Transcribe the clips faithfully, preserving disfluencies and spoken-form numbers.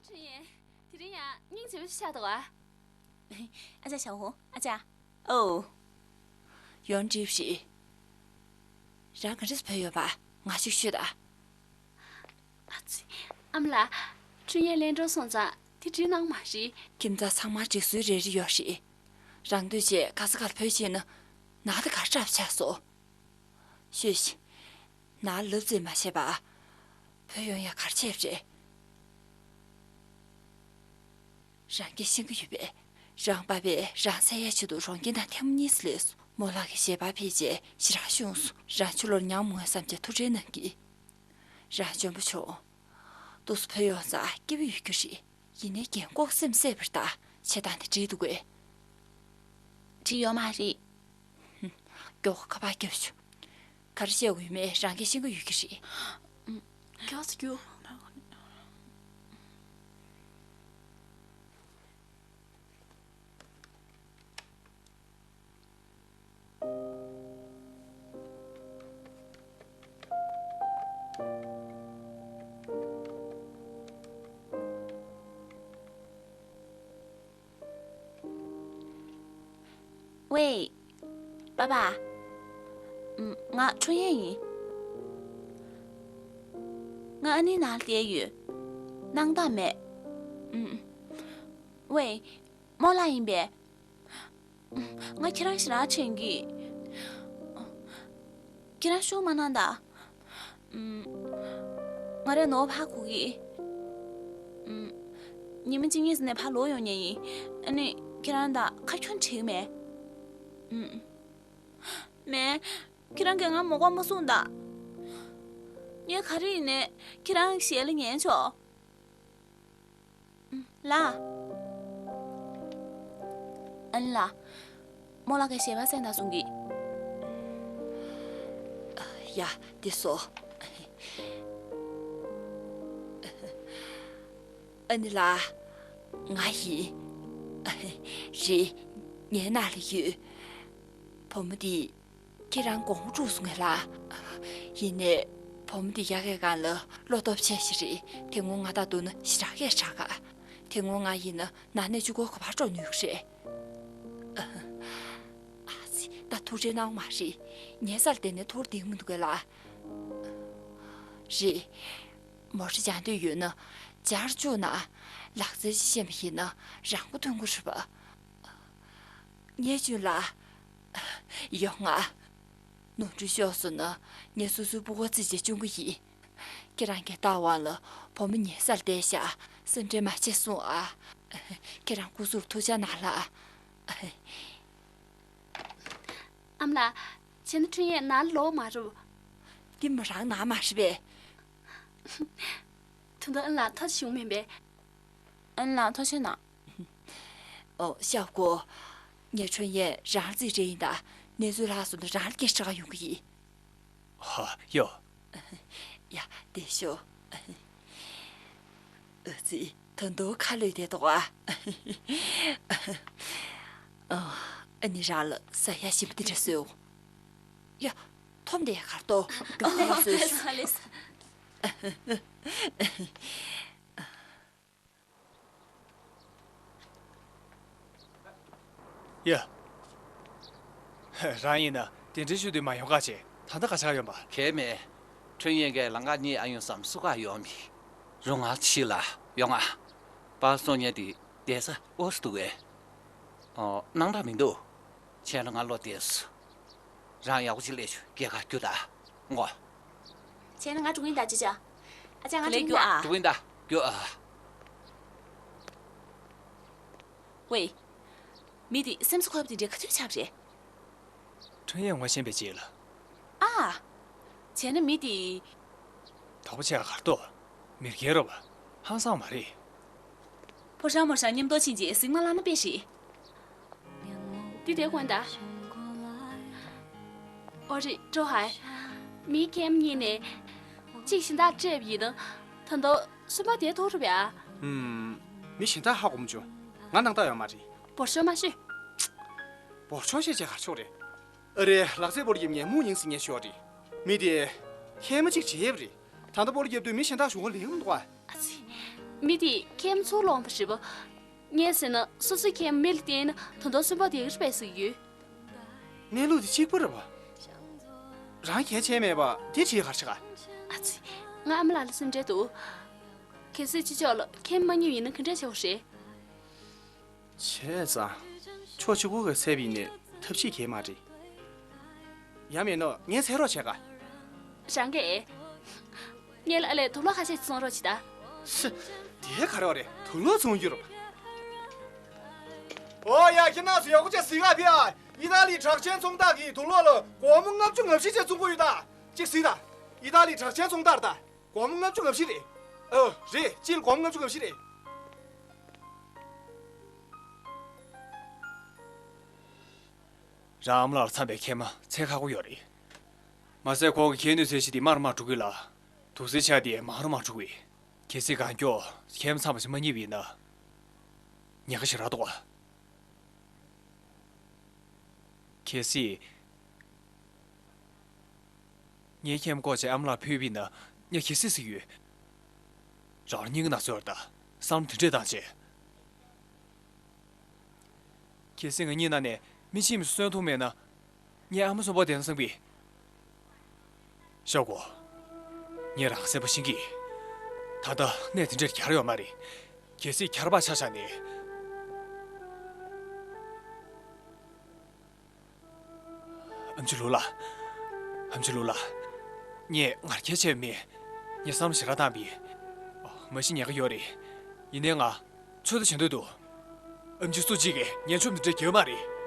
ཁྲུན་ཡན། དེ་རིང་ཡང་སྙིང་རྗེ་པོ་ཞིག་ཆགས་འདུག་ཨ། ཨ་ཅག་ཞའོ་ཧུང་། ཨ་ཅག་ཨོ། ཡོན་ཀྲིབ་ཧྲི། རང་ག་འདྲས་བུད་ཡོད་པ་ང་ཞིག་ཤོད་ཨ། ཨ་ཙི། ཨ་མ་ལགས། ཁྲུན་ཡན་གླེང་གྲོགས་སོང་ཙང་དེ་འགྲིག་གནང་མ་རེད། ཁྱིམ་ཚང་ཚང་མར་སྒྲིག་སྲོལ་རེ་རེ་ཡོད་རེད། རང་འདོད་བྱས་ག་ས་གར་བུད་ཕྱིན་ན་ནང་དེ་གར་འཁྲབ་ཆགས་སོང་། ཤོད་ཤིག་ནང་ལབ་རྩིས་མ་བྱས་པ། བུད་ཡོང་ཡ་གར་བྱས་པ་རེད། རང་གིས་ཤེས་ཀྱི་ཡོད་པས། རང་པ་ཕས་རང་བསད་ཡ་ཆེད་དུ་རོང་རྒན་དང་ཐལ་མོ་གཉིས་སུ་སླེབས་སོང་། རྨོ་ལགས་ཀྱི་ཞལ་པར་ཕུལ་རྗེས་ཞེ་དྲག་ཤོང་སོང་། རང་ཕྱི་ལོགས་ཉལ་མི་འོང་བསམ་བྱས་ཐུགས་ཁྲལ་གནང་གི། རང་འཇོན་པོ་བྱུང་། ཏོག་ཙམ་བུད་ཡོང་ཙང་སྐྱིད་པོ་ཡོད་རྒྱུ་རེད། ཡིན་ནའི་རྒན་ལྐོག་སེམས་སད་པར་གདའ། བྱེད་སྟངས་དེ་འགྲིག་འདུག་གས། འགྲིག་ཡོད་མ་རེད། མགྱོགས་པོ་ཁ་པར་རྒྱོབ་ཤོག་ག་རེ་བཤད་དགོས་ཡོད་མེད་རང་གིས་ཤེས་ཀྱི་ཡོད་ཀྱི་རེད། མགྱོགས་སུ་རྒྱུགས། ཝེ། པ་པ། ཨུམ། ང་ཁྲུན་ཡན་ཡིན། ང་ཨ་ནེའི་ནང་ལ་བསྡད་ཡོད། སྣང་དག་མེད། ཨུམ། ཝེ། རྨོ་ལགས་ཡིན་པས། ང་ཁྱེད་རང་ཞེ་དྲག་དྲན་གི། ཁྱེད་རང་ཤུགས་མ་གནང་དང་། ང་རས་ནོར་ཕར་ཁུག་གི། ཉི་མ་གཅིག་གཉིས་ནས་ཕར་ལོག་ཡོང་ཉེན་ཡིན། ཨ་ནི་ཁྱེད་རང་དང་ཁ་ཁྱོན་བྲལ་མེད། མེད། ཁྱེད་རང་གིས་ང་མ་དགོས་མ་གསུངས་དང་། ངས་ག་རེ་ཡིན་ནའི་ཁྱེད་རང་གི་ཞལ་ལ་ཉན་ཆོག་ལ། ཨན་ལ། རྨོ་ལགས་ཀྱིས་ཞལ་པར་གསན་དང་གསུང་གི། ཡ། འདི་སོ། ཨ་ནེ་ལགས། ང་ཡིན། རེད། ངའི་ནང་ལ་ཡོད། བུ་མོ་འདི། ཁྱེད་རང་དགོང་མོ་དཀྲུགས་སོང་ངས་ལ། ཡིན་ནའི། བུ་མོ་འདི་དབྱར་ཁའི་སྒང་ལ་བློ་སྟོབས་ཆེ་ཞིག་རེད། དེ་སྔོན་ང་དང་བསྡུར་ན་ཞེ་དྲག་སྐད་གྲགས་ག་དེ་སྔོན་ང་ཡིན་ན་ནང་ནས་གཅིག་པོ་ག་པར་འགྲོ་ནུས་ཀྱི་རེད། ཨ་ཙི། ད་ཐུགས་ཁྲལ་གནང་མ་རེད། ཉལ་སར་བསྡད་ནས་ཐུགས་བདེ་མི་འདུག་གས་ལ། རེད། མོ་ཊ་སྦྱང་འདོད་ཡོད་ན་སྦྱར་བཅུག་ན། ལག་རྩལ་ཅིག་ཤེས་པ་ཡིན་ན་རང་མགོ་ཐོན་གྱི་རེད་པ། ངས་གཅུན་ལ། ཡོང་ང་། ནོར་འཁྲུལ་ཤོར་སོང་ན་ངས་སོ་སོའི་སྤུ་གུ་བརྩིས་བྱས་གཅུན་གྱི་ཡིན། ཁྱེད་རང་གིས་ལྟ་བ་ལ་བུ་མོ་ཉལ་སར་བསྡད་ཤག་སེམས་ཁྲལ་མ་བྱེད་གསུང་ཨ། ཁྱེད་རང་སྐུ་གཟུགས་ལ་ཐུགས་ཅག་གནང་ལ། ཨ་མ་ལགས། བྱས་ན་ཁྲུན་ཡན་ནང་ལོག་མ་རུབ། འདི་མོ་རང་ནང་མ་རེད་པས། ད་དུང་ཨན་ལགས་ཐུགས་རྗེ་ཆེ་ཞུ་མིན་པས། ཨན་ལགས་ཐུགས་རྗེ་གནང་། ཨོ། ཤོག་གོ། ངས་ཁྲུན་ཡན་རང་རྩིས་སྤྲད་ཡིན་ད། གནས་ཚུལ་ལྷག་སོང་ན་རང་ལ་སྐད་ཆ་དྲི་ག་ཡོང་གི་ཡིན། ཧ་ཡོ། ཡ། བདེ་ཤོག་ཨ་ཙི། ད་དུང་ཁ་ལོས་བསྡད་འདུག་ཨ། ཨ་ནི་རང་ལ་ཟ་ཡ་ཞིམ་པོ་འདི་འདྲ་བཟོས་འོང་། ཡ། འཐོམ་བསྡད་གར་ཏོ། མགྱོགས་པོ་བཟོས་ཤོག་ལགས་སོ། ལགས་སོ། ཡ། རང་ཡིན་ན་གདན་འདྲེན་ཞུ་འདོད་མ་ཡོང་ག་བྱས། ད་ལྟ་ག་ཆགས་ཡོང་པ། གལ་མེད། ཁྲུན་ཡན་གྱིས་ལམ་ཁ་གཉིས་ཨ་ཡོང་བསམ་སུ་ག་ཡོང་མི། རུང་ང་ཕྱི་ལ་ཡོང་ང་། པར་བཙོང་མཁན་དེ་བསྡད་ས་ཨོ་སི་འདུག་གས། ཨོ། སྣང་དག་མི་འདུག་བྱས་ན་ང་ལོག་བསྡད་སོང་། རང་ཡག་པོ་ཅིག་ལས་ཤོག་སྐྱེལ་ག་རྒྱུགས་དང་། ངོ་། བྱས་ན་ང་འགྲོ་གི་ཡིན་ད། ཅི་བྱ། ཨ་ཅག་ང་ག་ལེ་འགྲོ་གི་ཡིན་ད། རྒྱུགས་ཨ། རྒྱུགས་ཨ། ཝེ། མི་དེ་སེམས་གསོ་འཁོར་བ་དེ་འདྲའི་ག་དུས་ཆགས་པ་རེད། ཁྲུན་ཡན་ངོ་ཤེས་པའི་རྗེས་ལ། ཨ། བྱས་ན་མི་དེ། དོགས་པ་ཆེ་ག་གར་ཏོ། མི་སྒེར་རོ་བ། ཧང་སང་མ་རེད། ཕོ་བྲང་མོ་བྲང་མཉམ་དུ་ཕྱིན་རྗེས་གཟིགས་མ་ལངས་ན་དཔེ་ཞིག་འདི་དེ་དགོན་ད། ཨོ་རེད་འགྲོ་ཧ། མི་ཁེམ་གཉིས་ནས། གཅིག་གཞན་དག་སྤྲད་པ་ཡིན་ན། ད་དུང་གསུམ་པ་དེ་ཐོག་རུ་བ། ཧུམ། མི་གཞན་དག་ཧ་གོ་མ་བྱུང་། ང་སྣང་དག་ཡོད་མ་རེད། འབོར་ཤོར་མ་ཤོད། འབོར་ཤོར་བཤད་བྱས་གར་ཆོག་རེད། ཨ་རེ། ལག་རྩེད་སྤོ་ལོ་རྒྱབ་མཁན་མུ་ཉིང་ཟིན་མཁན་ཤོར་རེད། མི་དེ། ཧེ་མ་གཅིག་བྱེད་ཡས་རེད། ད་ལྟ་སྤོ་ལོ་རྒྱབ་དུས་མི་གཞན་དག་གཞུང་ག་ལེན་གི་མི་འདུག་ག་ཨ་ཙི། མི་དེས་ཁྱིམ་ཚུར་སློང་བ་རེད་པ། ངས་ཟེར་ན་སོ་སོའི་ཁྱིམ་མི་ལ་བརྟེན་ན་ད་དུང་སུན་པོ་དེ་ག་རེ་བས་ཟེར་གྱི་ཡོད། གནས་ལུགས་དེ་གཅིག་པ་རེད་པ། རང་གལ་ཆེ་མེད་པ་དེ་བྲིས་ག་རེ་བྱེད་ག། ཨ་ཙི། ང་ཨ་མ་ལགས་ལ་སེམས་ཁྲལ་འདུག། གལ་སྲིད་ཕྱི་ཕྱོགས་ལ་ཁྱིམ་མ་རྙེད་པ་ཡིན་ན་ག་འདྲ་བྱེད་དགོས་རེད། བྱས་ཙང་། ཕྱོགས་གཅིག་པོ་གི་ཚད་པ་ཡིན་ནའི་ཐབས་ཤེས་གལ་མ་རེད། ཡང་མིན་ན་ངས་འཚོལ་རོགས་བྱེད་ག། རང་གིས། ངེད་ལ་ཨ་ལས་དུག་ལོག་ཁ་ཤས་བཙོང་རོགས་བྱེད་ད། སུ། དེ་ག་རེ་བ་རེད། དུག་ལོག་བཙོང་རྒྱུ་རེད། ཨོ་ཡ། ཁྱེད་རྣམ་ཚོ་ཡག་པོ་བྱས་གཟིགས་ག་ཕེབས་ཨ། ཨི་ཏཱ་ལིའི་གྲགས་ཅན་ཚོང་རྟགས་ཀྱིས་དུག་ལོག་ལ་སྒོར་མོ་ལྔ་བཅུ་ང་བཞི་བྱས་བཙོང་གི་ཡོད་ད། གཅིག་གཟིགས་ད། ཨི་ཏཱ་ལིའི་གྲགས་ཅན་ཚོང་རྟགས་ད། སྒོར་མོ་ལྔ་བཅུ་ང་བཞི་རེད། ཨོ་རེད། གཅིག་ལ་སྒོར་མོ་ལྔ་བཅུ་ང་བཞི་རེད། རང་ཨ་མ་ལགས་ལ་འཚམས་པའི་ཁྱེད་མ་འཚོལ་ཁག་པོ་ཡོད་རེད། མ་ཟད་ཁོང་གི་ཁྱིམ་ནས་འཚོལ་གཞི་དེ་མར་མར་འགྲོ་གི་ལ། དུག་སེལ་ཆ་དེ་མང་རུ་མར་འགྲོ་གི། གལ་སྲིད་གང་མགྱོགས་ཁྱིམ་ཚང་མ་ཞིག་མ་རྙེད་པ་ཡིན་ན། ཉེན་ཁ་ཞེ་དྲག་འདུག་ག། གལ་སྲིད། ངའི་ཁྱིམ་སྐོར་བྱས་ཨ་མ་ལགས་ཕུལ་བ་ཡིན་ན་ངས་གལ་སྲིད་ཟེར་གྱི་ཡོད། རང་ལ་སྙིང་གི་ན་ཚ་ཡོད་རེད་ད། བསམ་བློ་དེ་འདྲས་བཏང་བྱས། གལ་སྲིད་ང་གཉིས་ནང་ནས་མི་གཅིག་མི་གསོན་ཐུབ་མེད་ན། ངའི་ཨ་མ་གསོན་པོ་བསྡད་ན་བསམ་གི། ཤོག་གོ། ངས་རང་སེམས་པ་ཤེས་ཀྱི། ད་ལྟ་གནས་དེ་འདྲར་གྱར་ཡོད་མ་རེད། གལ་སྲིད་གྱར་བ་ཆ་བཞག་ནས། ཨེམ་ཆི་ལུའུ་ལགས། ཨེམ་ཆི་ལུའུ་ལགས། ངས་ངར་སྐད་ཆ་བཤད་མེད། ངས་བསམ་བློ་ཞེ་དྲག་བཏང་བས། མ་གཞི་ཉེན་ཁ་ཡོད་རེད། ཡིན་ནའི་ང་ཚོད་ལྟ་བྱེད་འདོད་འདུག། ཨེམ་ཆི་སུ་གཅིག་གིས་ངན་ཕྱོགས་འདི་འདྲ་རྒྱག་མ་རེད།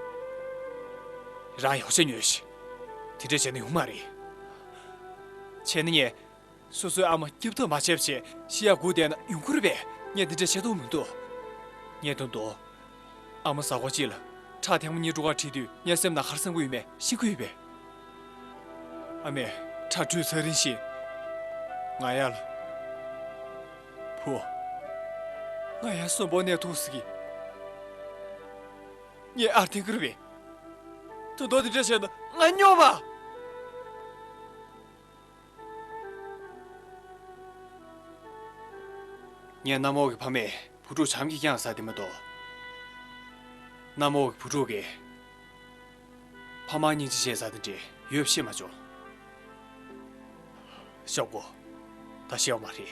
རང་ཡག་ཤོས་ཉོས་ཤིག། དེ་འདྲ་བྱས་ན་ཡོང་མ་རེད། བྱས་ན་ངས། སོ་སོའི་ཨ་མ་སྐྱབས་ཐབས་མ་བྱས་པ་བྱས་ཤི་ཡག་སྒུག་བསྡད་ན་ཡོང་གི་རེད་པས། ངས་འདི་འདྲ་བྱེད་ཐུབ་མི་འདུག། ངས་དོན་དུ། ཨ་མ་གཟའ་འཁོར་གཅིག་ལ་ཁྲག་ཐེངས་མ་གཉིས་དྲུག་ག་ཁྲིད་དུས་ངའི་སེམས་ནང་ག་རེ་བསམ་གྱི་ཡོད་མེད་ཤེས་ཀྱི་ཡོད་པས། ཨ་མས་ཁྲག་བཀྲུས་ཚར་རིང་བཞིན། ང་ཡར་ལ། བུ། ང་ཡར་གསོན་པོ་གནས་ཐུབ་ཟེར་གི། ངས་ཨར་འཐེན་གྱི་རེད་པས། དོན་དུ་འདི་འདྲ་བྱས་ན་ང་སྨྱོ་མ། ངའི་གནམ་འོག་གི་ཕ་མས་བུ་ཕྲུག་བྱམས་ཀྱིས་བསྐྱངས་ཟེར་དེ་མ་གཏོགས། གནམ་འོག་གི་བུ་ཕྲུག་གིས་ཕ་མར་སྙིང་རྗེ་བྱས་ཟེར་དེ་འདྲ་ཡོད་པ་ཤེས་མ་བྱུང་། ཤོག་གོ། ད་ཤེས་པ་མ་རེད།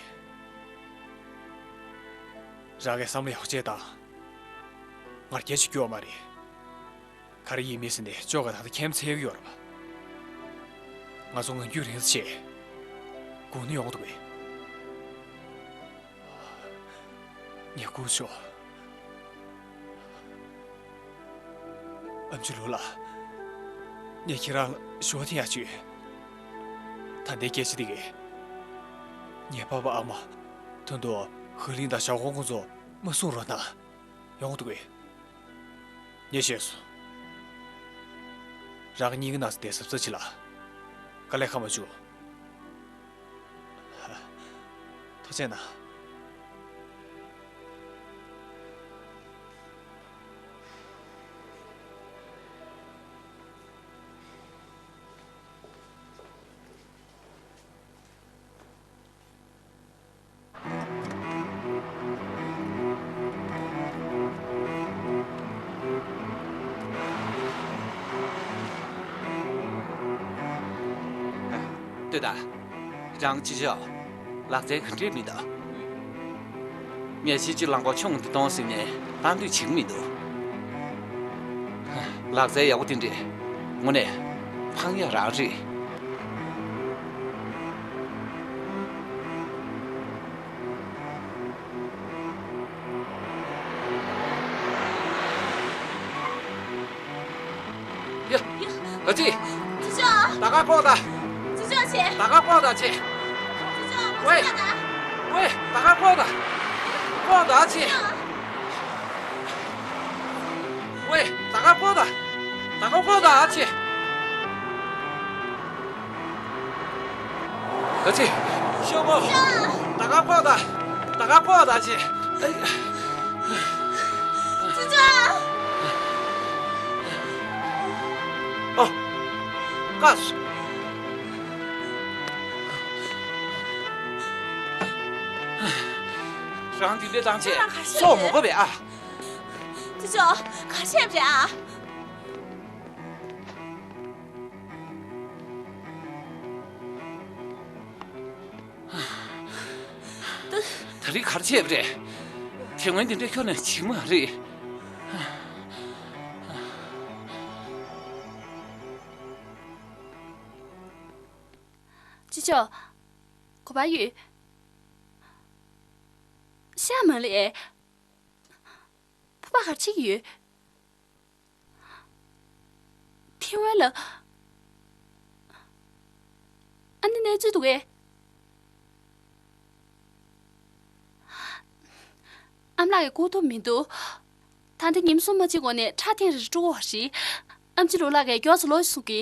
རང་གིས་བསམ་བློ་ཡག་པོ་བྱས་དང་། ངར་སྐད་ཆ་རྒྱུག་པ་མ་རེད། ག་རེ་ཡིན་མིན་ཟེར་ནས་ཅོག་ག་ད་ལྟ་ཁྱིམ་འཚོལ་གྱི་ཡོད་རེད་པ། ང་ཚོ་ངང་རྒྱུད་རིང་ས་བྱས། དགོང་ནི་ཡོང་འདུག་གས། ངས་སྒུག་ཆོག། ཨེམ་ཆི་ལུའུ་ལགས། ངས་ཁྱེད་རང་ལ་ཞུ་བ་དེ་ཡང་བྱོས། ད་ལྟའི་སྐད་ཆ་འདི་གས། ངའི་ཕ་ཕ་ཨ་མ། དོན་དུ་ཧུ་ལིང་དང་ཞའོ་ཀོང་ཁོང་ཚོ་མ་གསུང་རོགས་གནང་། ཡོང་འདུག་གས། ངས་ཤེས་སོང་། རང་གཉིས་ཀྱི་ནང་ཚེ་བསྡད་ཟབ་ཟབ་བྱེད་ལ། དཀའ་ལས་ཁག་མ་བྱུང་། ཐུགས་རྗེ་གནང་། ལྟོས་དང་། རང་ཅི་བྱ། ལག་རྩལ་ག་འདྲས་མི་འདུག། ངས་ཕྱི་ཕྱི་རླངས་འཁོར་ཆུང་འདི་གཏོང་ཟིན་ནས་གཏང་འདོད་བྱེད་ཀྱི་མི་འདུག། ལག་རྩལ་ཡག་པོ་དེ་འདྲས་དངོས་གནས་འཕང་ཡ་རང་རེད། ཡ། ཨ་ཙི། ཅི་ཅོ། ད་ག་ཀོ་ད། ཅི་ཅོ་ཆེ། ད་ག་ཀོ་ད་ཆེ། ཅི་ཅོ། ཝེ། ཅི་ཅོ་ད། ཝེ། ད་ག་ཀོ་ད། ཀོ་ད་ཆེ། ཅི་ཅོ། ཝེ། ད་ག་ཀོ་ད། ད་ག་ཀོ་ད་ཆེ། ཨ་ཙི། ཤོག་གོ། ད་ག་ཀོ་ད། ད་ག་ཀོ་ད་ཆེ། ཅི་ཅོ། ཨོ། ཀ་སུ། རང་འདི་འདྲ་བཏང་བྱས་ཁྱོད་རང་ག་རེ་བྱས་སོག་མོ་པ་བས་ཨ། ཅི་ཅོ་ག་རེ་བྱས་པ་རེད་ཨ། ད་རེས་ག་རེ་བྱས་པ་རེད། དེ་སྔོན་འདི་འདྲ་ཁྱོན་ནས་བྱེད་མ་རེད། ཅི་ཅོ། ག་པར་ཡོད། ཤ་མ་ལེ། ཕུ་པ་ག་རེ་བྱེད་ཀྱི་ཡོད། ཐེ་ཝན་ལ། ཨ་ནི་གནས་ཚུལ་འདུག་གས། ཨ་མ་ལགས་ཀྱིས་སྒུག་ཐུབ་མི་འདུག་ད་ལྟ་ཉིན་གསུམ་མ་ཕྱིན་གོང་ནས་ཁྲག་ཐེངས་རེ་དཀྲུག་དགོས་པ་རེད། ཨེམ་ཆི་ལུའུ་ལགས་ཀྱིས་མགྱོགས་སུ་ལོག་གསུང་གི།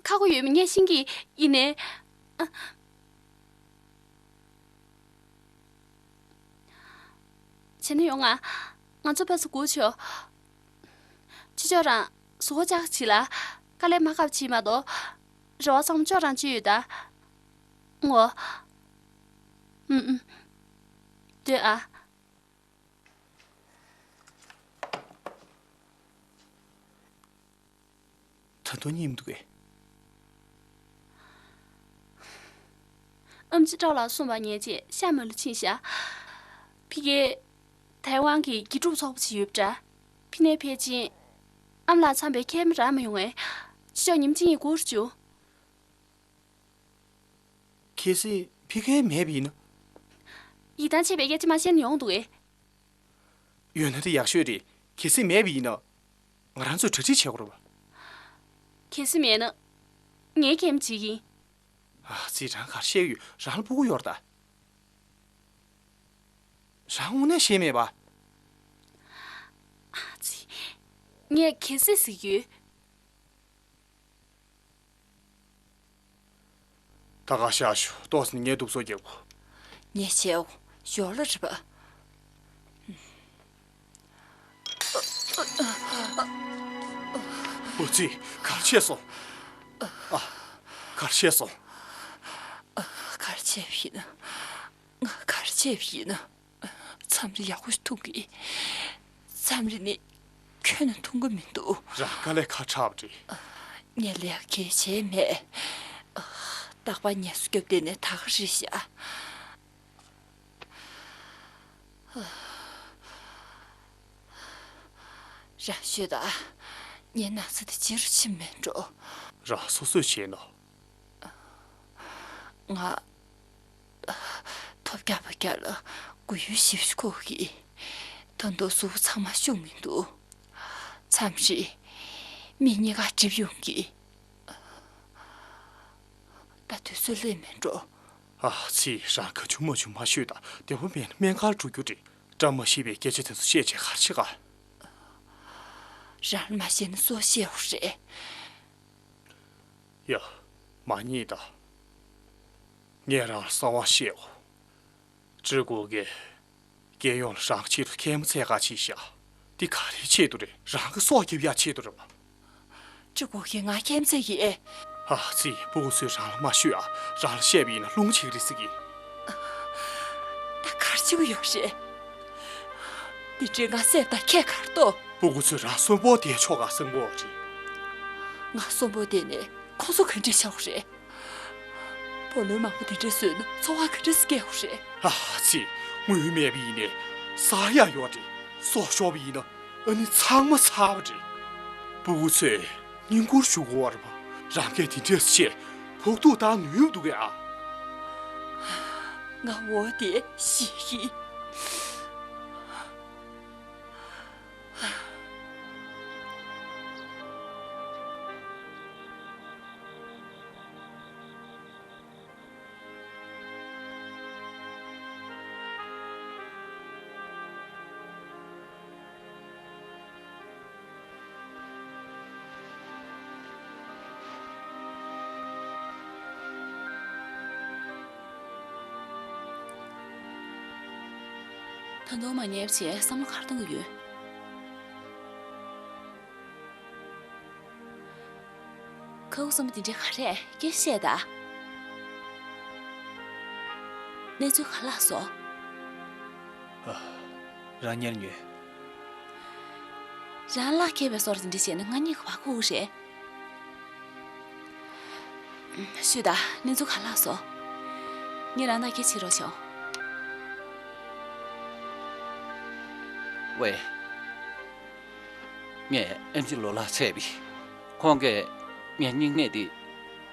ཁག་པོ་ཡོད་མེད་ངས་ཤེས་ཀྱི་ཡིན་ནའི། བྱས་ན་ཡོང་ང་། ང་ཚོ་ཕར་ཚུར་སྒུག་ཆོག་ཅི་ལྕོགས་རང་གཟུགས་པོ་ལྕགས་བྱེད་ལ། དཀའ་ལས་མ་ཁག་བྱེད་མ་གཏོགས། རེ་བ་ཚང་མ་ལྕོགས་རང་བཅོལ་ཡོད་ད། ངོ་། ཨུམ་ཨུམ། སྡོད་ཨ། ད་དུང་སྙེམས་འདུག་གས། ཨམ་ཆི་ཀྲའོ་ལགས་གསུངས་པ་ཉན་རྗེས་ཤ་མ་ལུས་ཕྱིན་བཞག་ཕི་གེ། ཐའེ་ཝན་གྱི་དགེ་ཕྲུག་ཚོགས་པ་ཅིག་ཡོད་པ་འདྲ། ཕི་ནས་ཕེབས་ཕྱིན། ཨམ་ལགས་འཚམས་པའི་ཁལ་མ་རག་མ་ཡོང་ངས། ཅི་ལྕོགས་ཉིན་གཅིག་གཉིས་སྒུག་རོགས་བྱོས། གལ་སྲིད་ཕི་གེ་མེད་པ་ཡིན་ན། ཡིད་ཐང་ཆད་པའི་སྐད་ཆ་མ་བཤད་ན་ཡོང་འདུག་གས། ཡོད་ན་དེ་ཡག་ཤོས་རེད། གལ་སྲིད་མེད་པ་ཡིན་ན། ང་རང་ཚོས་གྲ་སྒྲིག་བྱེད་དགོས་རེད་པ། གལ་སྲིད་མེད་ན། ངས་ཁལ་བྱེད་ཀྱི་ཡིན། ཨ་ཙི། རང་ག་རེ་བཤད་ཀྱི་ཡོད། རང་ལ་སྤུ་གུ་ཡོད་རེད་ད། རང་དངོས་གནས་ཤེས་མེད་པ། ཨ་ཙི། ངས་གལ་སྲིད་ཟེར་གྱི་ཡོད། ད་ག་ཤ་ཞུ། ཏོག་ཙམ་ངས་གདུག་རྩུབ་རྒྱག་གོ། ངས་བྱས་འོ། ཞོར་ལ་རེད་པ། ཨོ་ཙི། ག་རེ་བྱས་སོང་། ཨ། ག་རེ་བྱས་སོང་། ག་རེ་བྱས་པ་ཡིན་ན། ང་ག་རེ་བྱས་པ་ཡིན་ན། མཚམས་རེ་ཡག་པོ་ཞིག་འཐུང་གི། མཚམས་རེ་ནི་ཁྱོན་ནས་འཐུང་གི་མི་འདུག་རང་དཀའ་ལས་ཁ་ཁྲག་རེད། ངས་ལས་ཀ་གང་ཡང་བྱས་མེད། རྟག་པར་ངལ་གསོ་རྒྱབ་བསྡད་ནས་ད་ག་རེད་ཤག་རང་ཤོད་དང་། ངའི་ན་ཚ་དེ་ཇེ་རུ་ཕྱིན་མེད་འགྲོ། རང་སོ་སོས་བྱས་ན། ང་ཐོབ་རྒྱག་པ་རྒྱག་ལ་སྒུག་ཡུན་ཞེ་པོ་ཅིག་འགོར་གི། ད་དུང་གཟུགས་པོ་ཚང་མ་ཤུགས་མི་འདུག་མཚམས་རེ་མིག་གཉིས་ཀ་འགྲིབ་ཡོང་གི། ད་དུས་ཚོད་སླེབས་མེད་འགྲོ། ཨ་ཙི། རང་ག་བྱུང་མ་བྱུང་མ་ཤོད་དང་། བདེ་པོ་མེད་ན་སྨན་ཁང་འགྲོ་རྒྱུ་རེད། བཀྲ་མ་ཤིས་པའི་སྐད་ཆ་དེ་ཚོ་བཤད་བྱས་ག་རེ་བྱེད་ག་རང་ལ་མ་བཤད་ན་སུ་བཤད་འོ་རེད། ཡ། མ་ཉེས་ད། ངས་རང་ལ་གསང་བ་བཤད་འོ། ཀྲི་གོ་གིས་རྒྱལ་ཡོངས་ལ་རང་ཆེད་དུ་ཁལ་མ་འཚོལ་ག་ཕྱིན་ཤག་འདི་ག་རེའི་ཆེད་དུ་རེད། རང་གི་སྲོག་སྐྱོབ་ཡག་ཆེད་དུ་རེད་པ། ཀྲི་གོ་གིས་ང་ཁལ་མ་འཚོལ་གི་ཨེ། ཨ་ཙི། སྤུ་གུ་ཚོས་རང་ལ་མ་ཤོད་ཨ། རང་ལ་བཤད་པ་ཡིན་ན་རླུང་ཆེ་གི་རེད་ཟེར་གི། ད་ག་རེ་བྱེད་ཀྱི་ཡོད་རེད། འདི་འདྲའི་ང་བསད་པ་དང་ཁྱད་ག་རེ་འདུག་སྤུ་གུ་ཚོས་རང་གསོན་པོ་བསྡད་ཆོག་ག་བསམ་གི་ཡོད་རེད། ང་གསོན་པོ་བསྡད་ནས་ཁོ་ཚོ་ག་འདྲས་བྱ་དགོས་རེད། བུ་ལོན་མང་པོ་དེ་འདྲས་བཟོས་ན་འཚོ་བ་ག་འདྲས་སྐྱེལ་དགོས་རེད། ཨ་ཙི། དངུལ་མེད་པ་ཡིན་ནའི་ཟ་ཡག་ཡོད་རེད། སྲོག་ཤོར་བ་ཡིན་ན་ཨ་ནི་ཚང་མ་ཚར་བ་རེད། སྤུ་གུ་ཚོས་བསྙེན་བཀུར་ཞུ་དགོས་པ་རེད་པ། རང་གིས་དེ་འདྲས་བྱས་ཕོག་ཐུག་བཏང་ནུས་འདུག་གས་ཨ། ང་འོ་དེ་ཤེས་ཀྱི། ད་དུང་མ་ཉལ་བྱས་བསམ་བློ་ག་རེ་གཏོང་གི་ཡོད། ཁ་ཁུ་སོམ་པ་འདི་འདྲ་ག་རེ་སྐད་བཤད་ད། གནས་ཚུལ་ག་རེ་ལྷག་སོང་། ཨ། རང་ཉལ་ཉོན། རང་ལག་ཁྱེར་བའི་སོར་དེ་འདྲ་བྱས་ན་ང་གཉིས་ཀ་བར་ཁུག་རེད། ཤོད་དང་། གནས་ཚུལ་ག་རེ་ལྷག་སོང་། ངས་རང་དང་སྐད་ཆ་བྱེད་རོགས་བྱུང་། ཝེ། ངས་ཨེམ་ཆི་ལོ་ལགས་འཚོལ་བས། ཁོང་གིས་ངའི་སྙིང་ནད་དེ་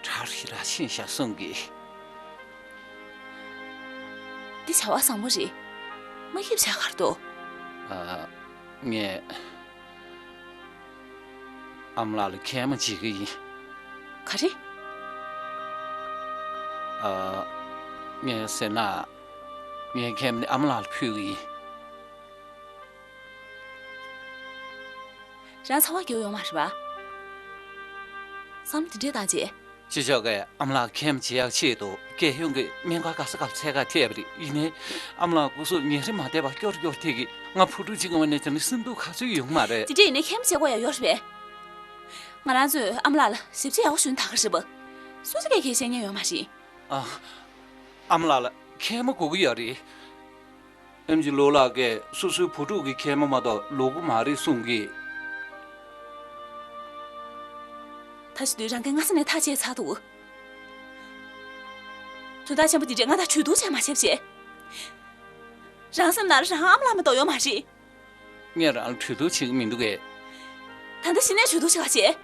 དྲག་ཞེ་དྲག་ཕྱིན་ཤག་གསུང་གི། འདི་བྱ་བ་བཟང་པོ་རེད། མ་སྐྱིད་བྱ་གར་འདུག་ཨ། ངས་ཨ་མ་ལགས་ལ་མཁལ་མ་བྱེད་ཀྱི་ཡིན། ག་རེ། ཨ། ངས་ཟེར་ན། ངས་མཁལ་མ་དེ་ཨ་མ་ལགས་ལ་ཕུལ་གྱི་ཡིན། རང་ཚ་བ་རྒྱག་ཡོད་མ་རེད་པ། བསམ་བློ་དེ་འདྲས་བཏང་རྗེས། ཅི་ལྕོགས་ཀྱིས་ཨ་མ་ལགས་མཁལ་མ་བྱེད་ཡག་ཆེད་དུ་རྒྱལ་ཡོངས་ཀྱི་སྨན་ཁང་ག་ས་གར་འཚོལ་ག་ཐད་པ་རེད། ཡིན་ནའི་ཨ་མ་ལགས་སྐུ་གཟུགས་ཉིན་རེ་མ་བསྡད་པར་སྐྱོ་རུ་སྐྱོ་རུ་ཐད་ཀྱིས། ང་བུ་ཕྲུག་གཅིག་ངོས་ནས་བྱས་ན་སེམས་སྡུག་ག་ཚོད་ཡོང་མ་རེད། དེ་འདྲས་ཡིན་ནའི་མཁལ་མ་བྱེད་དགོས་ཡག་ཡོད་རེད་པས། ང་རང་ཚོས་ཨ་མ་ལགས་ལ་ཞིབ་དཔྱད་ཡག་པོ་ཞུས་ན་ད་ག་རེད་པ། སོ་སོ་སྐད་ཁྱེད་བཤད་མཁན་ཡོད་མ་རེད། ཨ། ཨ་མ་ལགས་ལ་མཁལ་མ་དགོས་ཀྱི་ཡོད་རེད། ཨེམ་ཆི་ལོ་ལགས་ཀྱིས་སོ་སོའི་བུ་ཕྲུག་གི་མཁལ་མ་མ་གཏོགས་ལོག་གི་མ་རེད་གསུང་གི། ད་བྱེད་དུས་རང་གིས་སྔ་ས་ནས་ཐག་བཅད་ཚར་འདུག་དོན་དག་ཆེན་པོ་འདི་འདྲས་ང་དང་གྲོས་བསྡུར་བྱས་མ་བྱས་པ་བྱས། རང་སེམས་ནང་ལ་རང་ཨ་མ་ལགས་མ་གཏོགས་ཡོད་མ་རེད། ངས་རང་ལ་གྲོས་བསྡུར་བྱེད་ཀྱི་མི་འདུག་གས། ད་ལྟ་གཞི་ནས་གྲོས་བསྡུར་བྱེད་ག་བྱེད།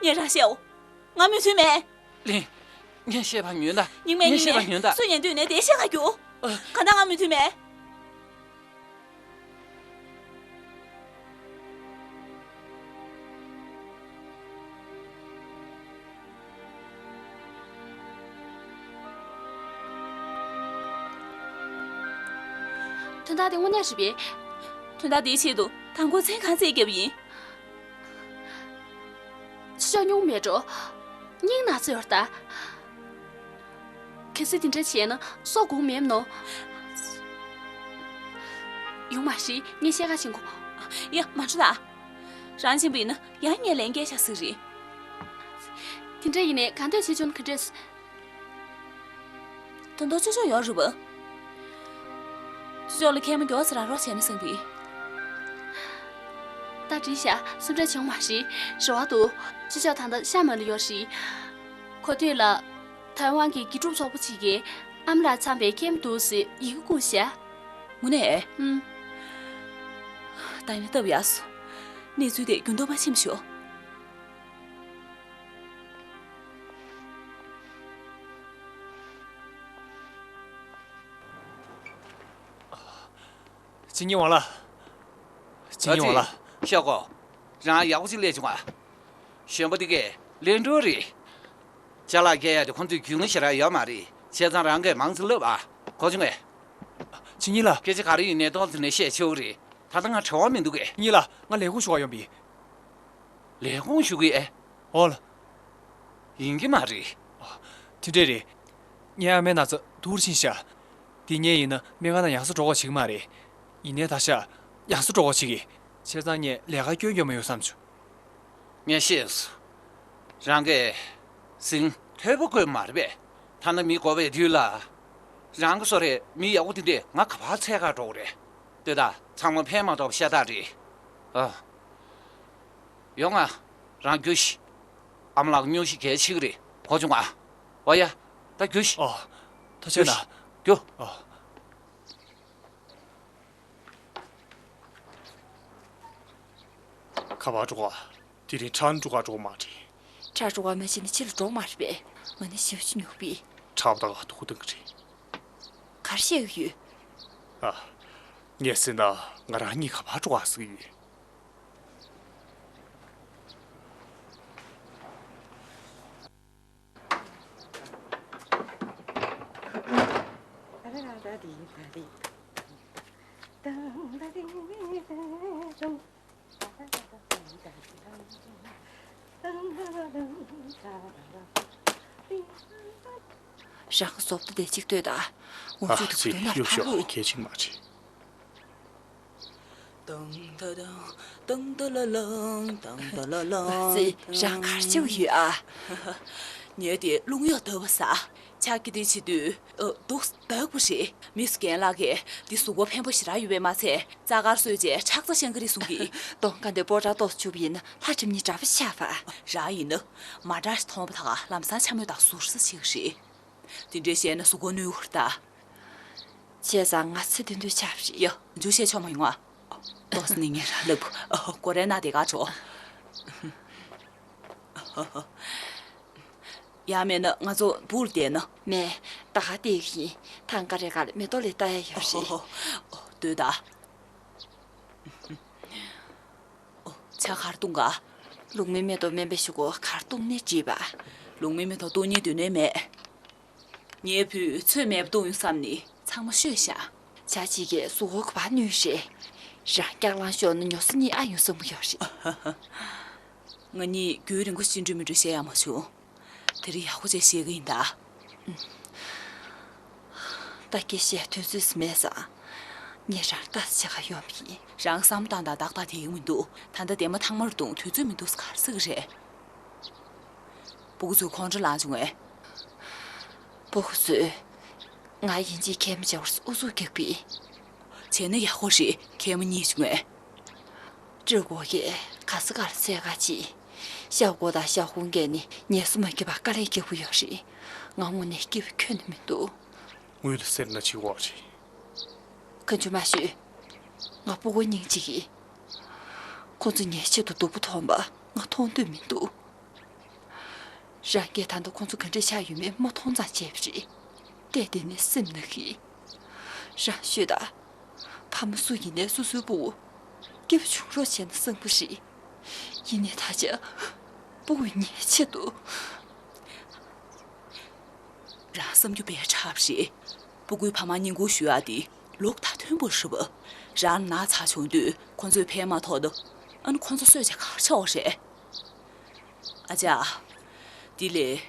ངས་རང་བཤད་འོ། ང་མོས་མཐུན་མེད། ལིན། ངས་བཤད་པ་ཉོན་དང་། སྙིང་མེད། ངས་བཤད་པ་ཉོན་དང་། སུས་ཉན་དུས་ནས་དེ་བཤད་ག་རྒྱུ། ཨ། གང་ལྟར་ང་མོས་མཐུན་མེད། དོན་དག་དེ་དངོས་གནས་རེད་པས། དོན་དག་དེའི་ཆེད་དུ་དང་པོ་མཚན་གང་བཙལ་བརྒྱབ་ཡིན། ཕྱི་ཕྱོགས་སྙུང་མེད་འགྲོ། སྙིང་ན་ཚ་ཡོད་ད། གལ་སྲིད་དེ་འདྲ་བྱས་ན་སྲོག་དགོངས་མེད་མནོ། ཡོང་མ་རེད། ངས་བཤད་ག་ཕྱིན་གོ། ཡ། མ་འགྲོ་ད། རང་ཕྱིན་པ་ཡིན་ན་ཡང་ངས་ལན་སྐྱེལ་བྱ་ཟིག་རེད། དེ་འདྲ་ཡིན་ནའི་གང་འདོད་བྱེད་ཆོག་ན་ག་འདྲས། དོན་དག་ཅོ་ཅོ་ཡོད་རེད་པ། ཅོ་ཅོ་ལ་མཁལ་མ་མགྱོགས་ཙམ་རག་རོགས་བྱས་ན་བསམ་གི། ད་འགྲིག་ཤག་སེམས་ཁྲལ་བྱུང་མ་རེད། རེ་བ་འདུག་ཅོ་ཅོ་ད་ལྟ་ཤ་མ་ལ་ཡོད་རེད། གོ་ཐོས་ལ། ཐའེ་ཝན་གྱི་དགེ་ཕྲུག་ཚོགས་པ་གཅིག་གིས་ཨ་མ་ལགས་འཚམས་པའི་མཁལ་མ་འདུག་ཟེར་ཡི་གེ་བསྐུར་ཤག་དངོས་གནས། ཨུམ། ད་ཡིན་ན་སྟབས་ཡག་སོང་། གནས་ཚུལ་དེ་རྒྱུན་དུ་མ་ཕྱིན་ཤོག་ཅི་ཉི་ཝང་ལགས། ཅི་ཉི་ཝང་ལགས། ཤོག་གོ། རང་ཡག་པོ་ཅིག་ལས་བྱུང་ང་། གཞོན་པ་འདི་གས་ལས་འགྲོ་རེད། ཅ་ལག་སྐྱེལ་ཡ་དེ་ཁོང་ཚོས་རྒྱུས་མངའ་ཞེ་དྲག་ཡོད་མ་རེད། བྱས་ཙང་རང་གིས་མང་ཙམ་ལབ་ཨ། གོ་བྱུང་ངས། ཅི་ཉི་ལགས། སྐད་ཆ་ག་རེ་ཡིན་ནའི་ཏོག་ཙམ་ནས་བཤད་ཆོག་གི་རེད། ད་ལྟ་ང་བྲེལ་བ་མི་འདུག་གས། ཉི་ལགས། ང་ལས་ཁུངས་ཞུ་ག་ཡོང་པ་ཡིན། ལས་ཁུངས་ཞུ་གི་ཨེ། ཨོ་ལ། ཡིན་གྱི་མ་རེད། དེ་འདྲས་རེད། ངའི་ཨ་མའི་ན་ཚ་སྡུག་རུ་ཕྱིན་ཤག་དེ་ངས་ཡིན་ན་སྨན་ཁང་ནང་ཡང་སེ་འགྲོ་དགོས་བྱེད་ཀྱི་མ་རེད། ཡིན་ནའི་ད་ཆ་ཡང་སེ་འགྲོ་དགོས་བྱེད་ཀྱི། བྱས་ཙང་ངས་ལས་ཀ་སྐྱོན་སྐྱོན་མ་ཡོང་བསམ་བྱུང་། ངས་ཤེས་སོང་། རང་གིས་ཟིན་ཐོས་པ་དགོས་མ་རེད་པས། ཐ་ན་མི་དགོས་པའི་དུས་ལ། རང་གི་སོ་རེད། མི་ཡག་པོ་དེ་འདྲས་ང་ག་པར་འཚོལ་ག་འགྲོ་གི་རེད། ལྟོས་དང་། ཚང་མ་ཕན་མ་ཐོགས་པ་ཤ་སྟག་རེད། ཨ། ཡོང་ང་། རང་རྒྱུགས་ཤིག་ཨ་མ་ལགས་སྙུང་གཞི་གལ་ཆེ་གི་རེད། གོ་བྱུང་ང་། འོ་ཡ། ད་རྒྱུགས་ཤིག་ཨོ། ཐུགས་རྗེ་གནང་། རྒྱུགས། ཨོ། ཁ་པར་འགྲོ་ག་དེ་རིང་ཁྲང་འགྲོ་ག་འགྲོ་མ་རེད། ཁྲང་འགྲོ་ག་མ་བྱས་ན་ཕྱི་ལ་འགྲོ་མ་རེད་པས། ང་ནི་ཞེ་པོ་ཅིག་ཉོབ་པས། ཁྲང་བདག་ག་ཐུག་གཏང་གི་རེད། ག་རེ་བཤད་ཀྱི་ཡོད། ཨ། ངས་ཟེར་ན་ང་རང་གཉིས་ཁ་པར་འགྲོ་ག་ཟེར་གྱི་ཡོད། རང་གི་བཟོ་ལྟ་དེ་གཅིག་ལྟོས་དང་། འོ། ཨ་ཙི། གཡུག་ཞོག་གལ་ཆེན་མ་རེད། ཙི། རང་གར་ཆེ་བ་ཡོད་ཨ། ངས་དེ་རླུང་གཡོག་འདོད་པ་ཟ། ཕྱག་གི་དེ་བྱེད་དུས། ཨ། སྡུག་སྡུག་པོ་རེད། མི་སུ་རྒན་ལགས་ཀྱིས་འདི་གཟུགས་པོ་ཕན་པོ་ཞེ་དྲག་ཡོད་པས་མ་ཚད། རྩ་དཀར་གསོས་བྱས་ཁྲག་རྩ་བཤང་གི་རེད་གསུང་གི། གདོང་ཁ་འདི་སྤོ་བྲག་ཏོག་ཙམ་བྱུགས་པ་ཡིན་ན་ལྷ་ཁྲིམས་ཉིན་གྲགས་པ་ཤ་བ། རང་ཡིན་ན་མ་འདྲ་ཞིག་མཐོང་བ་དང་ལམ་སང་ཆ་མོད་དང་ཟུར་ཟ་བྱེད་ཀྱི་རེད། དེ་འདྲའི་བཤད་ན་གཟུགས་པོ་གནོད་ཀྱི་རེད་ད། བྱས་ཙང་ང་ཚེ་བདུན་དུས་ཆགས་པ་རེད། ཡ། འཇུ་བཤད་ཆོག་མ་ཡོང་ཨ། ཏོག་ཙམ་ནི་ངས་རང་ལབ། ཨ། ཀོ་རེ་ན་དེ་ག་ཆོག་ཡང་མེད་ན་ང་ཚོ་སྦུག་ལ་བསྡད་ན། མེད། ད་ག་བལྟས་ཀྱི་ཡིན། ཐང་ཀ་རེ་ག་ལ་མེ་ཏོག་ལས་ལྟ་ཡ་ཡོད་རེད། ཨོ། ཨོ། སྡོད་ད། ཨོ། ཇ་ག་རེ་བཏུང་ག་ལུག་མའི་མེ་ཏོག་སྨན་པའི་གཞུག་གུ་ག་རེ་བཏུང་ནས་བྲིས་པ། ལུག་མའི་མེ་ཏོག་བཏུང་སྙིང་འདོད་ནས་མེད། ངའི་བུས་ཚོད་མེད་པ་བཏུང་ཡོང་བསམ་ནས་ཚང་མ་བཤོས་ཤག་ཇ་གཅིག་གིས་གཟུགས་པོ་ག་པར་གནོད་རེད། རང་སྐྱག་ལང་ཤོར་ན་ཉོ་ས་གཉིས་ཨ་ཡོང་བསམ་གྱི་ཡོད་རེད། ང་གཉིས་རྒྱུན་རིང་པོ་ཞིག་འགྲོ་མི་འགྲོ་བཤད་ཡག་མ་བྱུང་། དེ་རིང་ཡག་པོ་བྱས་བཤད་ཀྱི་ཡིན་ད། ད་སྐད་བཤད་དུས་ཚོད་མེད་ཙང་། ངས་རང་ལྟ་ཙམ་བྱེད་ག་ཡོང་བ་ཡིན། རང་བསམ་བློ་བཏང་དང་ཏག་ཏག་བསྡད་ཀྱི་མི་འདུག་ད་ལྟ་དེ་མ་ཐང་མར་བཏུང་དུས་ཚོད་མི་འདུག་ཟེར་ག་རེ་ཟེར་གི་རེད། སྤུ་གུ་ཚོས་ཁོང་ཁྲོ་ལངས་བྱུང་ངས། སྤུ་གུ་ཚོས་ང་ཡིན་གཅིག་མཁལ་མ་བྱེད་པར་ཨུ་ཚུགས་རྒྱག་པས། བྱས་ན་ཡག་པོ་རེད། མཁལ་མ་རྙེད་བྱུང་ངས། སྤྲུལ་སྐུ་གིས་ག་ས་ག་ལ་འཚོལ་ག་ཅིག་ཤ་ཁུ་དང་ཤ་ཁུ་འགས་ནི་ཉལ་སྲིད་མ་སྐྱིད་པ་དཀའ་ལས་རྒྱག་གི་ཡོད་རེད། ང་དངོས་གནས་སྐྱིད་པོ་ཁྱོན་ནས་མི་འདུག་དངུལ་ལ་སེར་སྣ་ཆེ་བ་རེད། གང་བྱུང་མ་ཤོད། ང་སྤུ་གུ་སྙིང་རྗེ་གིས། ཁོ་ཚོ་ངའི་ཆེད་དུ་སྡུག་པོ་མཐོང་པ་ང་མཐོང་འདོད་མི་འདུག་རང་གིས་ད་ལྟ་ཁོ་ཚོ་ག་འདྲ་ཆགས་ཡོད་མེད་མ་མཐོང་ཙང་བྱས་པ་རེད། སྐད་དེ་ནི་སེམས་ནང་གི། རང་ཤོད་ད། ཕ་མ་སུ་ཡིན་ནའི་སོ་སོའི་སྤུ་གུ་སྐྱིད་པོ་བྱུང་རོགས་བྱས་ན་བསམ་གྱི་རེད། ཡིན་ནའི་ད་ཆ་སྤུ་གུ་ངའི་ཆེད་དུ། རང་བསམ་རྒྱུ་དཔེ་དྲག་པ་རེད། སྤུ་གུའི་ཕ་མར་བསྙེན་བཀུར་ཞུ་ཡག་དེ་ལོག་ད་མཐུན་པོ་རེད་པ། རང་ན་ཚ་བྱུང་དུས་ཁོ་ཚོས་ཕན་མ་ཐོགས་ན། ཨ་ནི་ཁོ་ཚོ་གསོད་བྱས་ག་རེ་བྱེད་དགོས་རེད། ཨ་ཅག་དེ་ལས།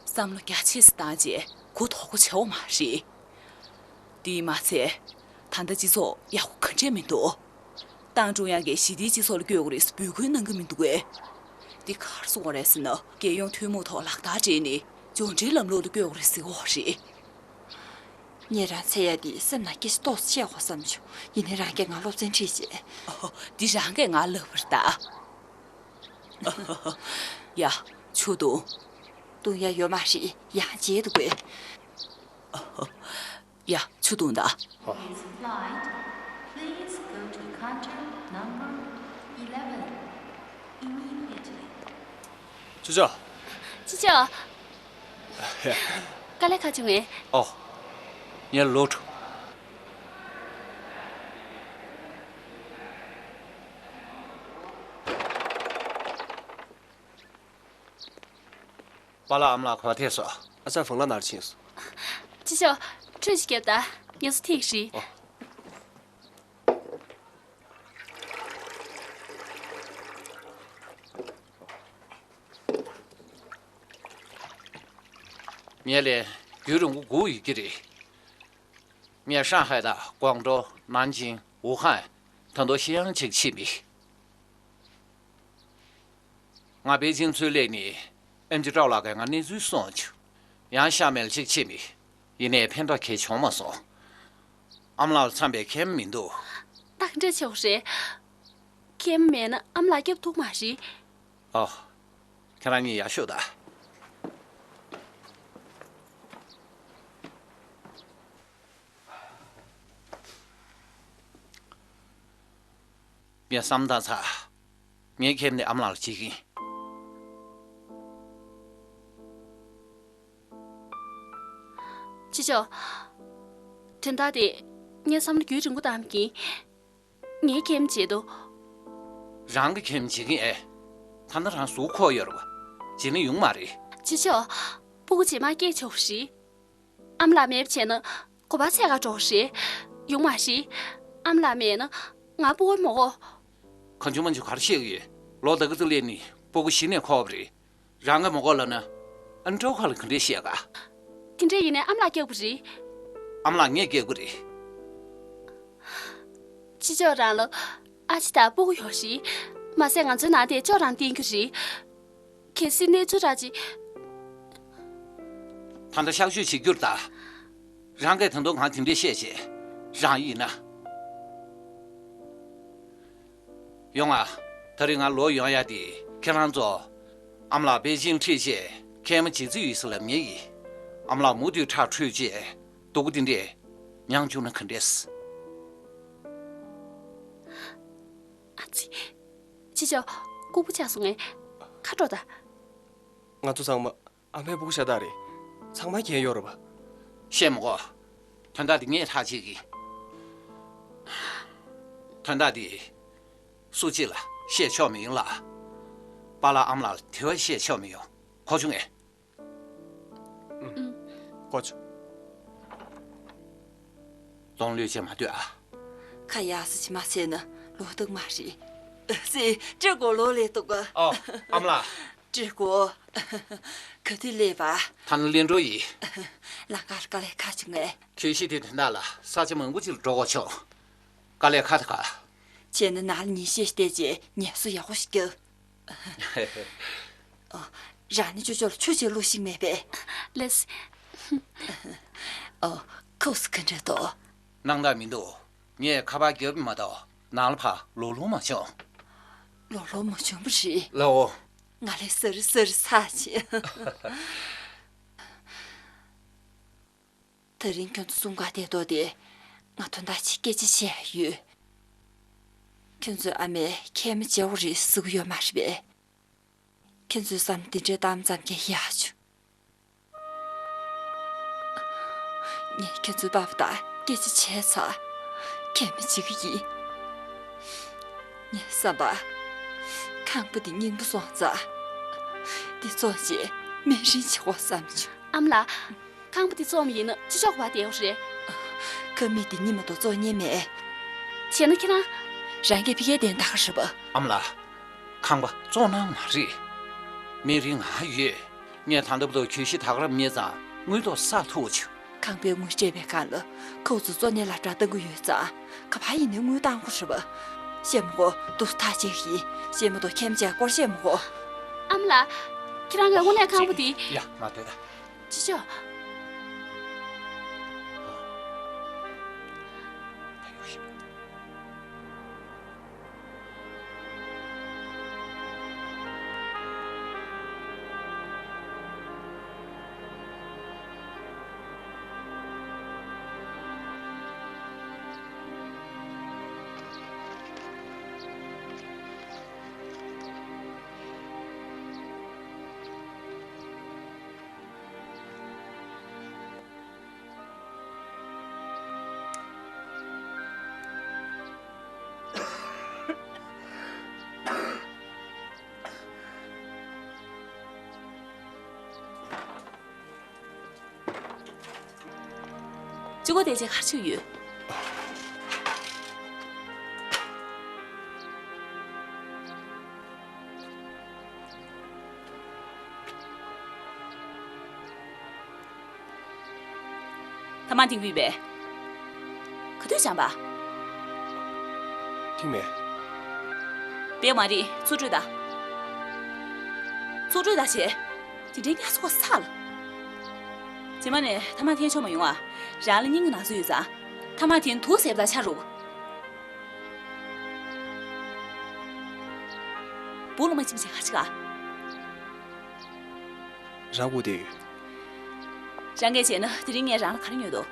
བསམ་བློ་རྒྱ་ཆེ་ཙམ་བཏང་རྗེས་གུ་དོག་པོ་བྱེད་དགོས་མ་རེད། དེས་མ་ཚད། ད་ལྟ་སྤྱི་ཚོགས་ཡག་པོ་ག་འདྲས་མི་འདུག་ཏང་ཀྲུང་དབྱང་གིས་ཞི་བདེའི་སྤྱི་ཚོགས་ལ་བསྐྱོད་དགོས་རེད་ཟེར་འབོད་སྐུལ་གནང་གི་མི་འདུག་གས། འདི་ག་རེ་གསུང་དགོས་རེད་ཟེར་ན། རྒྱལ་ཡོངས་ཐུན་མོང་ཐོག་ལག་བསྟར་བྱས་ནས་འབྱོར་འབྲིང་ལམ་ལུགས་ལ་བསྐྱོད་དགོས་རེད་ཟེར་གྱི་ཡོད་རེད། ངས་རང་འཚོལ་ཡག་འདི་སེམས་ནང་སྐད་ཆ་ཏོག་ཙམ་བཤད་དགོས་བསམ་བྱུང་། ཡིན་ནའི་རང་གིས་ང་སློབ་ཚན་ཁྲིད་བྱས། ཨོ། འདི་རང་གིས་ང་ལབ་པ་རེད་ད། ཡ། ཆུ་བཏུང་། བཏུང་ཡག་ཡོད་མ་རེད། ཡང་བརྗེད་འདུག་གས། ཡ། ཆུ་བཏུང་ད། ཨ། Flight, please go to counter number eleven immediately. ཅི་ཅོ། ཅི་ཅོ། དཀའ་ལས་ཁག་བྱུང་ངས། ཨོ། ངས་ལོག་འགྲོ། པཱ་ལགས་ཨ་མ་ལགས་ག་པར་ཐད་སོང་། ཨ་ཅག་ཧྥང་ལགས་ནར་ཕྱིན་སོང་། ཅི་ཤོག་ཁྲུས་ཤིག་བརྒྱབ་ད། ངལ་གསོ་ཐེངས་ཤིག་ཨོ། ངས་ལན་རྒྱུན་རིང་པོ་སྒུག་ཡོད་ཀྱི་རེད། ངས་ཧྲང་ཧའེ་དང་ཀོང་ཀྲོའུ། ནན་ཅིང་། ཝུ་ཧན། ད་དུང་ཤི་ཡང་ཅིག་ཕྱིན་མེད། ང་པེ་ཅིང་ཚུར་སླེབས་ནས་ཨེམ་ཆི་ཀྲའོ་ལགས་ཀྱིས་ང་གནས་ཚུལ་གསུངས་བྱུང་། ཡང་ཤ་མེད་ལ་ཅིག་ཕྱིན་མེད། ཡིན་ནའི་ཕན་ཐོགས་གང་ཡང་བྱུང་མ་སོང་། ཨ་མ་ལགས་ལ་འཚམས་པའི་མཁལ་མ་མི་འདུག་ད་ག་འདྲ་བྱེད་དགོས་རེད། མཁལ་མ་མེད་ན་ཨ་མ་ལགས་སྐྱོབ་ཐུབ་མ་རེད། ཨོ། ཁྱེད་རང་གཉིས་ཡར་ཤོག་དང་། ངས་བསམ་བློ་བཏང་ཚར། ངའི་མཁལ་མ་དེ་ཨ་མ་ལགས་ལ་བྱེད་ཀྱི་ཡིན། ཅི་ཅོ། དོན་དག་དེ་ངས་བསམ་བློ་རྒྱུན་རིང་པོ་བཏང་གིན། ངའི་མཁལ་མ་བརྗེད་དོ། རང་གི་མཁལ་མ་བརྗེད་ཀྱིན་ཨེ། ད་ལྟ་རང་གཟུགས་ཁོག་ཡོད་རེད་པ། བརྗེད་ན་ཡོང་མ་རེད། ཅི་ཅོ། སྤུ་གུ་རྗེས་མ་སྐྱེས་ཆོག་རེད། ཨ་མ་ལགས་མེད་པ་བྱས་ན་གོ་བ་འཚོལ་ག་འགྲོ་རེད། ཡོང་མ་རེད། ཨ་མ་ལགས་མེད་ན་ང་སྤུ་གུ་མི་དགོས། གང་བྱུང་མང་བྱུང་ག་རེ་བཤད་ཀྱི་ཡོད། ལོ་ཟླ་ག་ཚོད་སླེབས་ནས་སྤུ་གུ་གཞི་ནས་ཁོག་པ་རེད། རང་གིས་མི་དགོས་ལབ་ན། ཨ་ནི་སྤྲོ་ཁ་ལ་ག་འདྲས་བཤད་ག་དེ་འདྲས་ཡིན་ནའི་ཨ་མ་ལགས་སྐྱོབ་དགོས་རེད། ཨ་མ་ལགས་ངས་སྐྱོབ་དགོས་རེད། ཅི་ཅོ་རང་ལ་ཨ་ཅེ་དང་སྤུ་གུ་ཡོད་རེད། མ་ཟད་ང་ཚོའི་ནང་དེ་ཅོ་རང་བསྟེན་རྒྱུ་རེད། གལ་སྲིད་གནས་ཚུལ་འདྲ་ཅིག་ད་ལྟ་གཤག་བཅོས་བྱེད་རྒྱུར་གདའ། རང་གིས་ད་དུང་གང་དེ་འདྲས་བཤད་བྱས། རང་ཡིན་ན། ཡོང་ང་། ད་རིང་ང་ལོག་ཡོང་ཡ་དེ་ཁྱེད་རང་ཚོ། ཨ་མ་ལགས་པེ་ཅིང་ཁྲིད་བྱས་མཁལ་མ་ལྗིད་ཚད་ཡོད་ས་ལབ་ངེས་ཡིན། ཨ་མ་ལགས་མུ་མཐུད་ཁྲག་འཕྲོད་བྱས་སྡུག་པོ་དེ་འདྲས་མྱངས་བཅུག་ན་ག་འདྲས། ཨ་ཙི། ཅི་ཅོ། ལྐུགས་པ་ཆགས་སོང་ངས། ཁ་དྲོ་ད། ང་ཚོ་ཚང་མ། ཨ་མའི་སྤུ་གུ་ཤ་སྟག་རེད། ཚང་མ་རྒྱན་ཡོད་རེད་པ། བཤད་མི་དགོས། དོན་དག་འདི་ངས་ཐག་བཅད་ཀྱི། དོན་དག་འདི་སུ་གཅིག་ལ་བཤད་ཆོག་མི་ཡོང་ལ། པཱ་ལགས་ཨ་མ་ལགས་ལ་དེ་བས་བཤད་ཆོག་མི་ཡོང་། གོ་བྱུང་ངས། ཨུམ། གོ་བྱུང་། གདོང་ལོག་བྱས་མ་སྡོད་ཨ། ཁ་ཡག་ས་ཅིག་མ་བྱས་ན་ལོ་ཏོག་མ་རེད། སི། ཀྲི་གོ་ལོ་ལེ་ཏོག་ག་ཨོ། ཨ་མ་ལགས། ཀྲི་གོ། ག་དུས་སླེབས་པ། ཐ་ན་ལེན་འགྲོ་ཡིན། ལམ་ཁར་དཀའ་ལས་ཁག་བྱུང་ངས། གྱོད་གཞི་དེ་དོན་དག་ལ་ས་ཆ་མང་པོ་ཅིག་ལ་འགྲོ་དགོས་བྱུང་། དཀའ་ལས་ཁག་དང་ཁག་བྱས་ན་ནང་ལ་ཉིན་ཤས་བསྡད་རྗེས་ངལ་གསོ་ཡག་པོ་ཞིག་རྒྱབ། ཨོ། རང་ནི་ཅོ་ཅོ་ལ་ཆུ་ཅིག་བླུགས་ཤིག་མེད་པས། ལེས། ཨོ། ཁོག་སུ་ག་འདྲ་འདུག་སྣང་དག་མི་འདུག་ངས་ཁ་པར་བརྒྱབ་མ་གཏོགས་ནང་ལ་ཕར་ལོག་ལོང་མ་བྱུང་། ལོག་ལོང་མ་བྱུང་བ་རེད། ལའོ། ང་ལ་སར་སར་ཚ་བྱེད། དེ་རིང་ཁྱོད་ཚོ་གསུམ་ཀ་བསྡད་དོ་དེ། ང་དོན་དག་ཅིག་སྐད་ཆ་བཤད་ཡ་ཡོད། ཁྱོད་ཚོའི་ཨ་མས་མཁལ་མ་བརྗེ་བོ་རེད་ཟེར་གི་ཡོད་མ་རེད་པས། ཁྱོད་ཚོའི་བསམ་འདི་འདྲའི་གཏམ་ཙམ་གྱིས་ཡག་བྱུང་། ངས་ཁྱོད་ཚོའི་པ་ཕ་དང་སྐད་ཆ་བྱས་ཚར། མཁལ་མ་བརྗེ་གི་ཡིན། ངའི་བསམ་པར། ཁང་པ་འདི་རྙིང་པོ་སོང་ཙང་། འདི་བཙོངས་བྱས་སྨན་རིན་བྱེད་དགོས་བསམ་བྱུང་། ཨ་མ་ལགས། ཁང་པ་འདི་བཙོངས་པ་ཡིན་ན་ཅི་ལྕོགས་བ་བསྡད་ཡོད་རེད། ཁང་མིག་འདི་རྙིང་མ་གཏོགས་བཙོང་མཁན་མེད། བྱས་ན་ཁྱེད་རང་། རང་གིས་ཕ་གིར་བསྡད་ད་ག་རེད་པ། ཨ་མ་ལགས། ཁང་པ་བཙོང་གནང་མ་རེད། སྨན་རིན་ང་ཡོད། ངས་ད་ལྟ་བར་དུ་གྱོད་གཞི་ད་ག་རང་མེད་ཙང་དངུལ་ཐོག་བསགས་ཐུབ་བྱུང་། ཁང་པའི་དངུལ་སྤྲད་པའི་སྒང་ལ་ཁོ་ཚོ་བཙོང་ནས་ལབ་འདྲ་བཏང་གི་ཡོད་ཙང་ག་པར་ཡིན་ནའི་དངུལ་བཏང་དགོས་རེད་པ། བཤད་མི་དགོས། འདུག་སེ་ཐག་བཅད་ཀྱི་ཡིན། བཤད་མ་གཏོགས་ཁྱིམ་ཆས་སྐོར་བཤད་མི་དགོས། ཨ་མ་ལགས། ཁྱེད་རང་གིས་དངོས་གནས་ཁང་པ་འདི། ཡ། མ་སྡོད་ད། ཅི་ལྕོགས། གཅིག་པོ་དེ་ཅིག་ག་རེ་བྱེད་ཀྱི་ཡོད། ཐ་མག་འཐེན་གྱི་ཡོད་པས། ག་དུས་བྱས་པ། འཐེན་མེད། བེད་མ་རེད། ཚུར་སྤྲོད་ད། ཚུར་སྤྲོད་ད་བྱས། དེ་འདྲའི་ཉ་ཚོ་ས་ལ། རྗེས་མ་ནས་ཐ་མག་འཐེན་ཆོག་མ་ཡོང་ཨ། རང་ལ་སྙིང་གི་ན་ཚ་ཡོད་ཙང་། ཐ་མག་འཐེན་དུས་ཟེར་བ་ད་ཆ་རུག་བུ་ལོ་མ་ཕྱིན་བྱས་ག་ཅི་ག་རང་སྒུག་བསྡད་ཡོད། རང་གིས་བྱས་ན་དེ་རིང་ངས་རང་ལ་ག་རེ་ཉོས་འདུག་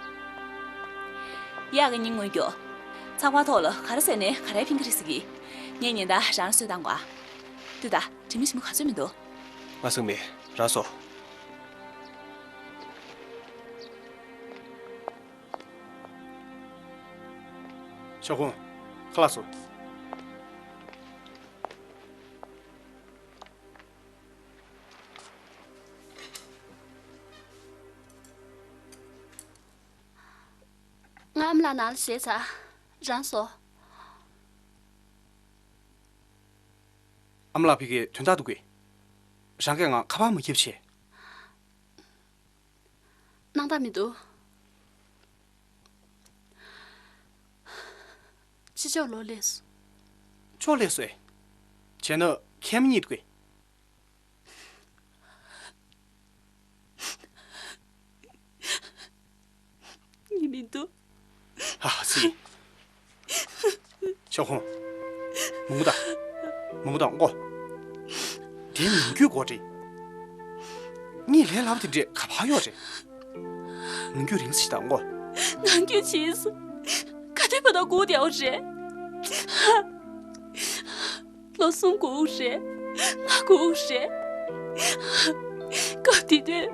གཡག་གི་སྙིང་དངོས་རྒྱོ། ཚགས་པར་ཐོག་ལ་ག་རེ་ཟེར་ནའི་ག་རེ་ཕན་གྱི་རེད་ཟེར་གི། ངས་ཉིན་ལྟར་རང་ལ་གསོལ་བཏང་གོ་ཨ། ལྟོས་ད། དྲི་མ་ཞིམ་པོ་ག་ཚོད་མི་འདུག་ང་ཟ་གི་མེད། རང་ཟོ། ཞའོ་ཧུང་། ཁ་ལག་ཟོ། ང་ཨ་མ་ལགས་ནང་ལ་བཞེས་ཚར། རང་ཟོ། ཨ་མ་ལགས་ཕ་གིར་དོན་དག་འདུག་གས། རང་གིས་ང་ཁ་པར་མ་བརྒྱབ་བྱས། སྣང་དག་མི་འདུག་ཅི་ལྕོགས་ལོག་སླེབས་སོང་། ཅོག་སླེབས་སོང་ཨེ། བྱས་ན་མཁལ་མ་རྙེད་འདུག་གས། འདུག་ཨ་ཙི། ཤོག་ཧོ། མོ་མོ་ད། མོ་མོ་ད་ཨོ། དེ་ནམ་རྒྱུན་གོ་རེད། ངས་ལས་སླ་པོ་དེ་འདྲས་ག་པར་ཡོད་རེད། ནམ་རྒྱུན་རིང་ཞིག་ད་ཨོ། ནམ་རྒྱུན་བྱས་སོ། ག་དུས་བར་དུ་སྒུག་བསྡད་ཡོད་རེད། ལོ་གསུམ་སྒུག་རེད། ལྔ་སྒུག་རེད། སྐབས་དེ་དུས་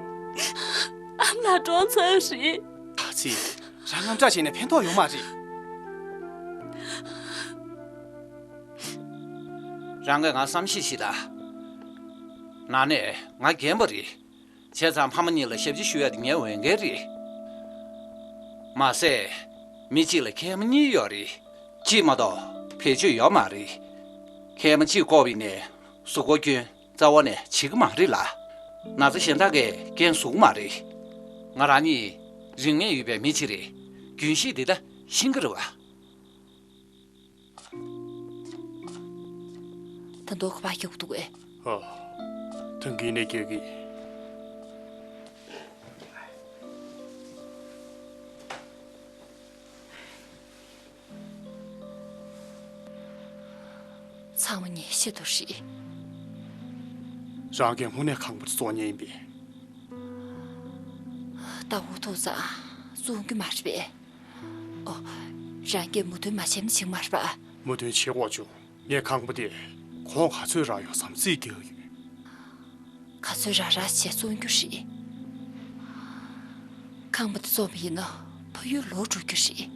ཨ་མ་ལགས་གྲོངས་ཚར་རེད། ཨ་ཙི། རང་དངངས་སྐྲག་བྱས་ནས་ཕན་ཐོགས་ཡོད་མ་རེད། རང་གིས་ང་བསམ་ཤེས་ཤིག་དང་། ན་ནས་ང་རྒན་པ་རེད། བྱས་ཙང་ཕ་མ་གཉིས་ལ་ཞབས་ཕྱི་ཞུ་ཡ་དེ་ངའི་འོས་འགན་རེད། མ་ཟད། མི་གཅིག་ལ་མཁལ་མ་གཉིས་ཡོད་རེད། གཅིག་མ་གཏོགས་བེད་སྤྱོད་ཡོད་མ་རེད། མཁལ་མ་གཅིག་བཀོག་པ་ཡིན་ནའི་གཟུགས་པོ་སྐྱོན་རྩ་བ་ནས་བྱེད་ཀྱི་མ་རེད་ལ། ན་ཚ་གཞན་དག་གིས་རྐྱེན་བཟོ་གི་མ་རེད། ང་རང་གཉིས་རིག་གནས་ཡོད་པའི་མི་གཅིག་རེད། རྒྱུན་ཤེས་འདི་ད་ཤེས་ཀྱི་རེད་བ། ད་མདོ་ག་པར་རྒྱག་གི་འདུག་གས། ཨ། ཐང་གི་ནས་རྒྱག་གི། ཚང་མ་ངས་ཤེས་ཐུབ་རེད། རང་གིས་དངོས་གནས་ཁང་པ་དེ་བཙོང་མཁན་ཡིན་པས། ད་འུ་ཐུག་ཙང་བཙོང་རྒྱུ་མ་རེད་པས། ཨོ། རང་གིས་མོས་མཐུན་མ་བྱས་ན་བྱེད་མ་རེད་པ། མོས་མཐུན་བྱེད་དགོས་བྱུང་། ངས་ཁང་པ་དེ་གོང་ག་ཚོད་རག་ཡོང་བསམ་རྩིས་རྒྱག་གི་ཡོད། ག་ཚོད་རག་རག་བྱས་བཙོང་རྒྱུ་རེད། ཁང་པ་དེ་བཙོང་བ་ཡིན་ན་ཕ་ཡུལ་ལོག་འགྲོ་རྒྱུ་རེད།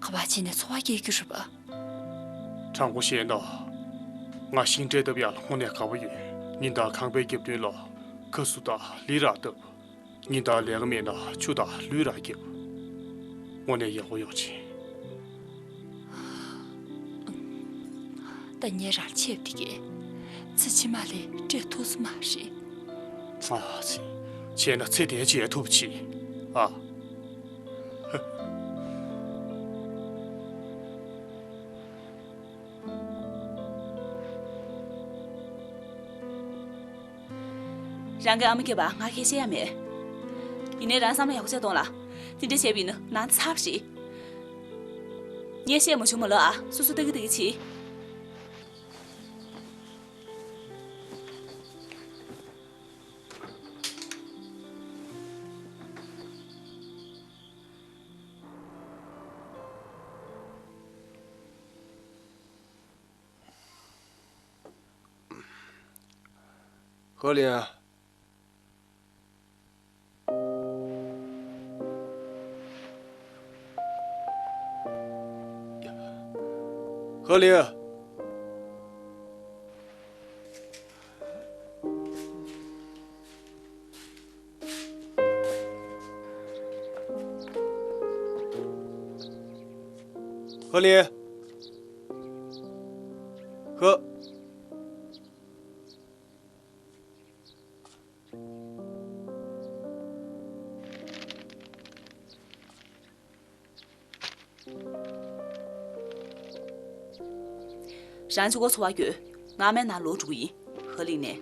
ག་པར་ཕྱིན་ནས་འཚོ་བ་སྐྱེལ་རྒྱུ་རེད་པ། དྲང་པོ་བཤད་ན། ང་ཤིང་འབྲས་བཏབ་ཡག་ལ་དངོས་གནས་དགའ་པོ་ཡོད། ཉིན་ལྟར་ཁང་པའི་རྒྱབ་མདུན་ལ་ཁ་སུ་དང་ལི་རགས་བཏབ། ཉིན་ལྟར་ལས་ཀ་མེད་ན་ཆུ་དང་ལུད་རགས་རྒྱབ། དངོས་གནས་ཡག་པོ་ཡོང་ཆེ། ད་ངས་རང་ཆེབ་དེ་གས་ཚེ་ཕྱི་མ་ལས་སྤྲད་ཐུབ་ས་མ་རེད། ཨ་ཙི། བྱས་ན་ཚེ་འདས་བྱས་ཐུབ་ཆེ། ཨ། རང་གི་ཨ་མ་སྐྱེས་པ་ང་ཁས་བཤད་ཡ་མེད། ཡིན་ནའི་རང་བསམ་བློ་ཡག་པོ་བྱས་གཏོང་ལ། དེ་འདྲ་བྱས་པ་ཡིན་ན་ནང་ཚ་བ་ཞིག་ངས་བཤད་མ་བྱུང་མ་ལོ་ཨ། སོ་སོ་ལྟ་གི་ལྟ་གི་བྱེད། ཧོ་ལི་ཡ། ཧོ་ལི་ཡ། ཧོ་ལི་ཡ། ཧོ། རང་གཅིག་པོ་འཚོ་བ་སྐྱོལ། ང་མའི་ནང་ལོག་འགྲོ་གི་ཡིན། ཧ་ལིང་ནས།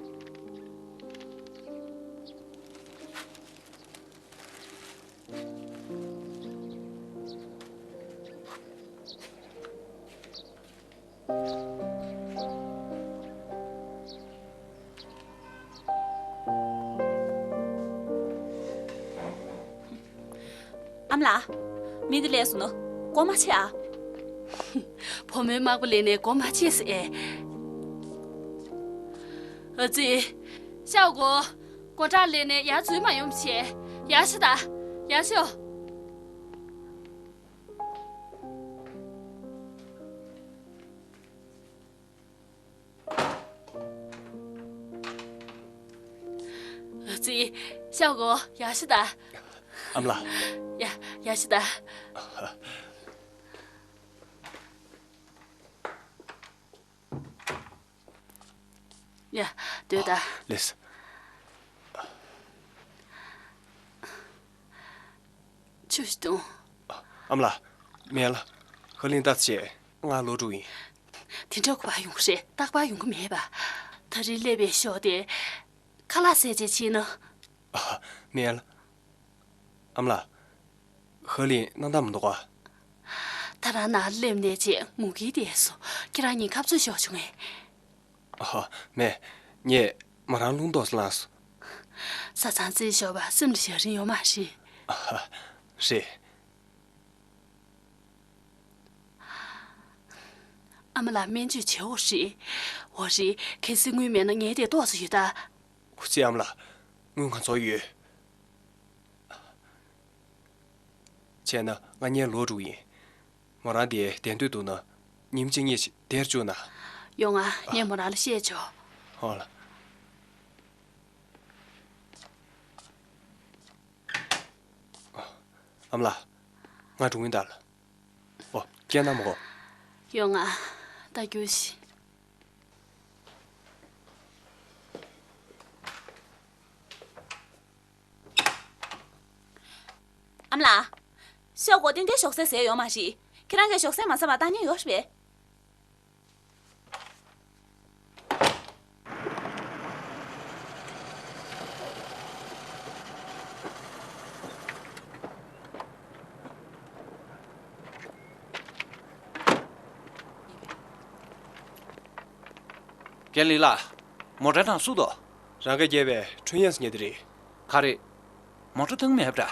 ཨ་མ་ལགས། མི་འདི་སླེབས་སོང་ནོ། སྒོ་མ་ཕྱེ་ཨ། བུ་མོའི་དམག་པ་སླེབས་ནས་སྒོ་མ་ཕྱེ་ཟེར་ཨེ། ཨ་ཙི། ཤའོ་གོ། སྒོ་བྲག་སླེབས་ནས་ཡར་འཛུལ་མ་ཡོང་བྱས། ཡར་ཤོག་ད། ཡར་ཤོག་ཨ་ཙི། ཤའོ་གོ། ཡར་ཤོག་ད། ཨ་མ་ལགས། ཡ། ཡར་ཤོག་ད། ཡ། སྡོད་ད། ལགས་སོ། ཆུ་ཞིག་འཐུང་། ཨ་མ་ལགས། མེད་ལགས། ཧ་ལིང་ད་བྱས་ང་ལོག་འགྲོ་ཡིན། དེ་འདྲ་ག་པར་ཡོང་གི་རེད། རྟག་པར་ཡོང་གི་མེད་པ། ད་རེས་སླེབས་པའི་ཤོག་དེ། ཁ་ལག་ཟས་བྱས་ཕྱིན་ན། ཨ། མེད་ལགས། ཨ་མ་ལགས། ཧ་ལིང་སྣང་དག་མི་འདུག་ག་ད་རང་ནང་སླེབས་ནས་རྗེས་ངུ་གིན་བསྡད་སོང་། ཁྱེད་རང་གཉིས་ཁ་རྩོད་ཤོར་བྱུང་ངས། ཨ་ཧ། མེད། ངས་མོ་རང་རླུང་ཏོག་ཙམ་ལངས་སོང་། བཟའ་ཚང་རྩེད་ཤོར་བ་སེམས་ལ་བཞག་རིན་ཡོད་མ་རེད། ཨ་ཧ། རེད། ཨ་མ་ལགས་སྨན་བཅོས་བྱེད་དགོས་རེད། འོ་རེད། གལ་སྲིད་དངུལ་མེད་ན་ངའི་དེ་ཏོག་ཙམ་ཡོད་ད། ཨུ་ཙི། ཨ་མ་ལགས། དངུལ་ང་ཚོར་ཡོད། བྱས་ན་ང་གཉིས་ལོག་འགྲོ་གི་ཡིན། མོ་རང་དེ་བསྡད་འདོད་འདུག་ན་ཉིན་གཅིག་གཉིས་ཤིག་བསྡད་བཅུག་ན། ཡོང་ང་། ངས་མོ་རང་ལ་བཤད་ཆོག་ཧོ་ལ། ཨ་མ་ལགས། ང་འགྲོ་གི་ཡིན་ད་ལ། ཨོ། སྐད་ན་མོ། ཡོང་ང་། ད་རྒྱུགས་ཤིག་ཨ་མ་ལགས། ཤོག་གོ་ཏན་ཏན་ཞོགས་ཟས་ཟས་ཡོད་མ་རེད། ཁྱེད་རང་གིས་ཞོགས་ཟས་མ་ཟ་བར་བཏང་མཁན་ཡོད་རེད་པས། རྒན་ལི་ལགས། མོ་ཊ་ནང་སུ་འདུག་རང་གིས་བརྒྱབ་པའི་ཁྲུན་ཡན་ཟེར་མཁན་དེ་རེད། ག་རེ། མོ་ཊ་བཏང་མེད་པ་འདྲ།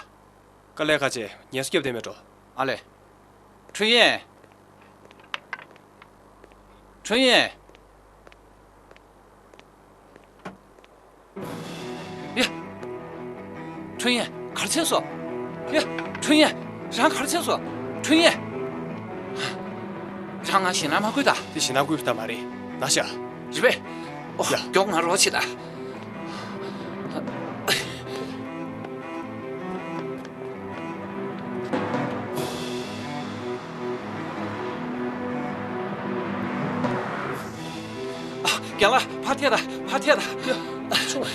དཀའ་ལས་ཁག་ཆེ། ངལ་གསོ་བརྒྱབ་བསྡད་མེད་འགྲོ། ཨ་ལས། ཁྲུན་ཡན། ཁྲུན་ཡན། ཡ། ཁྲུན་ཡན། ག་རེ་བྱས་སོང་། ཡ། ཁྲུན་ཡན། རང་ག་རེ་བྱས་སོང་། ཁྲུན་ཡན། རང་ང་ཞེད་སྣང་མ་དགོས་ད། དེ་ཞེད་སྣང་དགོས་པ་ད་མ་རེད། ན་ཤ། རེད་པས། ཨོ། ཡ། མགྱོགས་ང་རོགས་བྱེད་ད། ཨ། རྒན་ལགས། ཕར་ཐད་ད། ཕར་ཐད་ད། ཡ། ཆུང་བ།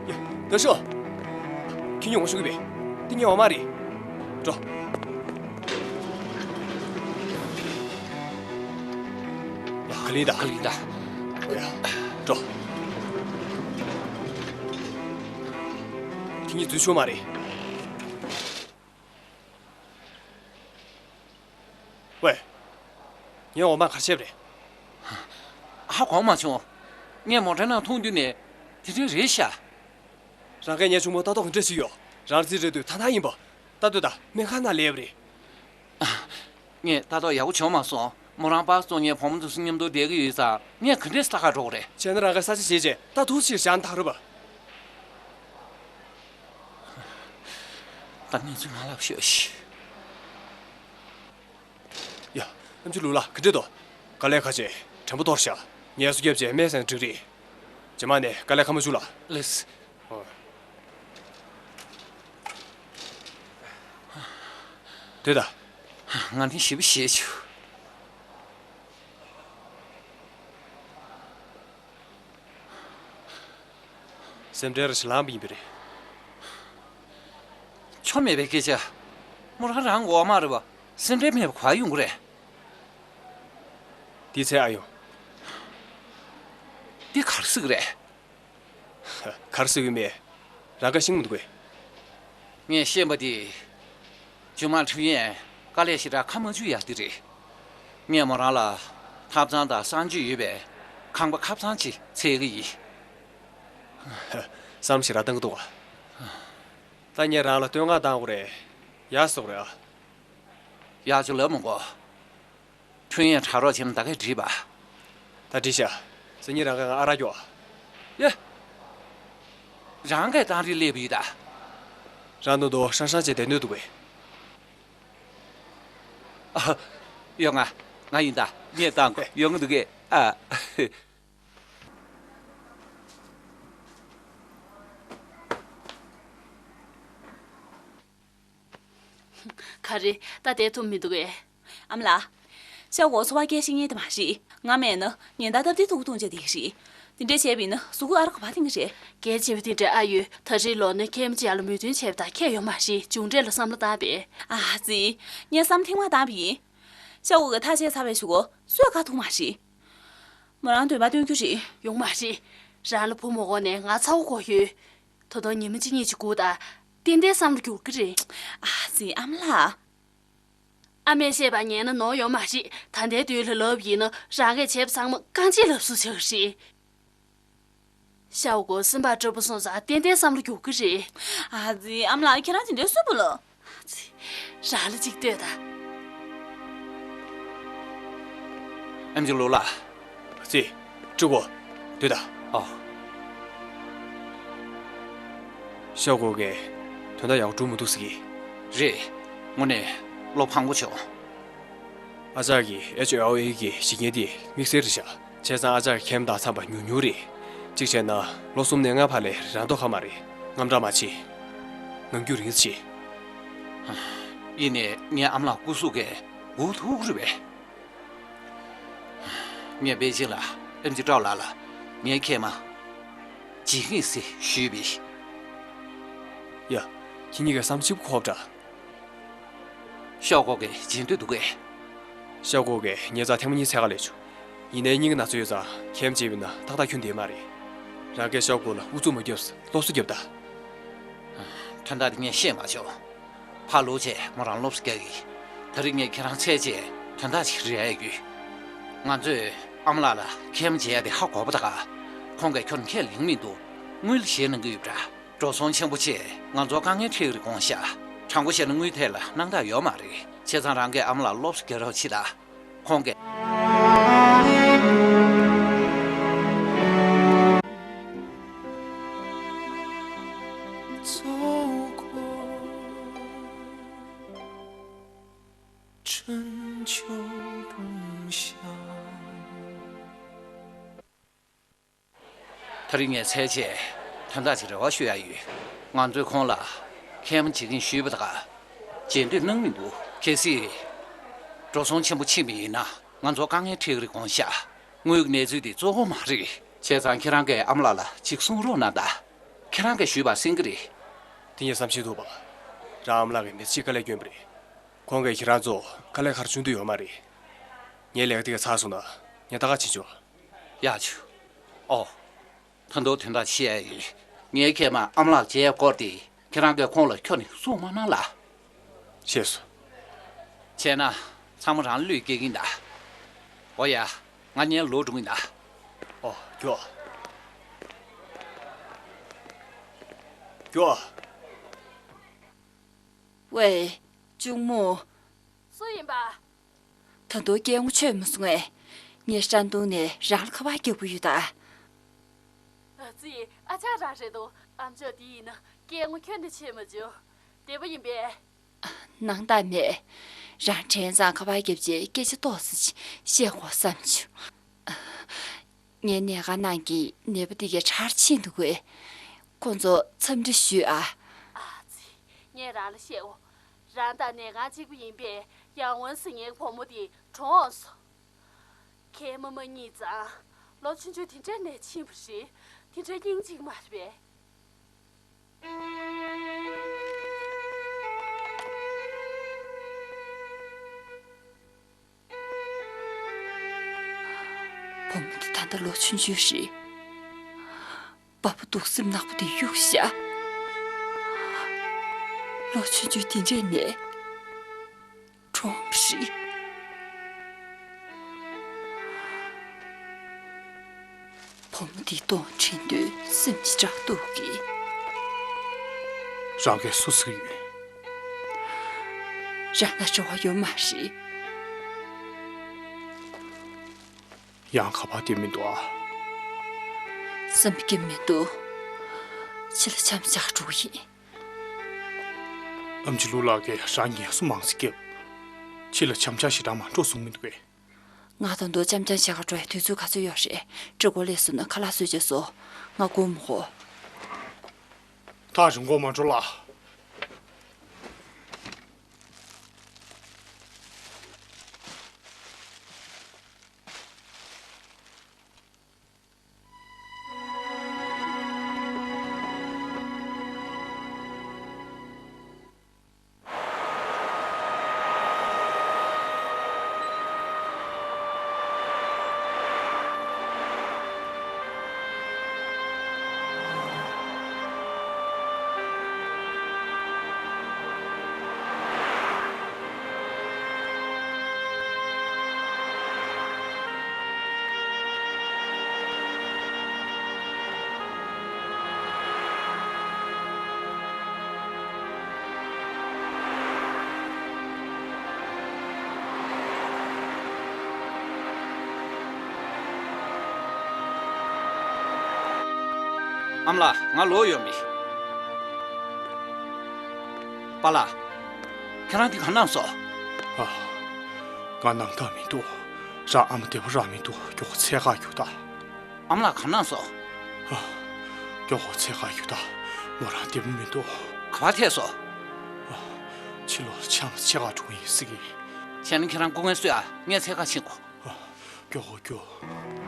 ཡ། ད་ཤོག་ཁྱེད་ཉོ་ངོ་ཤོག་གི་བས། འདི་ཉོ་བ་མ་རེད། འགྲོ། ཡ། ག་ལེ་ད། ག་ལེ་ད། ཨོ་ཡ། འགྲོ། ཁྱེད་གཉིས་འཛུལ་ཆོག་མ་རེད། ཝེ། ངའི་འོ་མ་ག་རེ་བྱས་པ་རེད། ཧ་གོ་མ་བྱུང་། ངས་མོ་ཊའི་ནང་མཐོང་དུས་ནས་དེ་འདྲ་རེད་ཤག་རང་གིས་ངའི་གཅུང་མོ་ལྟ་རྟོག་ག་འདྲ་བྱས་ཡོད། རང་རྩིས་རེད་དུས་ཐ་ཐ་ཡིན་པ། ལྟ་དུས་ད་སྨན་ཁང་ནང་སླེབས་པ་རེད། ངས་ལྟ་རྟོག་ཡག་པོ་བྱུང་མ་སོང་། མོ་རང་པཱ་སི་བཙོང་མཁན་བུ་མོ་དེ་ཚོ་མཉམ་དུ་བསྡད་ཀྱི་ཡོད་ཙང་ངས་ག་འདྲས་ལྟ་ག་འགྲོ་དགོས་རེད། བྱས་ན་རང་གིས་ས་ཆ་བྱས་རྗེས་ལྟ་ཐུག་ཕྱིར་བཞག་ན་ཐག་རེད་པ། ད་གནས་ཚུལ་མ་ལབ་ཤོག་ཤིག་ཡ། ཨེམ་ཆི་ལུག་ལགས། ག་འདྲས་འདུག་དཀའ་ལས་ཁག་ཆེ། དྲན་པ་གཏོར་ཤག་ངལ་གསོ་བརྒྱབ་རྗེས་སྨན་ཟས་ན་འགྲིག་རེད། རྗེས་མ་ནས་དཀའ་ལས་ཁག་མ་བྱུང་ལ། ལགས་སོ། ཨོ། སྡོད་ད། ང་ནི་ཞེ་པོ་ཞེད་བྱུང་། སེམས་ཁྲལ་ར་ཞིག་ལངས་པ་ཡིན་པས་རེད། ཆོ་མེད་པའི་སྐད་ཆ། མོ་རང་རང་འོག་མ་རེད་པ། སེམས་ཁྲལ་མེད་པ་ག་ཡོང་གི་རེད། དེའི་ཚེ་ཨ་ཡོང་། འདི་ག་རེ་ཟེར་གི་རེད། ག་རེ་ཟེར་གི་མེད། རང་ག་ཤེས་མི་འདུག་གས། ངས་ཤེས་པ་དེ། རྒྱུ་མ་ཁྲིམས་ཡན་དཀའ་ལས་ཞེ་དྲག་ཁ་མ་འཇུ་ཡག་དེ་རེད། ངས་མོ་རང་ལ་ཐབ་ཚང་དང་གསང་སྤྱོད་ཡོད་པའི་ཁང་པ་ཁབ་ཚང་ཅིག་འཚོལ་གི་ཡིན། བསམ་ཞེ་དྲག་བཏང་གི་འདུག་ག་ད་ངས་རང་ལ་བསྟོད་བསྔགས་བཏང་དགོས་རེད། ཡག་སོགས་རེད་ཨ། ཡག་ཅིག་ལབ་མི་དགོས། ཁྲུན་ཡན་དྲ་རོགས་བྱས་ན་ད་གས་འགྲིག་པ། ད་འགྲིག་ཤག་སང་ཉིན་རང་གིས་ང་ཨ་རག་སྐྱོག་ཨ། ཡ། རང་གིས་བཏང་རིགས་སླེབས་ཡོད་ད། རང་དོན་དུ་ཧྲང་ཧྲང་བྱས་བསྡད་འདོད་འདུག་གས། ཨ། ཡོང་ང་། ང་ཡིན་ད། ངས་བཏང་གོ། ཡོང་གི་འདུག་གས། ཨ། ག་རེ། ད་བསྡད་ཐུབ་མི་འདུག་གས། ཨ་མ་ལགས། ཤ་འོ་འཚོ་བ་སྐྱེལ་ཤེས་མཁན་དེ་མ་རེད། ང་མེད་ན་ཉིན་ལྟར་སྟབས་བདེ་ཐུག་ཐུག་བྱས་བསྡད་ཀྱི་རེད། དེ་འདྲ་བྱས་པ་ཡིན་ན་གཟུགས་པོ་ཨ་རོ་ག་པར་ཐོན་གྱི་རེད། གལ་ཆེ་བ་དེ་འདྲ་ཨ་ཡོད། ད་རེས་ལོག་ནས་ཁྱེད་རྣམ་པ་ལ་མོས་མཐུན་བྱས་པ་དང་ཁྱད་ཡོད་མ་རེད། མཇུག་འབྲས་ལ་བསམ་བློ་བཏང་པས། ཨ་ཙི། ངས་བསམ་ཐེངས་མང་བཏང་པ་ཡིན། ཤ་འོ་གིས་ཐག་བཅད་ཚར་བའི་གཞུག་གུ་སུས་དགའ་ཐུབ་མ་རེད། མོ་རང་འདོད་པ་སྟོན་རྒྱུ་རེད། ཡོང་མ་རེད། རང་ལ་བུ་མ་དགོས་ནའི་ང་ཚ་བོ་དགོས་ཡོད། ད་དུང་ཉི་མ་གཅིག་གཉིས་ཅིག་སྒུག་དང་། ཏན་ཏན་བསམ་བློ་འགྱུར་གི་རེད། ཨ་ཙི། ཨ་མ་ལགས། ཨ་མས་བཤད་པ་ཉན་ན་ནོར་ཡོད་མ་རེད། ད་ལྟའི་དུས་ལ་ལབ་ཡིན་ན་རང་གིས་བྱས་པ་ཚང་མ་རྐང་རྗེས་ལབ་སུ་ཆགས་རེད། ཤའོ་ཀོ་སེམས་པ་སྐྱོ་པོ་སོང་ཙང་ཏན་ཏན་བསམ་བློ་འགྱུར་གི་རེད། ཨ་ཙི། ཨ་མ་ལགས། ཁྱེད་རང་ཇི་འདྲའི་སུན་པོ་ལ། ཨ་ཙི། རང་ལ་གཅིག་ལྟོས་དང་། ཨེམ་ཆི་ལུའུ་ལགས། ཙི། ཀྲི་གོ། སྡོད་དང་། ཨོ། ཤའོ་ཀོ་གིས་དོན་དག་ཡག་པོ་འགྲོ་མི་འདུག་ཟེར་གི། རེད། དངོས་གནས་བློ་ཕངས་པོ་བྱུང་། ཨ་ཅག་གི་ཨེཆ་ཨེལ་ཨེ་གི་གཞི་རྐྱེན་དེ་དམིགས་བསལ་རེད་ཤག་བྱས་ཙང་ཨ་ཅག་གི་ཁེམ་དང་འཚམས་པ་ཉུང་ཉུང་རེད། གཅིག་བྱས་ན་ལོ་གསུམ་ནས་ལྔ་བར་ལ་རང་མཐོ་ཁ་མ་རེད། དངངས་སྐྲག་མ་བྱེད། ངང་རྒྱུགས་རིང་ཙམ་བྱེད། ཡིན་ནའི་ངའི་ཨ་མ་ལགས་སྐུ་གཟུགས་ཀྱིས་སྒུག་ཐུབ་ཀྱི་རེད་པས། ངས་པེ་ཅིང་ལ་ཨེམ་ཆི་ཀྲའོ་ལགས་ལ་ངའི་ཁེ་མ་བྱེད་ཀྱི་ཡིན་ཟེར་ཞུས་པས། ཡ། ཁྱེད་གཉིས་ཀས་བསམ་ཚུལ་གོ་བ་འདྲ། ཤའོ་ཀོ་གིས་བྱེད་འདོད་འདུག་གས། ཤའོ་ཀོ་གིས་ཉེ་ཆར་ཐེངས་མ་གཉིས་འཚོལ་ག་སླེབས་བྱུང་། ཡིན་ནའི་སྙིང་གི་ན་ཚ་ཡོད་ཙང་ཁེམ་བྱས་པ་ཡིན་ན་ཏག་ཏག་ཁྱོན་བསྡད་མ་རེད། རང་གིས་ཤའོ་ཀོ་ལ་ཨུ་ཚུགས་མ་རྒྱོབས། སློབ་གསོ་རྒྱོབ་དང་། དོན་དག་དེ་ངས་ཤེས་མ་བྱུང་། ཕར་ལོག་བྱས་མོ་རང་སློབ་གསོ་རྒྱག་གི། ད་རིང་ངས་ཁྱེད་རང་འཚོལ་བྱས་དོན་དག་ཅིག་རེད་ཡ་ཡོད། ང་ཚོས་ཨ་མ་ལགས་ལ་ཁེམ་བྱེད་ཡ་དེ་ཧ་གོ་བ་ད་ག་ཁོང་གིས་ཁྱོན་ཁས་ལེན་མི་འདུག་དངུལ་བཞེས་གནང་གི་ཡོད་པ་འདྲ། འགྲོ་སོང་ཆེན་པོ་བྱས་ང་ཚོར་དཀའ་ངལ་འཕྲད་ཀྱི་རེད་དགོངས་ཤག་དྲང་པོ་བཤད་ན་དངུལ་ཐད་ལ་སྣང་དག་ཡོད་མ་རེད། བྱས་ཙང་རང་གིས་ཨ་མ་ལགས་སློབ་གསོ་རྒྱག་རོགས་བྱེད་དང་། ཁོང་གིས། ད་རིང་ངས་འཚོལ་བྱས་དོན་དག་ཅིག་རེ་བ་ཞུ་ཡ་ཡོད། ང་ཚོས་ཁོང་ལ་ཁེམ་བྱེད་ཀྱིན་ཞུས་པ་ད་ག་བྱེད་འདོད་གནང་མི་འདུག་གལ་སྲིད་འགྲོ་སོང་ཆེན་པོ་ཕྱིན་པ་ཡིན་ན་ང་ཚོར་དཀའ་ངལ་འཕྲད་ཀྱི་རེད་དགོངས་ཤག་དངུལ་གྱི་གནས་ཚུལ་དེ་གཙོ་བོ་མ་རེད། བྱས་ཙང་ཁྱེད་རང་གིས་ཨ་མ་ལགས་ལ་ཅིག་གསུང་རོགས་གནང་དང་། ཁྱེད་རང་གིས་ཞུས་པ་གསན་གྱི་རེད། དེ་ངས་བསམ་ཤེས་འདུག་པ། རང་ཨ་མ་ལགས་ཀྱིས་མི་ཚེ་གཅིག་དཀའ་ལས་བསྐྱོན་པ་རེད། ཁོང་གིས་ཁྱེད་རང་ཚོ་དཀའ་ལས་ཁག་བྱུང་འདོད་ཡོད་མ་རེད། ངའི་ལས་ཀ་དེ་ག་ཚར་སོང་ན་ངས་ད་ག་ཕྱིན་ཆོག་ཡག་བྱུང་། ཨོ། ད་དུང་དོན་དག་ཅིག་བཤད་ཡ་ཡོད། ངའི་ཁེ་མ་ཨ་མ་ལགས་མཇལ་ཡ་སྐོར་དེ་ཁྱེད་རང་གིས་ཁོང་ལ་ཁྱོན་ནས་གསུངས་མ་གནང་ལ། ཤེས་སོང་། བྱས་ན་ཚང་མ་རང་བློས་འགེལ་གྱིན་གདའ། འོ་ཡ། ང་གཉིས་ལོག་འགྲོ་གིན་གདའ། ཨོ། མགྱོགས། མགྱོགས། ཝེ། གཅུང་མོ། སུ་ཡིན་པ། ད་དུང་སྐད་ངོ་ཆོད་མ་སོང་ངས། ངས་ཧྲན་ཏུང་ནས་རང་ལ་ཁ་པར་རྒྱག་གི་ཡོད་ད། ཨ་ཙི། ཨ་ཅག་རང་རེད་འདུག་ཨ་མཆོག་འདི་ཡིན་ན་སྐད་ངོ་ཁྱོན་ནས་ཆོད་མ་བྱུང་། བདེ་པོ་ཡིན་པས། སྣང་དག་མེད། རང་དྲན་ཙང་ཁ་པར་བརྒྱབ་རྗེས་སྐད་ཆ་ཏོག་ཙམ་བཤད་དགོས་བསམ་བྱུང་། ངའི་གནས་ཁང་ནང་གི་ནད་པ་དེ་གའི་ཁྲག་ཕྱིན་འདུག་གས། ཁོང་ཚོ་འཚམས་འདྲི་ཞུས་ཨ། ཨ་ཙི། ངས་རང་ལ་བཤད་འོ། རང་དང་ནད་ཁང་གཅིག་པ་ཡིན་པས་ཡང་ཝན་ཟེར་མཁན་བུ་མོ་དེ་གྲོངས་སོང་། ཁའི་མ་མ་གཉིད་ཙང་། ལོ་ཆུང་ཆུང་དེ་འདྲ་ནས་ཕྱིན་པ་རེད། དེ་འདྲ་སྙིང་རྗེ་མ་རེད་པས། བུ་མོ་དེ་ད་ལྟ་ལོ་ཆུང་ཆུང་རེད། པ་ཕ་སྡུག་སེམས་ནག་པོ་དེ་གཡུགས་བཞག་ལོ་ཆུང་ཆུང་དེ་འདྲས་ནས་གྲོངས་པ་རེད། བུ་མོ་འདི་གདོང་དྲན་དུས་སེམས་ཀྱི་སྐྲག་སྡུག་གིས། རང་གིས་སུ་ཟེར་ཡོད། རང་དང་འབྲེལ་བ་ཡོད་མ་རེད། ཡང་ཁ་པར་དེ་མི་འདུག་ཨ། བསམ་གྱི་མི་འདུག་ཕྱི་ལ་འཆམ་འཆམ་འགྲོ་གི་ཡིན། ཨམ་ཆི་ལུའུ་ལགས་ཀྱིས་རང་ངལ་གསོ་མང་ཙམ་བརྒྱབ། ཕྱི་ལ་འཆམ་འཆམ་ཞེ་དྲག་མ་འགྲོ་གསུང་མི་འདུག་གས། ང་དང་དུ་འཆམ་འཆམ་བྱེད་ག་འགྲོ་ཡ་དུས་ཚོད་ག་ཚོད་ཡོད་རེད། སྤྲི་གོ་སླེབས་སོང་ན་ཁ་ལག་བཟོས་བྱས་སོ། ང་སྒུག་མི་དགོས། ཐག་རིང་པོ་མ་འགྲོ་ལ། ཨ་མ་ལགས། ང་ལོག་ཡོང་མི། པཱ་ལགས། ཁྱེད་རང་འདི་ག་གནང་སོང་། ཨ། ང་ནང་ལྟར་མི་འདུག་རང་ཨ་མ་བདེ་པོ་རང་མི་འདུག་མགྱོགས་པོ་འཚོལ་གར་རྒྱུགས་དང་། ཨ་མ་ལགས་ག་གནང་སོང་། ཨ། མགྱོགས་པོ་འཚོལ་གར་རྒྱུགས་དང་། མོ་རང་བདེ་པོ་མི་འདུག་ག་པར་ཐལ་སོང་། ཨ། ཕྱི་ལོགས་ཆང་ཕྱེད་ཀ་འགྲོ་གི་ཡིན་ཟེར་གི། བྱས་ན་ཁྱེད་རང་སྐུ་ངལ་གསོ་ཡ། ངས་འཚོལ་གར་ཕྱིན་གོ། ཨ། མགྱོགས་པོ་རྒྱུགས།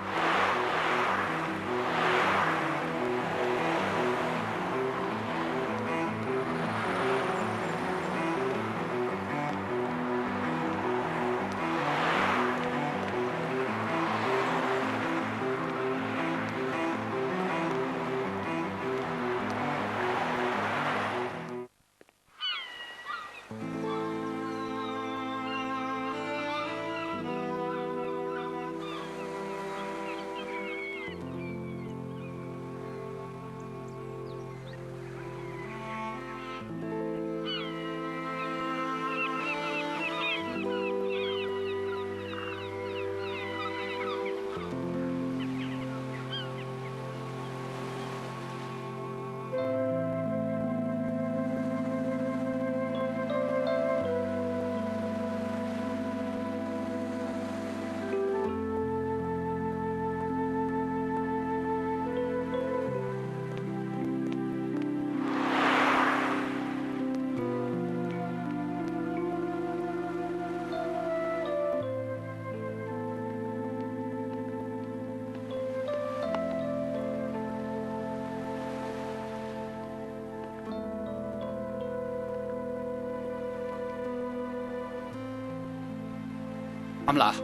ཨ་མ་ལགས།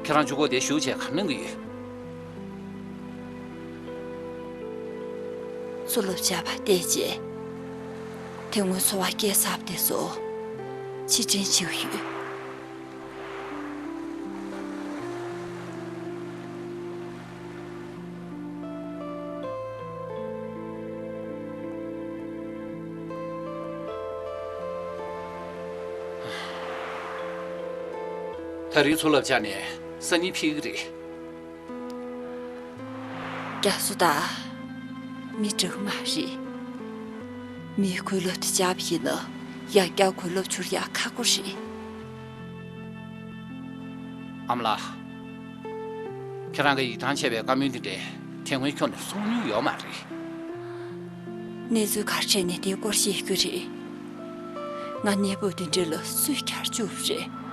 ཁྱེད་རང་གཅིག་པོ་དེ་བཞུགས་བྱས་ག་རེ་གནང་གི་ཡོད། ཚུར་ལོག་བྱ་བ་བལྟས་རྗེས། དེ་སྔོན་འཚོ་བ་སྐྱེལ་ཚར་བ་དེ་ཚོ་ཕྱིར་དྲན་བྱེད་ཀྱི་ཡོད། ད་རེས་ཚུར་ལོག་བྱས་ནས་སང་ཉིན་ཕེབས་ཀྱི་རེད། རྒྱ་མཚོ་དང་མི་འདྲ་གི་མ་རེད། མིའི་གོས་ལོག་དེ་འཇགས་པ་ཡིན་ན་ཡང་བསྐྱར་གོས་ལོག་འབྱོར་ཡག་ཁག་པོ་རེད། ཨ་མ་ལགས། ཁྱེད་རང་གིས་ཡིད་ཐང་ཆད་པའི་བཀའ་མོལ་འདི་འདྲ་དེ་སྔོན་ཁྱོན་ནས་གསུང་མྱོང་ཡོད་མ་རེད། གནས་ཚུལ་ག་རེ་བྱས་ནས་དེའི་སྐོར་བཤད་རྒྱུ་རེད། ང་གནས་བབ་འདི་འདྲ་ལ་སུས་གྱར་བཅུག་པ་རེད།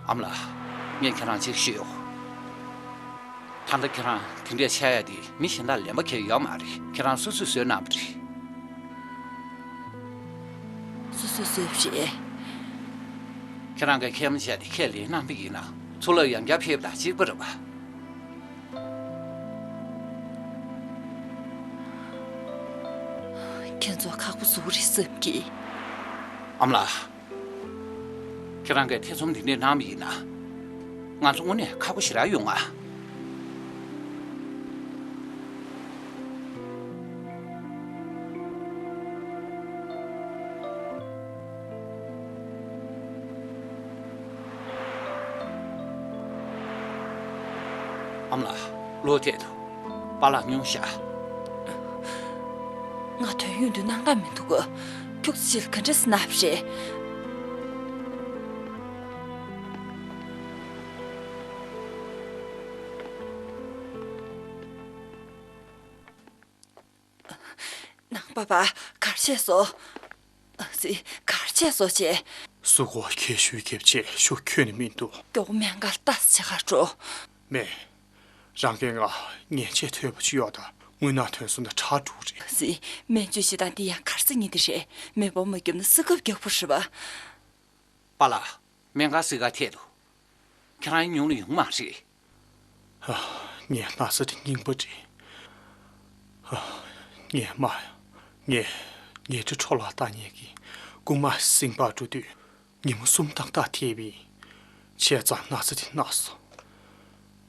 ཨ་མ་ལགས། ངས་ཁྱེད་རང་གཅིག་ཤོད་ཡོད། ད་ལྟ་ཁྱེད་རང་དེ་འདྲས་ཆགས་ཡ་དེ་མི་གཞན་དག་ལན་པ་ཁེལ་ཡོད་མ་རེད། ཁྱེད་རང་སོ་སོས་བཟོས་གནང་བ་རེད། སོ་སོས་བཟོས་པ་རེད། ཁྱེད་རང་གིས་ཁས་མ་བྱས་ཏེ་ཁས་ལེན་གནང་བ་ཡིན་ན་ཚུར་ལོག་ཡང་བསྐྱར་ཕེབས་དང་གཅིག་པ་རེད་པ། ཁྱེད་ཚོ་ཁག་པོ་བཟོ་གི་རེད་བསམ་གི། ཨ་མ་ལགས། ཁྱེད་རང་གིས་ཐེ་ཚོམ་འདི་འདྲས་གནང་བ་ཡིན་ན། ང་ཚོ་དངོས་གནས་ཁག་པོ་ཞེ་དྲག་ཡོང་ང་། ཨ་མ་ལགས། གློ་ཐད་དུ། པཱ་ལགས་སྙུང་བཞག་ང་དོན་ཡོད་དུ་སྣང་ག་མི་འདུག་ཁྱུག་ཙམ་ཅིག་ལ་ག་འདྲ་སེ་ན་བ་རེད། ནང་པ་པ། གར་བྱས་སོ། ཨ་ཙི། གར་བྱས་སོ་བྱས། སུ་གོ་ཁྱེད་ཤུལ་ཁེབས་བྱས་ཤུ་ཁྱོད་ནི་མི་འདུག་མགྱོགས་སྨན་ཁང་ལ་ལྟ་ས་བྱེད་གར་འགྲོ། མེད། རང་གིས་ང་ཉེན་ཆེ་ཐོས་པ་ཅིག་ཡོད་ད་དངུལ་ནང་ཐོན་སོང་ན་ཁྲག་འགྲོ་གི་རེད། ཨ་ཙི། སྨན་བཅོས་བྱེད་སྟངས་འདི་ཡང་གར་ས་ཉིན་འདི་རེད། མེ་སྤར་མ་བརྒྱབ་ན་སྲིད་སྐབས་རྒྱག་པོ་རེད་པ། པཱ་ལགས། སྨན་ཁང་སྲིད་ཀ་ཐད་དུ། ཁྱེད་རང་ཉུང་ལ་ཡོང་མ་རེད། ཨ། ངའི་ན་ཚ་དེ་རྙིང་པ་རེད། ཨ། ངའི་མ། ངས་ཉལ་ཁྲི་འཕྲོ་བརླག་བཏང་མཁན་གྱི་རྐུན་མ་ཟིན་པར་འགྲོ་དུས་ཉིན་མོ་གསུམ་ཏག་ཏག་ཐེབས་པ་ཡིན། བྱས་ཙང་ན་ཚ་དེ་ན་སོང་།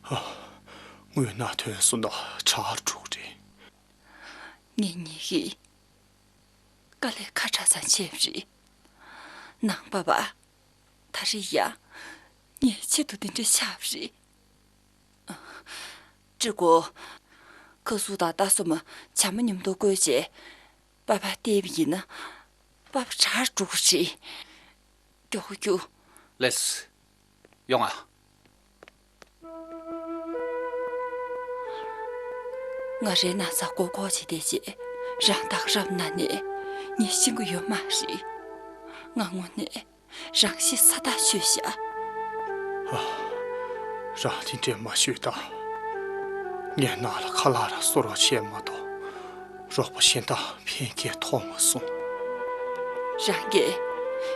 ཨ། དངུལ་ནང་ཐོན་སོང་ན་ཁྲག་འགྲོ་གི་རེད། ངེད་གཉིས་ཀྱིས་དཀའ་ལས་ཁ་ཕྲ་ཙམ་བྱས་པ་རེད། ནང་པ་པ། ད་རེས་ཡ། ངས་ཆེད་དུ་དེ་འདྲ་བྱས་པ་རེད། ཀྲི་གོ། ཁ་ཟུར་དང་རྟ་སོ་མ་ཇ་མ་མཉམ་དུ་བསྐོལ་རྗེས་པཱ་པཱ་བལྟས་པ་ཡིན་ན། པཱ་པཱ་དྲག་འགྲོ་གི་རེད། མགྱོགས་པོ་རྒྱུགས། ལེགས། ཡོང་ང་། ང་རའི་ན་ཚ་མགོ་འཁོར་བྱེད་བསྡད་རྗེས་རང་ད་ག་རབ་ན་ནས་ངས་ཤེས་ཀྱི་ཡོད་མ་རེད། ང་དངོས་གནས་རང་ཤི་ས་ཐག་ཆོད་ཤག་ཨ། རང་དེ་འདྲས་མ་ཤོད་དང་། ངས་ནང་ལ་ཁ་ལག་རང་གསོལ་རོགས་བྱས་མ་གཏོགས། རོགས་པ་གཞན་དག་ཕན་ཁེ་ཐོགས་མ་སོང་། རང་གིས་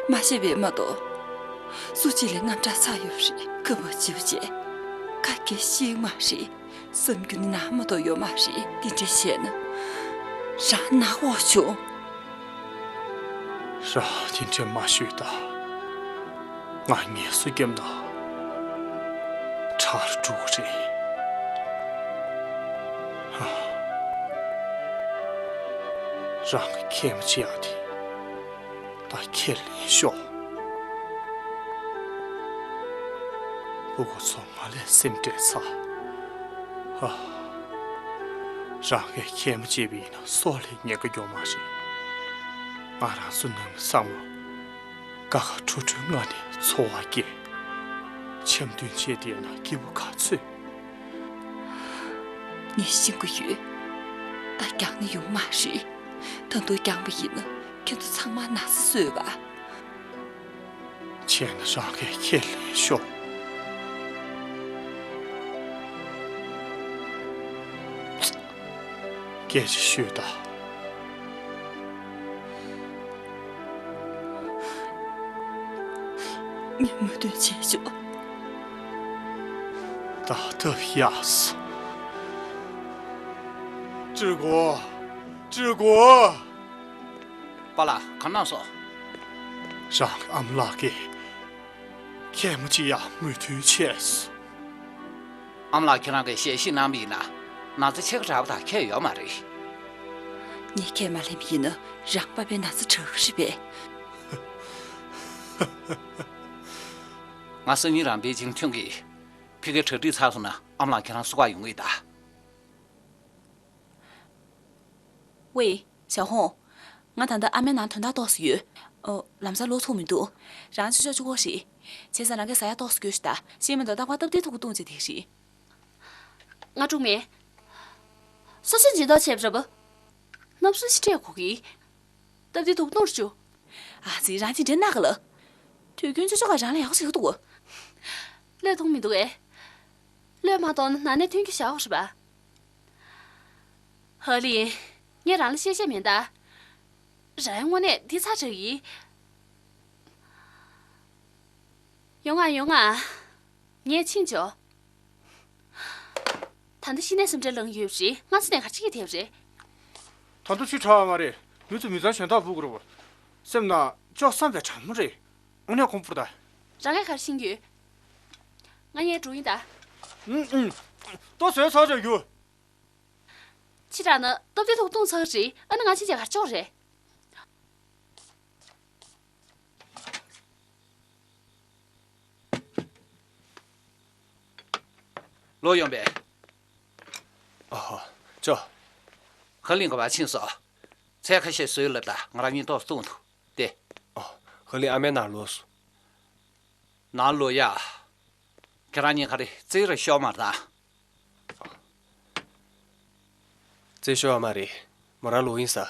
མ་ཤེས་པས་མ་གཏོགས། སུ་གཅིག་ལ་དངངས་སྐྲག་ཚ་ཡོད་རེད། ཁ་བ་བྱིའུ་བྱས་ཁ་སྐད་ཤེས་མ་རེད། བསམ་རྒྱུ་ནི་ནང་མ་གཏོགས་ཡོད་མ་རེད། དེ་འདྲ་བྱས་ན་རང་ནག་འོག་བྱུང་། རང་དེ་འདྲ་མ་ཤོད་དང་། ང་ངལ་གསོ་བརྒྱབ་ན་དྲག་རུ་འགྲོ་གི་རེད། ཧ། རང་གི་མཁལ་མ་བཅད་ཡག་དེ་ད་ཁས་ལེན་ཤོག་ཕྲུ་གུ་ཚོ་ང་ལས་སེམས་སྐྱོ་ཚར། ཧ། རང་གིས་མཁལ་མ་བཅད་པ་ཡིན་ན་སྲོག་ལ་ཉེན་ཁ་ཡོད་མ་རེད། ང་རང་ཚོ་ནང་མི་ཚང་མ་དགའ་དགའ་སྤྲོ་སྤྲོའི་ངང་ནས་འཚོ་བ་སྐྱེལ། འཆམ་མཐུན་བྱས་བསྡད་ན་སྐྱིད་པོ་ག་ཚོད། ངས་ཤེས་ཀྱི་ཡོད། ད་རྒྱག་ནི་ཡོད་མ་རེད། ད་དུང་རྒྱག་པ་ཡིན་ན་ཁྱེད་ཚོ་ཚང་མ་ན་ཚ་གསོས་པ། བྱས་ན་རང་གིས་ཁས་ལེན་ཤོག་སྐད་ཆ་ཤོད་དང་། ངས་མོས་མཐུན་བྱས་ཆོག་ད་ཐབས་ཡག་སོང་། ཀྲི་གོ། ཀྲི་གོ། པཱ་ལགས། ག་རེ་གནང་སོང་། རང་གི་ཨ་མ་ལགས་ཀྱིས་མཁལ་མ་བཅད་ཡག་མོས་མཐུན་བྱས་སོང་། ཨ་མ་ལགས་ཁྱེད་རང་གིས་ཞལ་བཞེས་གནང་བ་ཡིན་ན། ན་ཚ་ཆེ་ག་དྲག་པ་དང་ཁྱད་ཡོད་མ་རེད། ངས་ཁས་མ་ལེན་པ་ཡིན་ན་རང་པཱ་པཱའི་ན་ཚ་དྲག་གི་རེད་པས། ང་སང་ཉིན་རང་པེ་ཅིང་ཐོན་གི། ཕ་གིར་གྲ་སྒྲིག་ཚར་སོང་ན་ཨ་མ་ལགས་ཁྱེད་རང་བསུ་གར་ཡོང་གི་ཡིན་ད། ཝེ། ཞའོ་ཧོང་། ང་ད་ལྟ་ཨ་མའི་ནང་དོན་དག་ཏོག་ཙམ་ཡོད། ཨོ། ལམ་སང་ལོག་ཐུབ་མི་འདུག་རང་ཆུ་ཤོག་བཅུ་དགོས་རེད། བྱས་ཙང་རང་གིས་ཟ་ཡག་ཏོག་ཙམ་སྐྱོར་ཤོག་ད། ཤེས་མི་འདུག་རྟག་པར་སྟབས་བདེ་ཐུག་གི་བཏུང་བྱས་བསྡད་རེད། ང་དཀྲུག་མེད། སོ་སོས་འཇུས་གཏོགས་བྱས་པ་རེད་པ། སྣབས་སུ་ཞིག་སྤྲད་དགོས་ཀྱི། སྟབས་བདེ་ཐུག་གཏོང་རུ་བཅུག་ཨ་ཙི། རང་ཅིག་འདྲེ་ནག་ག་ལ། དུས་རྒྱུན་ཆུ་ཤོག་ག་རང་ལ་ཡག་པོ་ཞིག་འདུག་གློད་གཏོང་མི་འདུག་ཨེ། གློད་མ་གཏོང་ན་ནང་ནས་ཐོན་རྒྱུ་བཞག་དགོས་རེད་པ། ཧ་ལི། ངས་རང་ལ་བཤད་བཤད་མིན་ད། རང་ཡང་དངོས་གནས་འདི་ཚ་དྲགས་ཡིན། ཡོང་ང་ཡོང་ང་། ངས་ཕྱིན་ཆོག་ད་ལྟ་གཞི་ནས་སེམས་ཁྲལ་ལངས་ཡོད་པ་རེད། སྔ་ས་ནས་ག་རེ་བྱེད་ཀྱི་བསྡད་པ་རེད། ད་དུང་ཆུ་དྲག་པ་མ་རེད། མི་ཚོ་མི་ཚང་གཞན་དག་འབུད་དགོས་རེད་པ། སེམས་ནང་ཅོག་བསམ་པའི་གྲང་མོ་རེད། དངོས་གནས་ཁོང་སྤུར་ད། རང་གིས་ག་རེ་ཤེས་ཀྱི་ཡོད། ང་ཡར་འགྲོ་ཡིན་ད། ཨུམ་ཨུམ། ལྟོ་བཟོས་ཚར་བྱས་རྒྱུགས། ཕྱི་དྲགས་ན་སྟབས་བདེ་ཐོག་བཏུང་ཚར་གི་རེད། ཨ་ནི་ང་ཕྱིན་བྱས་ག་རེ་ཆོག་རེད། ལོ་ཡོང་པས། ཨ་ཧ། ཅོ། ཧ་ལིང་ག་པར་ཕྱིན་སོང་། ཚལ་ཁ་ཤས་བཟོས་ལབ་ད་ང་རང་གཉིས་ཏོག་ཙམ་བཏུང་འདུག་སྟེ། ཨ། ཧ་ལིང་ཨ་མའི་ནང་ལོག་སོང་། ནང་ལོག་ཡ། ཁྱེད་རང་གཉིས་ག་རེ་རྩེད་ར་ཤོར་མ་རེད་ད། རྩེད་ཤོར་བ་མ་རེད། མོ་རང་ལོག་ཡིན་ས།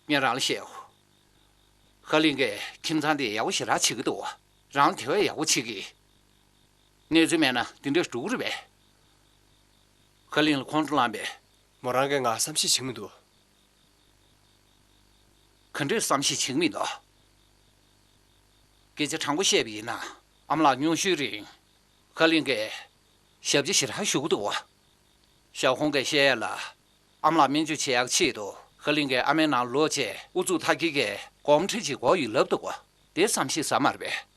ངས་རང་ལ་བཤད་ཡོ། ཧ་ལིང་གིས་ཁྱིམ་ཚང་དེ་ཡག་པོ་ཞེ་དྲག་བྱེད་ཀྱི་འདུག་རང་ལ་དེ་བས་ཡག་པོ་བྱེད་ཀྱི། གནས་ཚུལ་མེད་ན་དེ་འདྲ་འགྲོ་གི་རེད་པས། ཧ་ལིང་ལ་ཁོང་ཁྲོ་ལངས་པས། མོ་རང་གིས་ང་བསམ་ཤེས་བྱེད་ཀྱི་མི་འདུག་ག་འདྲས་བསམ་ཤེས་བྱེད་ཀྱི་མི་འདུག་སྐད་ཆ་དྲང་པོ་བཤད་པ་ཡིན་ན། ཨ་མ་ལགས་སྙུང་གཞིའི་རིང་། ཧ་ལིང་གིས་ཞབས་ཕྱི་ཞེ་དྲག་ཞུ་གི་འདུག་ཞའོ་ཧོང་གིས་བཤད་ཡ་ལ། ཨ་མ་ལགས་སྨན་བཅོས་བྱེད་ཡག་ཆེད་དུ་ཧ་ལིང་གིས་ཨ་མའི་ནང་ལོག་བྱས་ཨུ་ཚུགས་མཐའ་སྐྱེལ་གྱིས་སྒོམ་ཁྲལ་ཅིག་དགོས་ཡོད་ལབ་འདུག་དེ་བསམ་ཤེས་ཟ་མ་རེད་པས།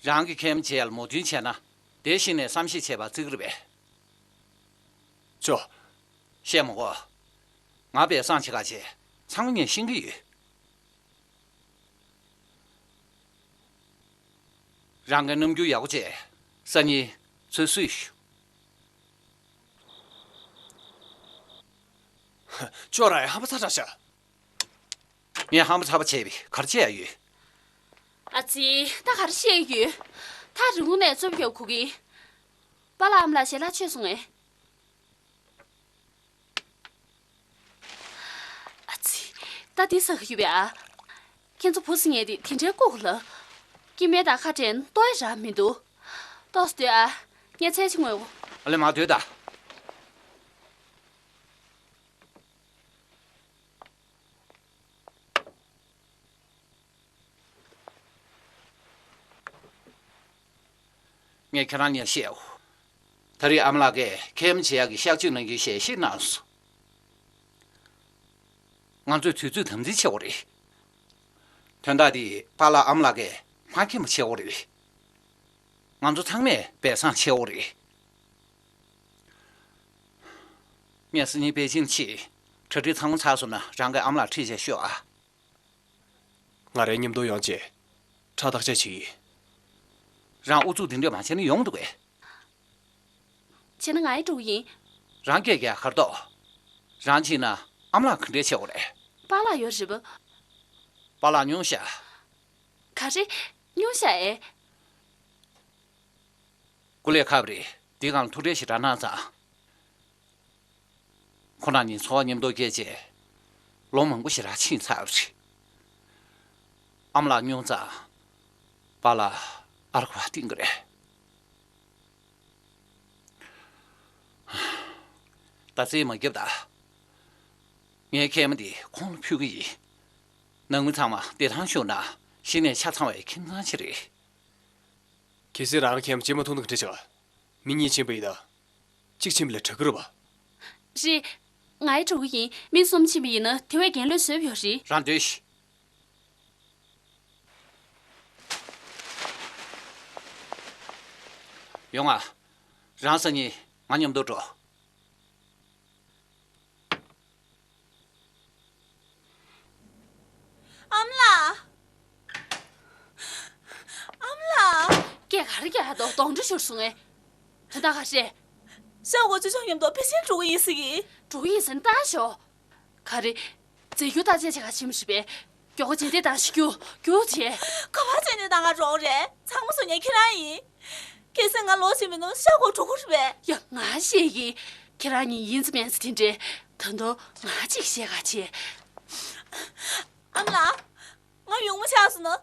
རང་གི་མཁལ་མ་བཅད་ཡ་ལ་མོས་མཐུན་བྱས་ན། དེ་གཞི་ནས་བསམ་ཤེས་བྱས་པ་བརྩི་གི་རེད་པས། ཅོ། བཤད་མ་དགོས། ང་པས་སང་ཕྱེད་ཀ་བྱས། ཚང་མ་ངས་ཤེས་ཀྱི་ཡོད། རང་གི་རྣམ་འགྱུར་ཡག་པོ་བྱས། སང་ཉིན་ཚུར་གསོས་ཞུ། ཅོ་ར་ཡ་ཧམ་པ་ཚ་དྲགས་ཤག་ངས་ཧམ་པ་ཚ་པོ་བྱས་པས་ག་རེ་བྱེད་ཡ་ཡོད། ཨ་ཙི། ད་ག་རེ་བཤད་ཡོད། ད་རི་མོ་ནས་རྩོམ་རྒྱག་གོ་གི། པཱ་ལགས་ཨ་མ་ལགས་ཞལ་ལག་མཆོད་སོང་ངས། ཨ་ཙི། ད་འདི་ཟ་གི་ཡོད་པས་ཨ། ཁྱེད་ཚོ་བུ་ཟེར་མཁན་དེ་དེ་འདྲའི་ལྐུགས་ལ། སྐྱེ་དམན་དང་ཁ་བྲལ་ན་ལྟོ་ཡ་རག་མི་འདུག་ཏོག་ཙམ་སྡོད་ཨ། ངས་ཚལ་ཅིག་བརྔོས། ཨ་ལེ་མ་སྡོད་ད། ངས་ཁྱེད་རང་གཉིས་ལ་བཤད་འོ། ད་རེས་ཨ་མ་ལགས་ཀྱིས་ཁྱེད་མ་བྱེད་ཡག་གི་ཤག་གཅིག་གནང་རྒྱུའི་ཞལ་བཞེས་གནང་སོང་། ང་ཚོས་དུས་ཚོད་དམ་འཛིན་བྱེད་དགོས་རེད། དོན་དག་འདི་པཱ་ལགས་ཨ་མ་ལགས་ཀྱིས་མ་མཁྱེན་པ་བྱེད་དགོས་རེད། ང་ཚོ་ཚང་མས་སྦས་གསང་བྱེད་དགོས་རེད། ངས་སང་ཉིན་པེ་ཅིན་ཕྱིན། གྲ་སྒྲིག་ཚང་མ་ཚར་སོང་ན་རང་གིས་ཨ་མ་ལགས་ཁྲིད་བྱས་ཤོག་ཨ། ང་རའི་མཉམ་དུ་ཡོང་བྱས། ཁྲག་བརྟག་དཔྱད་བྱེད་ཀྱི། རང་ཨུ་ཚུགས་འདི་འདྲ་མ་བྱས་ན་ཡོང་འདུག་གས། བྱས་ན་ང་ཡི་འགྲོ་གི་ཡིན། རང་སྐད་རྒྱག་གར་ཏོག་རང་ཕྱིན་ན་ཨ་མ་ལགས་ག་འདྲས་བྱེད་དགོས་རེད། པཱ་ལགས་ཡོད་རེད་པ། པཱ་ལགས་སྙུང་ཤག་ག་རེ། སྙུང་ཤག་ཨེ། སྐུ་ལས་ཁག་པ་རེད། འདི་སྒང་ལ་ཐུགས་ཁྲལ་ཞེ་དྲག་གནང་ཙང་། ཁོང་རྣམ་གཉིས་འཚོ་བ་མཉམ་དུ་སྐྱེལ་བྱས། ལོ་མང་པོ་ཞེ་དྲག་ཕྱིན་ཚར་བ་རེད། ཨ་མ་ལགས་སྙུང་ཙང་། པཱ་ལགས་ཨར་ཁུ་བ་བཏིང་གི་རེད། ད་རྩིས་མ་རྒྱབ་ད། ངའི་མཁལ་མ་འདི་ཁོང་ལ་ཕུལ་གི་ཡིན། ནང་མི་ཚང་མ་བདེ་ཐང་བཞུགས་ན་གཞི་ནས་ཆ་ཚང་བའི་ཁྱིམ་ཚང་ཞིག་རེད། གལ་སྲིད་རང་མཁལ་མ་བྱེད་མ་ཐུབ་ན་ག་འདྲ་བྱ། མི་གཉིས་ཕྱིན་པ་ཡིན་ད། གཅིག་ཕྱིན་པ་ལས་དྲག་གི་རེད་པ། རེད། ང་ཡི་འགྲོ་གི་ཡིན། མི་གསུམ་ཕྱིན་པ་ཡིན་ན་དེ་བས་རྒན་ལོས་བཟོས་པ་ཡོད་རེད། རང་སྡོད་ཤིག་ཡོང་ང་། རང་སང་ཉིན་ང་མཉམ་དུ་འགྲོ། ཨ་མ་ལགས། ཨ་མ་ལགས། སྐད་ག་རེ་རྒྱག་འདུག་གདོན་འདྲེ་ཤོར་སོང་ངས། དོན་དག་ག་རེ། ཤག་གོ་ཅི་ཆོག་མཉམ་དུ་པེ་ཅིན་འགྲོ་གི་ཡིན་ཟེར་གི། འགྲོ་གི་ཡིན་ཟེར་ན་ལྟ་ཤོག་ག་རེ། རྫས་འགྱུར་བརྟག་དཔྱད་བྱེད་ག་ཕྱིན་པ་རེད་པས། མགྱོགས་པོ་རྗེས་འདེད་བཏང་ཤོག་རྒྱུགས་རྒྱུགས་བྱས། ག་པར་རྗེས་འདེད་བཏང་ག་འགྲོ་རེད། ཚང་མ་བཟོ་མཁན་ཁྱེད་རང་ཡིན། གལ་སྲིད་ང་ལོག་ཕྱིན་མི་ནུས་ཤག་གོ་འགྲོ་གི་རེད་པས། ཡ་ང་ཤེས་ཀྱི། ཁྱེད་རང་གཉིས་ཡིན་ཙམ་མིན་ཙམ་དེ་འདྲས། ད་དུང་ང་གཅིག་བཤད་ག་བྱེད། ཨ་མ་ལགས། ང་ཡོང་མ་ཆགས་སོང་ན།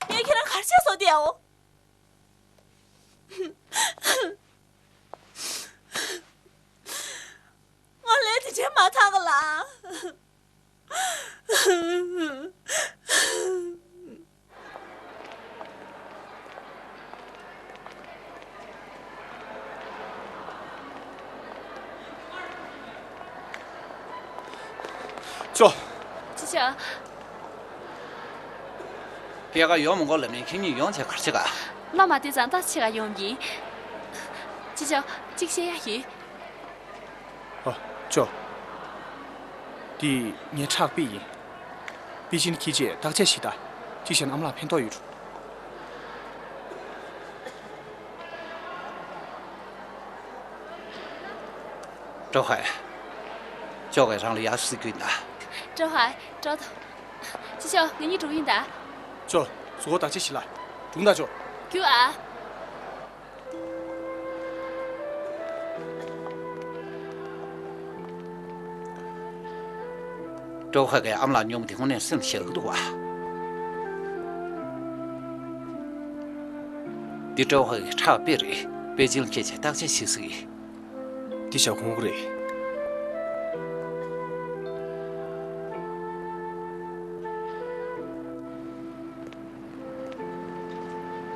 ངས་ཁྱེད་རང་ག་རེ་བྱས་སོང་དེའོ། ང་ལས་དེ་བྱས་མ་ཐག་ལ། ཅོ། ཅི་བྱ། སྐྱེས་སྐར་ཡོང་མི་དགོས་ལབ་ནས་ཁྱེད་གཉིས་ཡོང་བྱས་ག་རེ་བྱེད་ག་བླ་མ་དེ་ཙང་ལྟ་བྱེད་ག་ཡོང་གི། ཅི་བྱ། གཅིག་བཤད་ཡ་ཡིན། ཨ། ཅོ། འདི་ངའི་ཁྲག་དཔེ་ཡིན། པེ་ཅིན་འཁྱེར་རྗེས་བརྟག་དཔྱད་ཞིག་ལྟ། གཅིག་བྱས་ན་ཨ་མ་ལགས་ཕན་ཐོགས་ཡོད། ཀྲོ་ཧའེ། ཅོ་གིས་རང་ལ་ཡག་ཤོས་ཟིག་གྱོན་ད། ཀྲོ་ཧའེ། ཀྲོ་དང་། ཅི་ཤོག་ང་གཉིས་འགྲོ་གི་ཡིན་ད། ཅོ། གཟུགས་པོ་བརྟག་དཔྱད་ཞིག་ལ། སྒྲུང་དང་ཅོ། རྒྱུགས་ཨ། ཀྲོ་ཧའེ་གིས་ཨ་མ་ལགས་སྙུང་མ་དེ་དངོས་གནས་སེམས་ཞེ་གི་འདུག་བ། འདི་ཀྲོ་ཧའེ་གི་ཁྲག་དཔེ་རེད། པེ་ཅིན་ལ་སྐྱེས་བྱས་བརྟག་དཔྱད་བྱེད་སྲིད། འདི་ཞག་གོང་གི་རེད།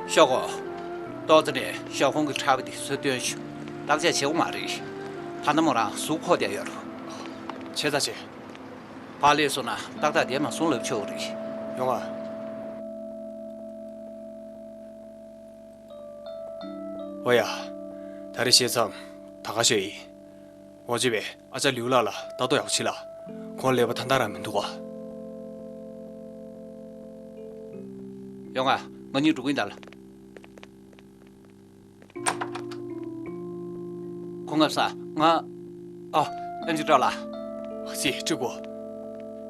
ཤོག་གོ། ཏོག་ཙེ་ནས་ཞག་གོང་གི་ཁྲག་དཔེ་དེ་ཚུར་སྟོན་ཤོག་བརྟག་དཔྱད་བྱེད་དགོས་མ་རེད། ད་ལྟ་མོ་རང་གཟུགས་ཁོག་བསྡད་ཡོད་རེད། བྱས་ཙང་བྱས། ཕར་སླེབས་སོང་ན་ཏག་ཏག་བསྡད་མ་སོང་ལབ་ཆོག་གི་རེད། ཡོང་ཨ། ཨོ་ཡ། ད་རེས་བཤད་མཚམས་ད་ག་བཤད་ཡིན། ཨོ་ཅེ་བས་ཨ་ཅག་ལིའུ་ལགས་ལ་ལྟ་རྟོག་ཡག་པོ་བྱེད་ལ། ཁོང་ཀླད་པ་ཐང་ཐང་རང་མི་འདུག་ག་ཡོང་ཨ། ང་གཉིས་འགྲོ་གི་ཡིན་ད་ལ། ཁོང་ཁ་སང་ང་། ཨ། ཨེམ་ཆི་སྒྲོལ་ལགས། ཅི་སྤྲུལ་སྐུ།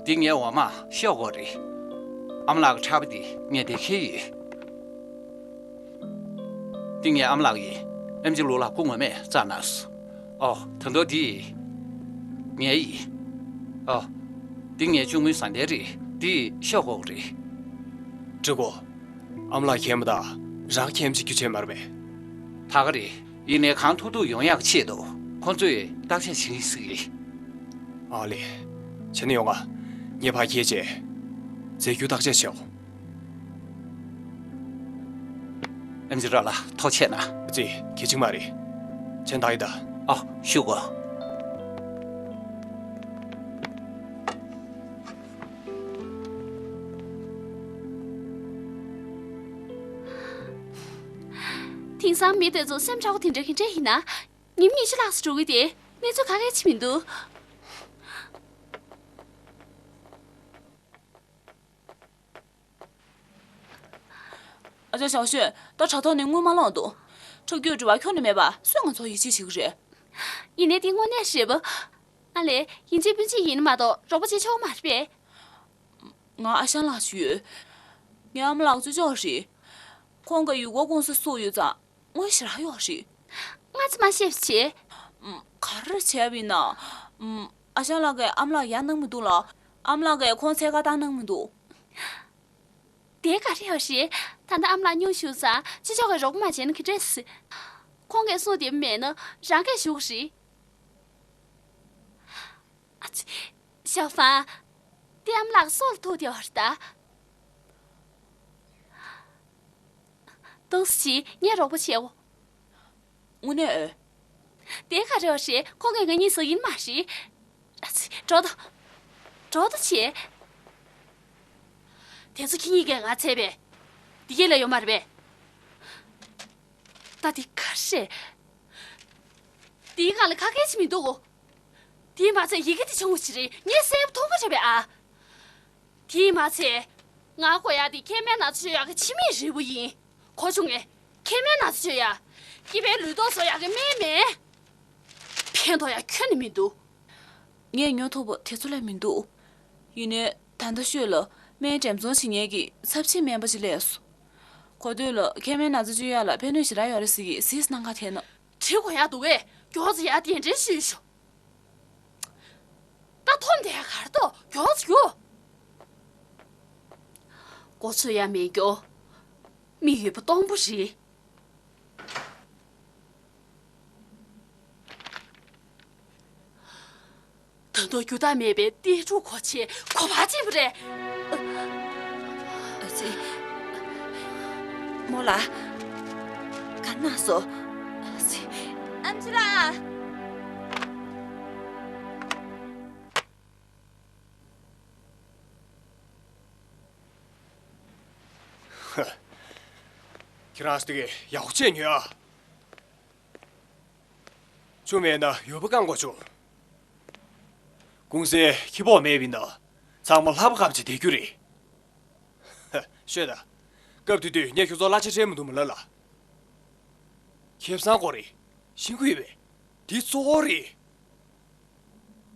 འདི་ངའི་འོག་མ་ཤོག་གོ་རེད། ཨ་མ་ལགས་ཀྱི་ཕྲག་པ་འདི་ངས་འདིར་འཁྱེར་ཡོད། འདི་ངའི་ཨ་མ་ལགས་ཡིན། ཨེམ་ཆི་ལུག་ལགས་སྐུ་ངོ་མས་བཙལ་གནང་སོང་། ཨོ། ད་དུང་འདི་ངའི་ཡིན། ཨོ། འདི་ངའི་གཅུང་མོའི་བཟའ་ཟླ་རེད། འདི་ཤོག་གོ་རེད། སྤྲུལ་སྐུ། ཨ་མ་ལགས་མཁྱེན་པ་དང་རང་མཁྱེན་པ་ཅིག་རྒྱུ་བྱས་མ་རེད་པས། ད་ག་རེད། ཡིན་ནའི་གང་ཐུབ་ཐུབ་ཡོང་ཡག་ཆེད་དུ་ཁོང་ཚོས་བརྟག་དཔྱད་བྱེད་ཀྱི་ཡིན་ཟེར་གི། ཨ་ལེ། བྱས་ན་ཡོང་ང་། ངས་ཕར་འཁྱེར་བྱས། རྫས་འགྱུར་བརྟག་དཔྱད་བྱེད་འོ། ཨེམ་ཆི་སྒྲོལ་ལགས་ཐུགས་རྗེ་གནང་། ཅི་གལ་ཆེན་མ་རེད། བྱས་ན་ད་ཡིན་ད། ཨ། བཞུགས་གོ། དེང་སང་མི་དེ་ཚོ་སེམས་ཁྲལ་པོ་དེ་འདྲ་གི་འདྲ་ཡིན་ན། ཉིན་ཉི་ཤུ་ལྷག་ཙམ་འགྲོ་གི་དེ་གནས་ཚུལ་ག་གེ་ཅི་མི་འདུག་ཨ་ཅག་ཞའོ་ཞུན། ད་དྲ་ཐོག་ནས་དངུལ་མ་སློང་འདུག་འཁྲབ་རྒྱུའི་དྲི་བ་ཁྱོན་ནས་མེད་པ་སུས་ང་ཚོར་ཡིད་ཆེས་བྱེད་ཀྱི་རེད། ཡིན་ནའི་དེ་དངོས་གནས་རེད་པ། ཨ་ལས། ཡིན་གཅིག་མིན་གཅིག་ཡིན་མ་གཏོགས་རོགས་པ་བྱེད་ཆོག་མ་རེད་པས། ང་ཨ་ཞང་ལགས་ཤིག་ཡོད། ངའི་ཨ་མ་ལགས་གཙོ་སྐྱོང་རེད། ཁོང་གིས་ཡུལ་སྐོར་ཀུང་སི་བཙུགས་ཡོད་ཙང་དངུལ་ཞེ་དྲག་ཡོད་རེད། སྔ་ཙམ་མ་ཤེས་པ་བྱེད། ཨམ། ག་རེ་བྱས་པ་ཡིན་ན། ཨམ། ཨ་ཞང་ལགས་ཀྱིས་ཨ་མ་ལགས་ཡར་གནང་མི་འདུག་ལ། ཨ་མ་ལགས་ཀྱིས་ཁོང་འཚོལ་ག་བཏང་གནང་མི་འདུག་དེ་ག་རེ་ཡོད་རེད། ད་ལྟ་ཨ་མ་ལགས་སྙུང་བཞུགས་ཙང་ཕྱི་ཕྱོགས་ཀྱི་རོགས་པ་མ་བྱས་ན་ག་འདྲ་སེ། ཁོང་གིས་གསུང་བདེ་པོ་མེད་ན་རང་གིས་ཞུ་གི་རེད། ཨ་ཙི། ཞའོ་ཧྥང་། དེ་ཨ་མ་ལགས་སྲོག་ལ་ཐུག་བསྡད་པ་རེད་ད། ཏོག་ཙམ་ངས་རོགས་པ་བྱེད་འོ། དངོས་གནས་ཨེ། དེ་ག་རེ་བ་རེད། ཁོང་གིས་ང་གཉིས་ཟ་གི་ཡིན་མ་རེད། ཨ་ཙི། འགྲོ་དང་། འགྲོ་དང་བྱེད། དེ་ཚོ་ཁྱེད་གཉིས་ཀས་ང་འཚོལ་བས། འདི་གས་ལ་ཡོད་མ་རེད་པས། ད་འདི་ག་རེད། འདིའི་སྒང་ལ་ག་གེ་ཅིག་མི་འདུག་གོ། དེས་མ་ཚད་ཡི་གེ་དེ་ཆུང་ངུ་ཅིག་རེད། ངས་གསལ་པོ་མཐོང་གི་རེད་པས་ཨ། དེས་མ་ཚད། ང་དགོས་ཡག་དེ་མཁལ་མའི་ན་ཚ་བཅོས་ཡག་གི་ཕྱི་མིག་རིལ་བུ་ཡིན། གོ་བྱུང་ངས། མཁལ་མའི་ན་ཚ་བཅོས་ཡག་སྐྱེས་པའི་ལུས་ཐོག་བཟོ་ཡག་གི་སྨན་མེད། ཕན་ཐོགས་ཡག་ཁྱོན་ནས་མི་འདུག་ངས་ཉོ་ཐུབ་པ་དེ་ཚོ་ལས་མི་འདུག་ཡིན་ནའི་ད་ལྟ་ཤོད་ལ་སྨན་འགྲེམས་ཚོང་བྱེད་མཁན་གྱི་ཚབས་ཆེན་སྨན་པ་ཅིག་སླེབས་སོང་། གོ་ཐོས་ལ་མཁལ་མའི་ན་ཚ་བཅོས་ཡག་ལ་ཕན་ནུས་ཞེ་དྲག་ཡོད་རེད་ཟེར་གྱི་གཟིགས་གནང་ག་དེ་ན། བྲིས་དགོས་ཡག་འདུག་གས། མགྱོགས་ཙམ་ཡར་གདན་འདྲེན་ཞུས་ཤོག་ད་འཐོམ་བསྡད་ཡག་ག་རེ་འདུག་མགྱོགས་ཙམ་རྒྱུགས། མགོ་ཚོས་ཡག་མེད་མགྱོགས། མིག་ཡོད་པ་སྟོང་པ་རེད། ད་དུང་རྒྱུ་དག་མེད་པའི་ཏི་ཀྲུའུ་གོ་ཆེ་གོ་བ་ཆེན་པོ་རེད། ཨ་ཙི། རྨོ་ལགས། ག་ན་སོ། ཨ་ཙི། ཨམ་ཆི་ལགས། ཁྱེད་རང་ཚོ་དེ་གས་ཡག་པོ་བྱས་ཉོས་ཨ། ཆུ་མེད་ན་ཡུར་བུ་བཀང་དགོས་བྱུང་། ཀུང་སིའི་ཁེ་སྤོགས་མེད་པ་ཡིན་ན། ཚང་མ་ལྷ་པ་སྐམ་བྱས་བསྡད་རྒྱུ་རེད། ཤོད་དང་། སྐབས་དེ་དུས་ངས་ཁྱོད་ཚོར་གླ་ཆ་སྤྲད་མི་འདུག་མ་ལབ་ལ། ཁེ་བཟང་དགོས་རེད། ཤེས་ཀྱི་ཡོད་པས། འདི་གཙོ་བོ་རེད།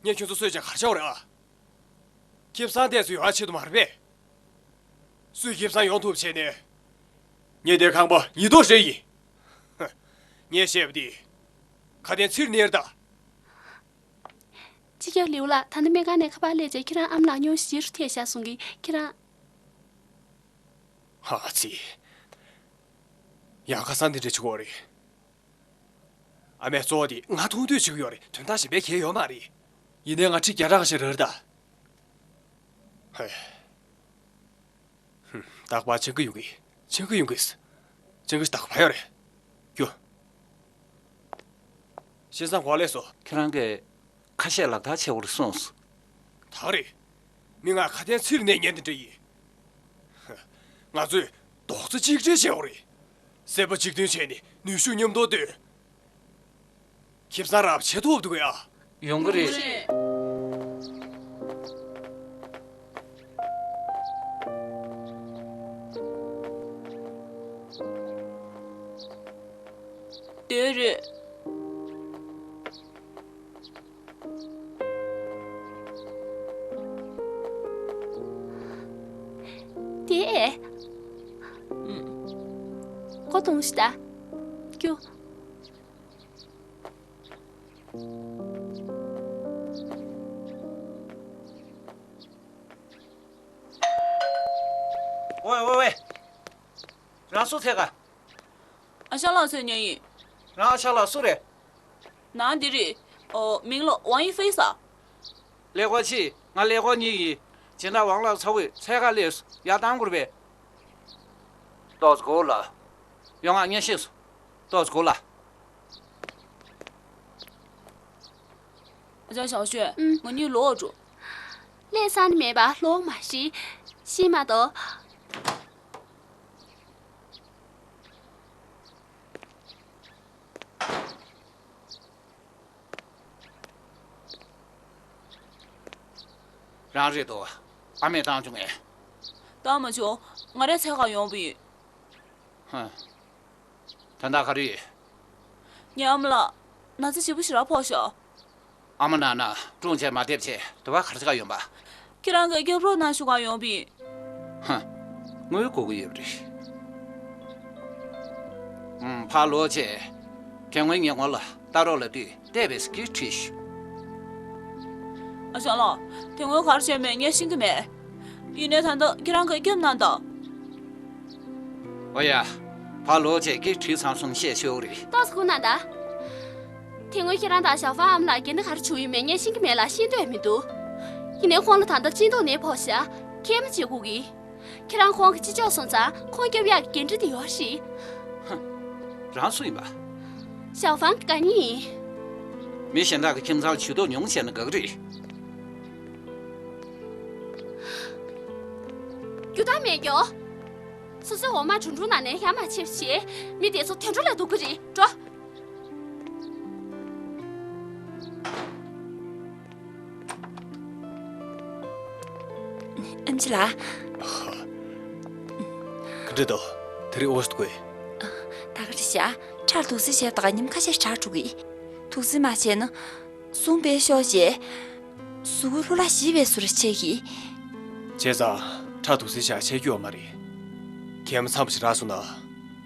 ངས་ཁྱོད་ཚོ་གསོད་བྱས་ག་རེ་བྱ་བ་རེད་ཨ། ཁེ་བཟང་དེ་ཚོ་ཡོང་ཡག་ཆེད་དུ་མ་རེད་པས། སུས་ཁེ་བཟང་ཡོང་ཐུབ་བྱས་ནས། ངས་དེ་ཁང་པ་ཉིས་ཐོག་རེ་ཡིན། ངས་བཤད་པ་འདི། ཁ་དན་ཚིག་གནས་ད། སྤྱི་ཁྱབ་ལིའུ་ལགས། ད་ནི་སྨན་ཁང་ནས་ཁ་པར་སླེབས་རྗེས་ཁྱེད་རང་ཨ་མ་ལགས་སྙུང་གཞི་རུ་ཐེབས་བཞག་གསུང་གི། ཁྱེད་རང་། ཨ་ཙི། ཡང་ཁ་སང་འདི་འདྲ་བྱེད་དགོས་རེད། ཨ་མས་གཙོ་བོ་དེ་ང་མཐོང་འདོད་བྱེད་ཀྱི་ཡོད་རེད། དོན་དག་གཞན་པའི་གལ་ཡོད་མ་རེད། ཡིན་ནའི་ང་ཁྲི་བརྒྱ་ཕྲག་ཞིག་རེད་ད། ཧེ། ཧུམ། རྟག་པར་ཆང་གི་ཡོང་གི། ཆང་གི་ཡོང་གི། ཆང་གི་རྟག་པར་ཡོད་རེད། རྒྱུ། བཤད་བཟང་གོ་ལས་སོ། ཁྱེད་རང་གིས་ཁ་ཤས་ལག་བསྟར་བྱེད་དགོས་རེད་གསུངས་སོང་། ད་རེད། མི་ང་ཁ་དན་ཚིག་གནས་ཉན་དེ་འདྲ་ཡིན། ང་ཚོས་རྡོག་རྩ་གཅིག་སྒྲིལ་བྱེད་དགོས་རེད། སེམས་པ་གཅིག་མཐུན་བྱས་ནས་ནུས་ཤུགས་མཉམ་དུ་བཏོན། ཁེ་བཟང་རག་བྱེད་ཐུབ་འདུག་ཡ། ཡོང་གི་རེད། དེ་རེད། གཏོང་ཞིག་ད། ཀྱུ། ཝེ་ཝེ་ཝེ། རང་སུ་ཐད་ག་ཨ་ཞང་ལགས་འཚོལ་མཁན་ཡིན། རང་ཨ་ཞང་ལགས་སུ་རེད། ནང་འདི་རེད། ཨོ། མིང་ལ་ཝང་ཡི་ཧྥེ་ཟེར། ཀླད་ཀོར་གཅིག་ང་ཀླད་ཀོར་གཉིས་ཡིན། སྦྱིན་བདག་ཝང་ལགས་ཚ་བོས་འཚོལ་ག་སླེབས་སོང་། ཡར་བཏང་དགོས་རེད་པས། ཏོག་ཙམ་སྒུག་ལ། ཡོང་ང་ངས་ཤེས་སོང་། ཏོག་ཙམ་སྒུག་ལ། ཨ་ཅག་ཞའོ་ཞུས། ཨུམ། ང་གཉིས་ལོག་འགྲོ། ལས་བསགས་ནི་མེད་པ་ལོག་མ་ཤི། ཤི་མ་གཏོགས། རང་རེད་དོ། ཨ་མས་བཏང་བྱུང་ངས། བཏང་མ་བྱུང་། ང་རས་འཚོལ་ག་ཡོང་བ་ཡིན། ཧ། ད་ལྟ་ག་རེ་ཡོད། ངའི་ཨ་མ་ལགས་ན་ཚ་ཞེ་པོ་ཞེ་དྲག་ཕོག་ཤག་ཨ་མ་ན་ན་སྲུང་བྱས་མ་བསྡད་བྱས་དུ་བ་ག་རེ་བྱེད་ག་ཡོང་པ། ཁྱེད་རང་གིས་སྐྱོབ་རོགས་གནང་ཞུ་ག་ཡོང་བ་ཡིན། ཧ། དངུལ་དགོས་ཀྱི་ཡོད་པ་རེད། ཨུམ། ཕར་ལོག་བྱས། དེ་སྔོན་ངས་ངོ་ལ་ལྟ་རོགས་ལབ་དུས་བལྟས་པས་སྐད་བྲིས་ཤག་ཨ་ཞང་ལགས། དེ་སྔོན་ག་རེ་བྱས་མེད་ངས་ཤེས་ཀྱི་མེད། ཡིན་ནའི་ད་ལྟ་ཁྱེད་རང་གིས་སྐྱོབ་གནང་དང་། ཨོ་ཡ། ཕར་ལོག་བྱས་སྐད་བྲིས་ཚར་སོང་བཤད་ཤོག་རེད། ཏོག་ཙམ་སྒུག་གནང་དང་། དེ་སྔོན་ཁྱེད་རང་དང་ཞའོ་ཧྥང་ཨ་མ་ལགས་འགལ་ཟླ་ག་རེ་བྱུང་ཡོད་མེད་ངས་ཤེས་ཀྱི་མེད་ལ་ཤེས་འདོད་མི་འདུག་ཡིན་ནའི་ཁོང་ལ་ད་ལྟ་གཅིན་སྙི་ནད་ཕོག་ཤག་མཁལ་མ་བཅད་དགོས་ཀྱི། ཁྱེད་རང་ཁོང་གི་ཅི་ལྕོགས་སོང་ཙང་ཁོང་སྐྱོབ་ཡག་གི་འགན་འཁྲི་དེ་ཡོད་རེད། ཧ། རང་སུ་ཡིན་པ། ཞའོ་ཧྥང་གི་དགའ་ཉེ་ཡིན། མི་གཞན་དག་གི་ཁྱིམ་ཚང་ཇུས་གཏོགས་ཉུང་བྱས་ན་དགའ་གི་རེད། རྒྱུ་དག་མེད་རྒྱོ། སོ་སོའི་འོ་མ་གྲུང་གྲུང་ནང་ནས་ཡར་མར་ཕྱེས་བྱས། མི་དེ་ཚོ་དུད་འགྲོ་ལས་སྡུག་གི་རེད། འགྲོ། ཨེམ་ཆི་ལགས། ག་འདྲ་འདུག་དེ་རིང་འོ་ཞིག་དགོས། ད་ག་རེ་བྱ། ཁྲག་དུག་སེལ་བྱས་པ་དང་ཉིན་ཁ་ཤས་དྲག་འགྲོ་གི། དུག་སེལ་མ་བྱས་ན། ཟུངས་སྦས་ཤོར་རྗེས། གཟུགས་པོ་ལྷུ་ལག་ཞིག་སྦས་བཟོ་འདྲ་ཆགས་ཀྱི། བྱས་ཙང་ཁྲག་དུག་སེལ་བྱས་ཆད་རྒྱུ་ཡོད་མ་རེད། མཁལ་མ་ཚང་བ་ཞིག་རག་སོང་ན།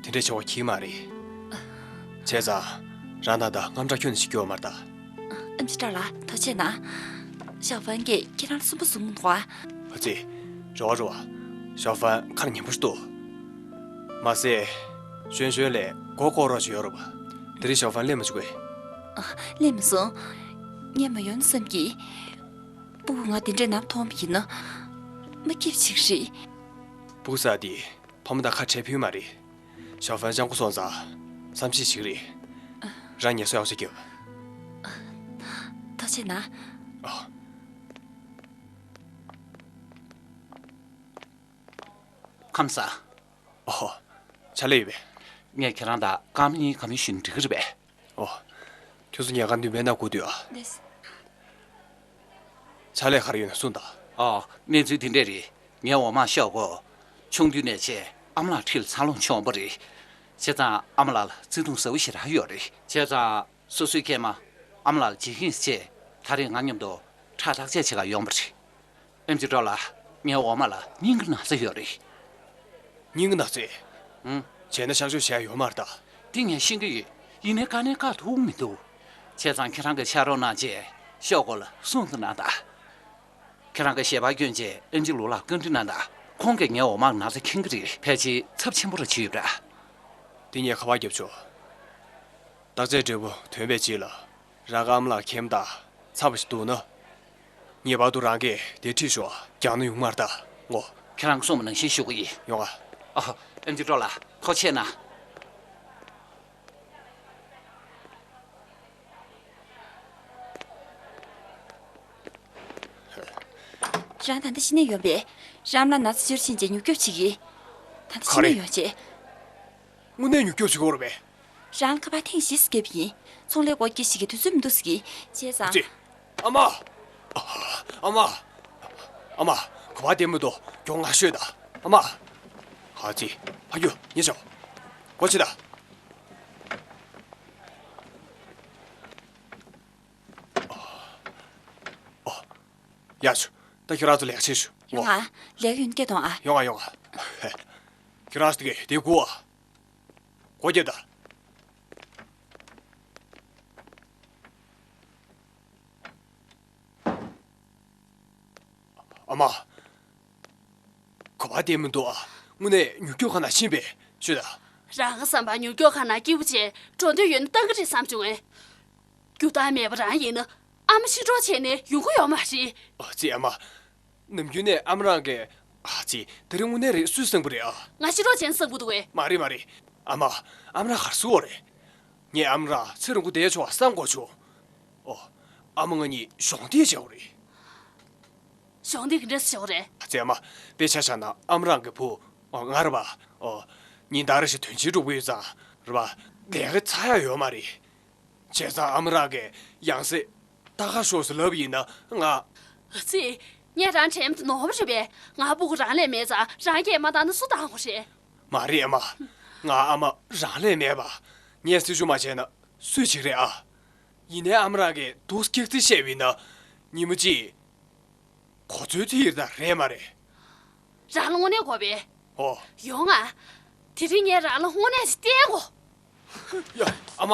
དེ་འདྲའི་བྱ་བ་འགྱིག་མ་རེད། བྱས་ཙང་རང་ད་ལྟ་དངངས་སྐྲག་ཁྱོན་ནས་ཞིག་རྒྱུ་ཡོད་མ་རེད་ད། ཨེམ་ཆི་ཁྲ་ལགས་ཐུགས་རྗེ་གནང་། ཞའོ་ཧྥང་གིས་ཁྱེད་རང་ལ་སུན་པོ་བཟུང་གི་འདུག་ཨ། ཨ་ཙི། རེ་བ་རེད་པ། ཞའོ་ཧྥང་ཁ་ཉན་པོ་ཞིག་འདུག་མ་ཟད། ཞོན་ཞོན་ལས་མགོ་སྐོར་རོགས་བྱས་ཡོད་རེད་པ། དེ་རིང་ཞའོ་ཧྥང་སླེབས་མ་བྱུང་གས། ཨ། སླེབས་མ་སོང་། ངས་མ་ཡོང་བསམ་གི། སྤུ་གུ་ང་དེ་འདྲའི་ནམ་མཐོང་བ་ཡིན་ན། མ་སྐྱིད་པ་ཞིག་རེད། སྤུ་གུ་ཟེར་དེ་ཕ་མ་དང་ཁ་བྲལ་ཕོད་མ་རེད། ཞའོ་ཧྥང་སྤྱང་པོ་སོང་ཙང་བསམ་ཤེས་ཤིག་རེད། རང་ངལ་གསོ་ཡག་ཤོས་རྒྱོབ། ཐུགས་རྗེ་གནང་། ཨ། ཁམས་བཟང་། ཨོ། ཕྱག་ལས་ཡོད་པས། ངས་ཁྱེད་རང་དང་སྐར་མ་གཉིས་བཀའ་མོལ་ཞུས་ན་འགྲིག་གི་རེད་པས། ཨོ། ཁྱོད་ཚོ་ཉལ་ཁང་འདི་མེད་ན་དགོས་དུས་ཨ། ལགས་སོ། ཕྱག་ལས་ག་རེ་ཡོད་ན་གསུངས་དང་། ཨོ། གནས་ཚུལ་འདི་འདྲས་རེད། ངའི་འོག་མ་ཤོག་གོ། ཆུང་དུས་ནས་བྱས་ཨ་མ་ལགས་འཁྲིས་ལ་འཚར་ལོངས་བྱུང་བ་རེད། བྱས་ཙང་ཨ་མ་ལགས་ལ་བརྩེ་དུང་ཟབ་པོ་ཞེ་དྲག་ཡོད་རེད། བྱས་ཙང་སོ་སོའི་སྐྱེས་མ་ཨ་མ་ལགས་ལ་བྱེད་ཀྱིན་བྱས་ད་རེས་ང་མཉམ་དུ་ཁྲག་བརྟག་དཔྱད་བྱེད་གར་ཡོང་བ་རེད། ཨེམ་ཆི་ཀྲོ་ལགས། ངའི་འོག་མ་ལ་སྙིང་གི་ན་ཚ་ཡོད་རེད། སྙིང་གི་ན་ཚ། ཨང་། བྱས་ན་གཤག་བཅོས་བྱས་ཡོད་མ་རེད་ད། དེ་ངས་ཤེས་ཀྱི་ཡོད། ཡིན་ནའི་དཀའ་གནད་ཁག་ཐུག་མི་འདུག་བྱས་ཙང་ཁྱེད་རང་གིས་ཕྱག་རོགས་གནང་བྱས་ཤོག་གོ་ལ་གསུང་དུ་གནང་དང་། ཁྱེད་རང་གིས་ཞལ་པར་བསྐྱོན་བྱས་ཨེམ་ཆི་ལུའུ་ལགས་བཀའ་འདྲི་གནང་དང་། ཁོང་གིས་ངའི་འོག་མ་ན་ཚ་མཁྱེན་གྱི་རེད། ཕལ་ཆེར་ཚབས་ཆེན་པོ་ར་བྱས་ཡོད་ར། དེ་ངས་ཁ་པར་བརྒྱབ་ཆོག་བརྟག་དཔྱད་འབྲས་བུ་ཐོན་པའི་རྗེས་ལ། རང་གི་ཨ་མ་ལགས་མཁལ་མ་དང་ཚ་བ་ཞིག་འདུག་ན། ངེས་པར་དུ་རང་གིས་དེ་ཁྲིད་ཤོག་རྒྱག་ན་ཡོང་མ་རེད་ད། ངོ་། ཁྱེད་རང་གསུངས་པ་ནང་བཞིན་ཞུ་གི་ཡིན། ཡོང་ཨ། ཨ། ཨེམ་ཆི་ཀྲོ་ལགས་ཐུགས་རྗེ་གནང་། རང་ད་ལྟ་ཕྱི་ནས་ཡོང་པས། རང་ལ་ན་ཚ་ཤོར་ཕྱིན་རྗེས་མྱུར་སྐྱོབ་བྱེད་ཀྱི། ད་ལྟ་ཕྱི་ནས་ཡོང་བྱས། དངོས་གནས་མྱུར་སྐྱོབ་བྱེད་དགོས་རེད་པས། རང་ལ་ཁ་པར་ཐེངས་བཞི་བརྒྱབ་ཡིན། ཚོང་ལས་སྒོ་སྐྱེལ་ཞིག་གི་དུས་ཚོད་མི་འདུག་ཟེར་གྱི། བྱས་ཙང་། ཨ་ཙི། ཨ་མ། ཨ་མ། ཨ་མ། ཁ་པར་བསྡད་མི་འདུག་མགྱོགས་ང་ཤོད་ད། ཨ་མ། ཨ་ཙི། ཕ་ཁྱོད་ཉེ་ཆོག་སྒོ་ཕྱེ་ད། ཨོ། ཡག་ཤོས། ད་ཁྱོད་རང་ཚོ་ལེགས་ཆེ་ཞུ། ཡོང་ཨ། ལེགས་ཡོད་སྐད་གཏོང་ཨ། ཡོང་ཨ་ཡོང་ཨ། ཁྱོད་རང་ཚོ་དེ་གས་དེ་སྒུག་ཨ། སྒོ་རྒྱབ་དང་། ཨ་མ། གོ་བ་བདེ་མི་འདུག་ཨ། དངོས་གནས་མྱུར་སྐྱོབ་ཁང་ནང་ཕྱིན་པས་ཤོད་དང་། རང་གི་བསམ་པར་མྱུར་སྐྱོབ་ཁང་ནང་སྐྱིད་པོ་བྱས་འགྲོ་འདོད་ཡོད་ན་བཏང་གི་རེད་བསམ་བྱུང་ངས། རྒྱུ་དག་མེད་པ་རང་ཡིན་ན་ཨ་མ་ཕྱིར་འགྲོ་བྱས་ནས་ཡོང་གི་ཡོད་མ་རེད། ཨ་ཙི་ཨ་མ། ནམ་རྒྱུན་ནས་ཨ་མ་རང་གིས། ཨ་ཙི། དེ་རིང་དངོས་གནས་རེད། སུས་གསང་པོ་རེད་ཨ། ང་ཕྱིར་འགྲོ་བྱས་ན་གསང་པོ་འདུག་གས། མ་རེད་མ་རེད། ཨ་མ། ཨ་མ་རང་ག་རེ་ཟེར་གྱི་ཡོད་རེད། ངས་ཨ་མ་རང་ཚེ་རིང་པོ་བསྡད་ཆོག་བསམ་དགོས་བྱུང་། ཨོ། ཨ་མ་ང་གཉིས་གཞོགས་འདེགས་བྱེད་དགོས་རེད། གཞོགས་འདེགས་ག་འདྲས་བྱེད་དགོས་རེད། ཨ་ཙི་ཨ་མ། དཔེ་ཆ་བཞག་ན་ཨ་མ་རང་གི་བུ། ཨོ། ང་རེད་པ། ཨོ། ཉིན་ལྟར་རེ་བཞིན་དོན་ཆེན་སྒྲུབ་ཀྱི་ཡོད་ཙང་རེད་པ། ལས་ཀ་ཚར་ཡག་ཡོད་མ་རེད། བྱས་ཙང་ཨ་མ་རང་གིས་ཡང་སེ་ལྟ་ག་ཤོག་ཟེར་ལབ་པ་ཡིན་ན་ང་། ཨ་ཙི། ངས་རང་དྲན་མེད་དུ་ནོར་བ་རེད་པས། ང་སྤུ་གུ་རང་ལས་མེད་ཙང་རང་གིས་མ་བཏང་ན་སུས་བཏང་དགོས་རེད། མ་རེད་ཨ་མ། ང་ཨ་མ་རང་ལས་མེད་པ། ངས་སེམས་ཤུགས་མ་བྱས་ན་སུས་བྱེད་ཀྱི་རེད་ཨ། ཡིན་ནའི་ཨ་མ་རང་གིས་འདུག་སྐྱག་རྫུན་བཤད་པ་ཡིན་ན་ཉིན་མོ་གཅིག་གོ་ཚོད་ཐིག་ཡིར་དང་རེད་མ་རེད། རང་ལ་དངོས་གནས་དགོས་པས། ཨོ། ཡོང་ང་། དེ་རིང་ངས་རང་ལ་དངོས་གནས་ཤིག་བསྟན་དགོས། ཡ། ཨ་མ།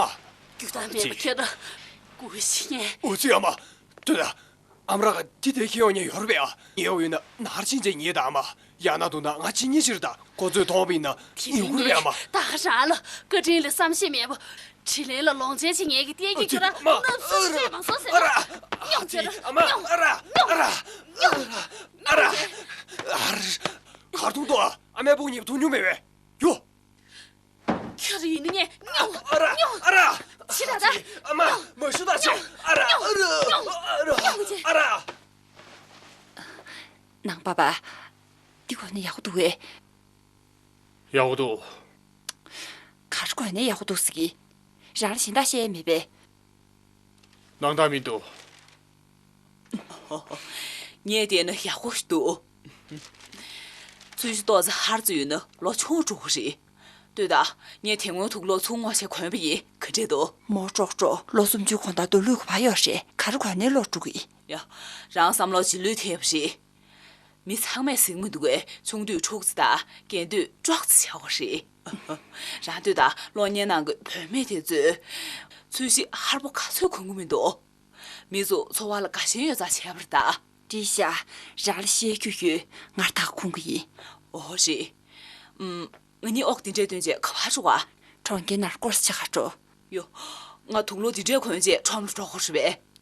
རྒྱུ་དག་མེད་པ་ཅི། ཁྱེད་རང་། སྐུ་ཞིག་ངས། ཨོ་ཙི་ཨ་མ། ལྟོས་དང་། ཨ་མ་རང་ག་འདི་ལྟར་ཁྱེར་ཡོང་མཁན་ཡོད་རེད་པས་ཨ། ཉལ་ཡོད་ན་ནར་ཕྱིན་ཆད་ཉལ་དང་ཨ་མ། ཡང་ན་འདུག་ན་ང་ཕྱི་ཉིན་ཕྱིར་དང་ཁོ་ཚོས་མཐོང་བ་ཡིན་ན་དེ་ཡོང་གི་རེད་པས་ཨ་མ། ད་ག་རང་ལ་བཀའ་དྲིན་ལ་བསམ་ཤེས་མེད་པ། དྲིན་ལན་ལ་ལོངས་སྤྱོད་བྱེད་མཁན་གྱི་ལྟས་ཀྱིས་ཁྱོད་རང་ཨ་ཙི། ཨ་མ། སྣུམ་སུ་ཨ་ར། སྤྲད་མ་སོང་ཟེར། ཨ་ར། སྙོམས་ཁྱོད་རང་། ཨ་མ། སྙོམས། ཨ་ར། སྙོམས། ཨ་ར། ཨ་ར། ཨ་ར། གར་འཐུང་དོ་ཨ། ཨ་མའི་ཕྲུ་གུ་གཉིས་འཐུང་མྱོང་མེད་པས། ཡོ། ཁྱོད་རང་ཡིན་ན་ངས་སྙོམས། ཨ་ར། སྙོམས། ཨ་ར། ཕྱི་ལ་ད། ཨ་མ། མ་ཞུ་ད་ཅེ། ཨ་ར། ཨ་ར། སྙོམས། སྙོམས་ཅེ། ཨ་ར། ནང་པ་པ། འདི་གོན་ན་ཡག་པོ་འདུག་གས། ཡག་པོ་འདུག་ག་རེ་གོན་ན་ཡག་པོ་འདུག་ཟེར་གི། རང་ལ་གཞན་དག་བཤད་ཡས་མེད་པས། སྣང་དག་མི་འདུག་ངས་བལྟས་ན་ཡག་པོ་ཞིག་འདུག་ཚུལ་ཤིག་ཏོག་ཙེ་ཧར་ཙེ་ཡོད་ན་ལོ་ཆུང་འགྲོ་གི་རེད། ལྟོས་དང་། ངས་དེ་སྔོན་དུག་ལོག་ཚུར་སྔོག་བྱས་གོན་པ་ཡིན། ག་འདྲས་འདུག་མོ་ཀྲོག་ཀྲོག་ལོ་སུམ་ཅུ་གོང་དང་རྡོ་ལུད་ག་པར་ཡོད་རེད། ག་རེ་གོན་ནའི་ལོག་འགྲོ་གི། ཡ། རང་བསམ་བློ་ལྗིད་ལོས་ཐེབས་པ་རེད། མི་ཚང་མས་གཟིགས་མི་འདུག་གས། ཆུང་དུས་འཁྲུག་ཙེ་དང་རྒན་དུས་ཀྲོག་ཙེ་བྱ་བ་རེད། རང་ལྟོས་དང་། གློག་བརྙན་ནང་གི་བུད་མེད་དེ་ཚོས་ཚོས་གཞི་ཧར་པོ་ག་ཚོད་གོན་གི་མི་འདུག་མི་ཚོ་འཚོ་བ་ལ་དགའ་ཞེན་ཡོད་ཙང་བྱས་པ་རེད་ད། འགྲིག་ཤག་རང་ལ་བཤད་རྒྱུ་ཡོད། ང་ད་ག་གོན་གི་ཡིན། འོ་རེད། ཨུམ། ང་གཉིས་ཨོག་འདི་འདྲས་བཏོན་རྗེས་ག་པར་འགྲོ་ག་གྲོང་ཁྱེར་ནང་སྐོར་ཆ་ག་འགྲོ། ཡོ། ང་དུག་ལོག་འདི་འདྲས་གོན་རྗེས་ཁྲོམ་ལ་འགྲོ་དགོས་རེད་པས།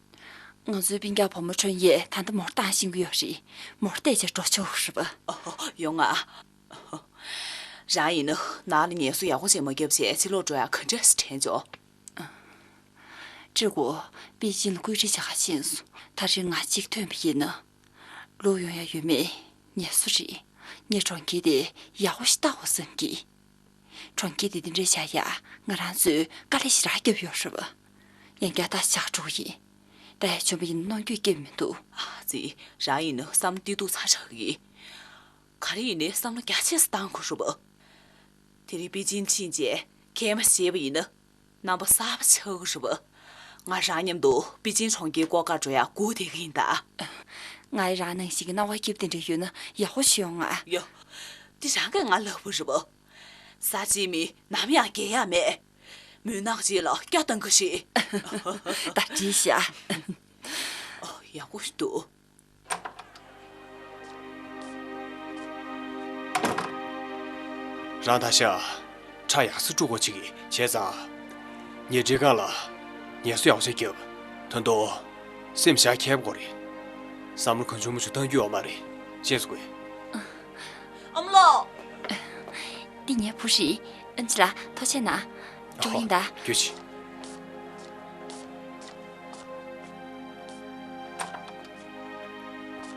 ང་ཚོའི་སྤུན་ཀྱག་བུ་མོ་ཁྲོན་ཡས་ད་ལྟ་མོ་བཏང་ཤེས་ཀྱི་ཡོད་རེད། མོ་བལྟས་བྱས་འགྲོ་ཆོག་རེད་པ། ཨོ། ཡོང་ང་། རང་ཡིན་ན་ནང་ལ་ངལ་གསོ་ཡག་པོ་ཅིག་མ་བརྒྱབ་བྱས་ཕྱི་ལོགས་འགྲོ་ཡག་ག་འདྲས་དྲན་བྱུང་། ཀྲི་གོ། པེ་ཅིན་ལ་བཀོད་སྒྲིག་བྱེད་ག་ཕྱིན་སོང་། ད་རེས་ང་གཅིག་ཐོན་པ་ཡིན་ན། ལོག་ཡོང་ཡག་ཡོད་མེད་ངལ་གསོ་རེད། ངས་གྲོང་ཁྱེར་དེ་ཡག་པོ་ཞིག་ལྟ་དགོས་བསམ་གི། གྲོང་ཁྱེར་དེ་འདི་འདྲས་བྱ་ཡག་ང་རང་ཚོས་དཀའ་ལས་ཞེ་དྲག་བརྒྱབ་ཡོད་རེད་པ། ཡང་བསྐྱར་ད་ཆགས་འགྲོ་གི་ཡིན། ད་ཡག་བྱུང་པ་ཡིན་ན་གནོང་འགྱོད་སྐྱེ་མི་འདུག་ཨ་ཙི། རང་ཡིན་ན་བསམ་བློ་གཏིང་སྡུག་ཚ་དྲགས་ཀྱི། ག་རེ་ཡིན་ནའི་བསམ་བློ་རྒྱ་ཆེ་ས་བཏང་དགོས་རེད་པ། དེ་རིང་པེ་ཅིན་ཕྱིན་རྗེས་མཁལ་མ་བཞེས་པ་ཡིན་ན། རྣམ་པ་གསར་པ་ཆགས་ཀྱི་རེད་པ། ང་རང་མཉམ་དུ་པེ་ཅིན་གྲོང་ཁྱེར་སྐོར་གར་འགྲོ་ཡག་སྒུག་བསྡད་ཀྱི་ཡིན་ད། ང་ཡི་རང་ནང་བཞིན་གྱི་སྣང་བ་སྐྱིད་པོ་དེ་འདྲ་ཡོད་ན་ཡག་པོ་ཞིག་ཡོང་ང་། ཡོ། འདི་རང་གིས་ང་ལབ་པ་རེད་པ། ཟ་བྱེད་མི་ནམ་ཡང་རྒས་ཡག་མེད། མུན་ནག་ཅིག་ལ་སྐྱ་བཏང་གི་ཞིག་ད་འགྲིག་ཤག་ཨོ། ཡག་པོ་ཞིག་འདུག་རང་ད་ཆ་ཁྲག་ཡག་སེ་དཀྲུག་དགོས་ཅིག་གི་བྱས་ཙང་། ངས་འདྲེ་སྒང་ལ་ངལ་གསོ་ཡག་ཤོས་བརྒྱབ། ད་དུང་སེམས་བཞག་མཁས་པོ་དགོས་རེད། བསམ་བློ་གང་བྱུང་མང་བྱུང་གཏོང་རྒྱུ་ཡོད་མ་རེད། ཤེས་སོང་ངས། ཨ་མ་ལགས། འདི་ངའི་བུ་རེད། ཨ་ཅེ་ལགས་ཐུགས་རྗེ་གནང་། འགྲོ་ཡིན་ད། རྒྱུགས་ཤིག་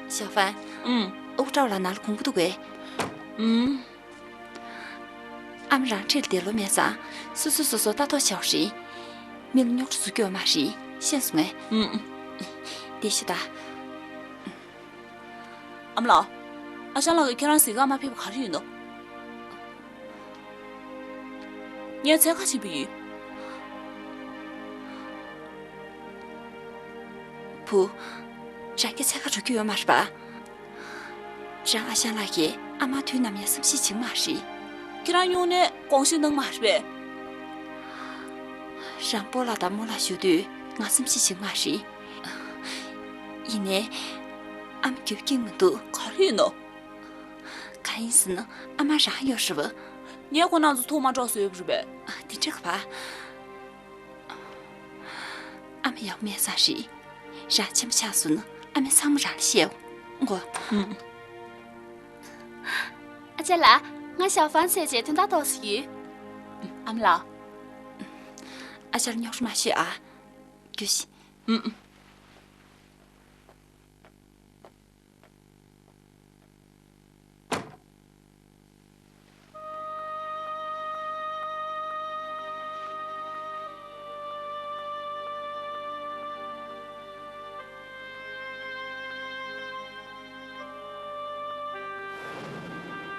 ཞའོ་ཧྥན། ཨུམ། ཨུ་ཀྲའོ་ལགས་ནང་ལ་གོམ་པ་འདུག་གས། ཨུམ། ཨ་མ་རང་འཁྲིས་ལ་བསྡད་ལོང་མེད་ཙང་། སོ་སོས་སོ་སོ་ལྟ་རྟོག་བྱེད་དགོས་རེད། མི་ལ་རྙོག་དྲ་བཟོ་རྒྱུ་ཡོད་མ་རེད། ཤེས་སོང་ངས། ཨུམ། བསྡད་ཤིག་ད། ཨ་མ་ལགས། ཨ་ཞང་ལགས་ཀྱིས་ཁྱེད་རང་གཟིགས་གར་མ་ཕེབས་པ་ག་རེ་ཡིན་ནམ། ངས་འཚོལ་ག་ཕྱིན་པ་ཡིན། བུ། རང་གིས་འཚོལ་གར་འགྲོ་རྒྱུ་ཡོད་མ་རེད་པ། རང་ཨ་ཞང་ལགས་ཀྱིས་ཨ་མ་དུས་ནམ་ཡང་བསམ་ཤེས་བྱེད་མ་རེད། ཁྱེད་རང་སྨྱུང་གནས་དགོངས་བཞེས་གནང་མ་རེད་པས། རང་སྤོ་ལགས་དང་རྨོ་ལགས་བཞུགས་དུས་ང་སེམས་ཤི་ཞིག་མ་རེད། ཡིན་ནའི། ཨ་མ་རྒྱབ་སྐྱིད་མི་འདུག་ག་རེ་ཡིན་ནོ། གང་ཡིན་ཟེར་ན་ཨ་མ་རང་ཡོད་རེད་པ། ངས་ཁོ་རང་ཚོ་ཐུག་མ་འགྲོ་བཟོས་ཡོད་རེད་པས། དེ་འདྲ་ག་པ། ཨ་མ་ཡག་མེད་ས་རེད། རང་ཆེན་པོ་ཆགས་སོང་ན་ཨ་མས་ཚང་མ་རང་ལ་བཤད་འོང་གོ། ཨ་ཅག་ལགས། ང་ཞའོ་ཧྥང་བཙལ་བྱས་དོན་དག་ཏོག་ཙམ་ཡོད། ཨ་མ་ལགས། ཨ་ཅག་ལ་རྙོག་དྲ་མ་ཤོད་ཨ། རྒྱུགས་ཤིག་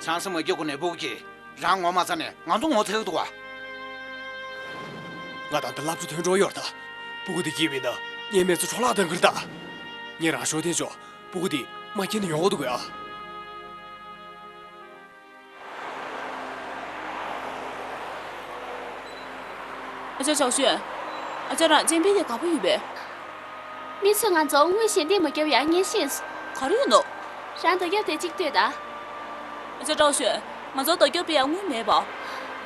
ཆང་ས་མ་རྒྱག་གོང་ནས་སྤུ་གུ་གིས་རང་ངོ་མ་ཚ་ནས་ང་ཚོ་ངོ་ཚ་གི་འདུག་བ། ང་དང་འདི་ལབ་ཚོ་ཐོན་འགྲོ་ཡོད་ད། སྤུ་གུ་འདི་སྐྱིད་པའི་ན་ངའི་མེ་ཚོ་འཕྲོ་བརླག་གཏང་གི་རེད་ད། ངས་རང་ཤོག་ཐེན་ཆོག་སྤུ་གུ་འདི་མ་སྐྱེས་ན་ཡོང་གི་འདུག་གས་ཨ། ཨ་ཅག་ཞའོ་ཞུན། ཨ་ཅག་རང་སྤྱན་འབེབས་དེ་དགའ་པོ་ཡོད་པས། མི་ཚོས་ང་ཚོ་དངུལ་ཞལ་འདེབས་མ་བརྒྱབ་ཡ་ངས་ཤེས་སོང་། ག་རེ་ཡིན་ནོ། རང་དོ་རྒྱབ་དེ་གཅིག་ལྟོས་དང་། ཨ་ཅག་ཀྲའོ་ཞུན། ང་ཚོ་དོ་རྒྱབ་སྤེལ་ཡ་དངུལ་མེད་པ།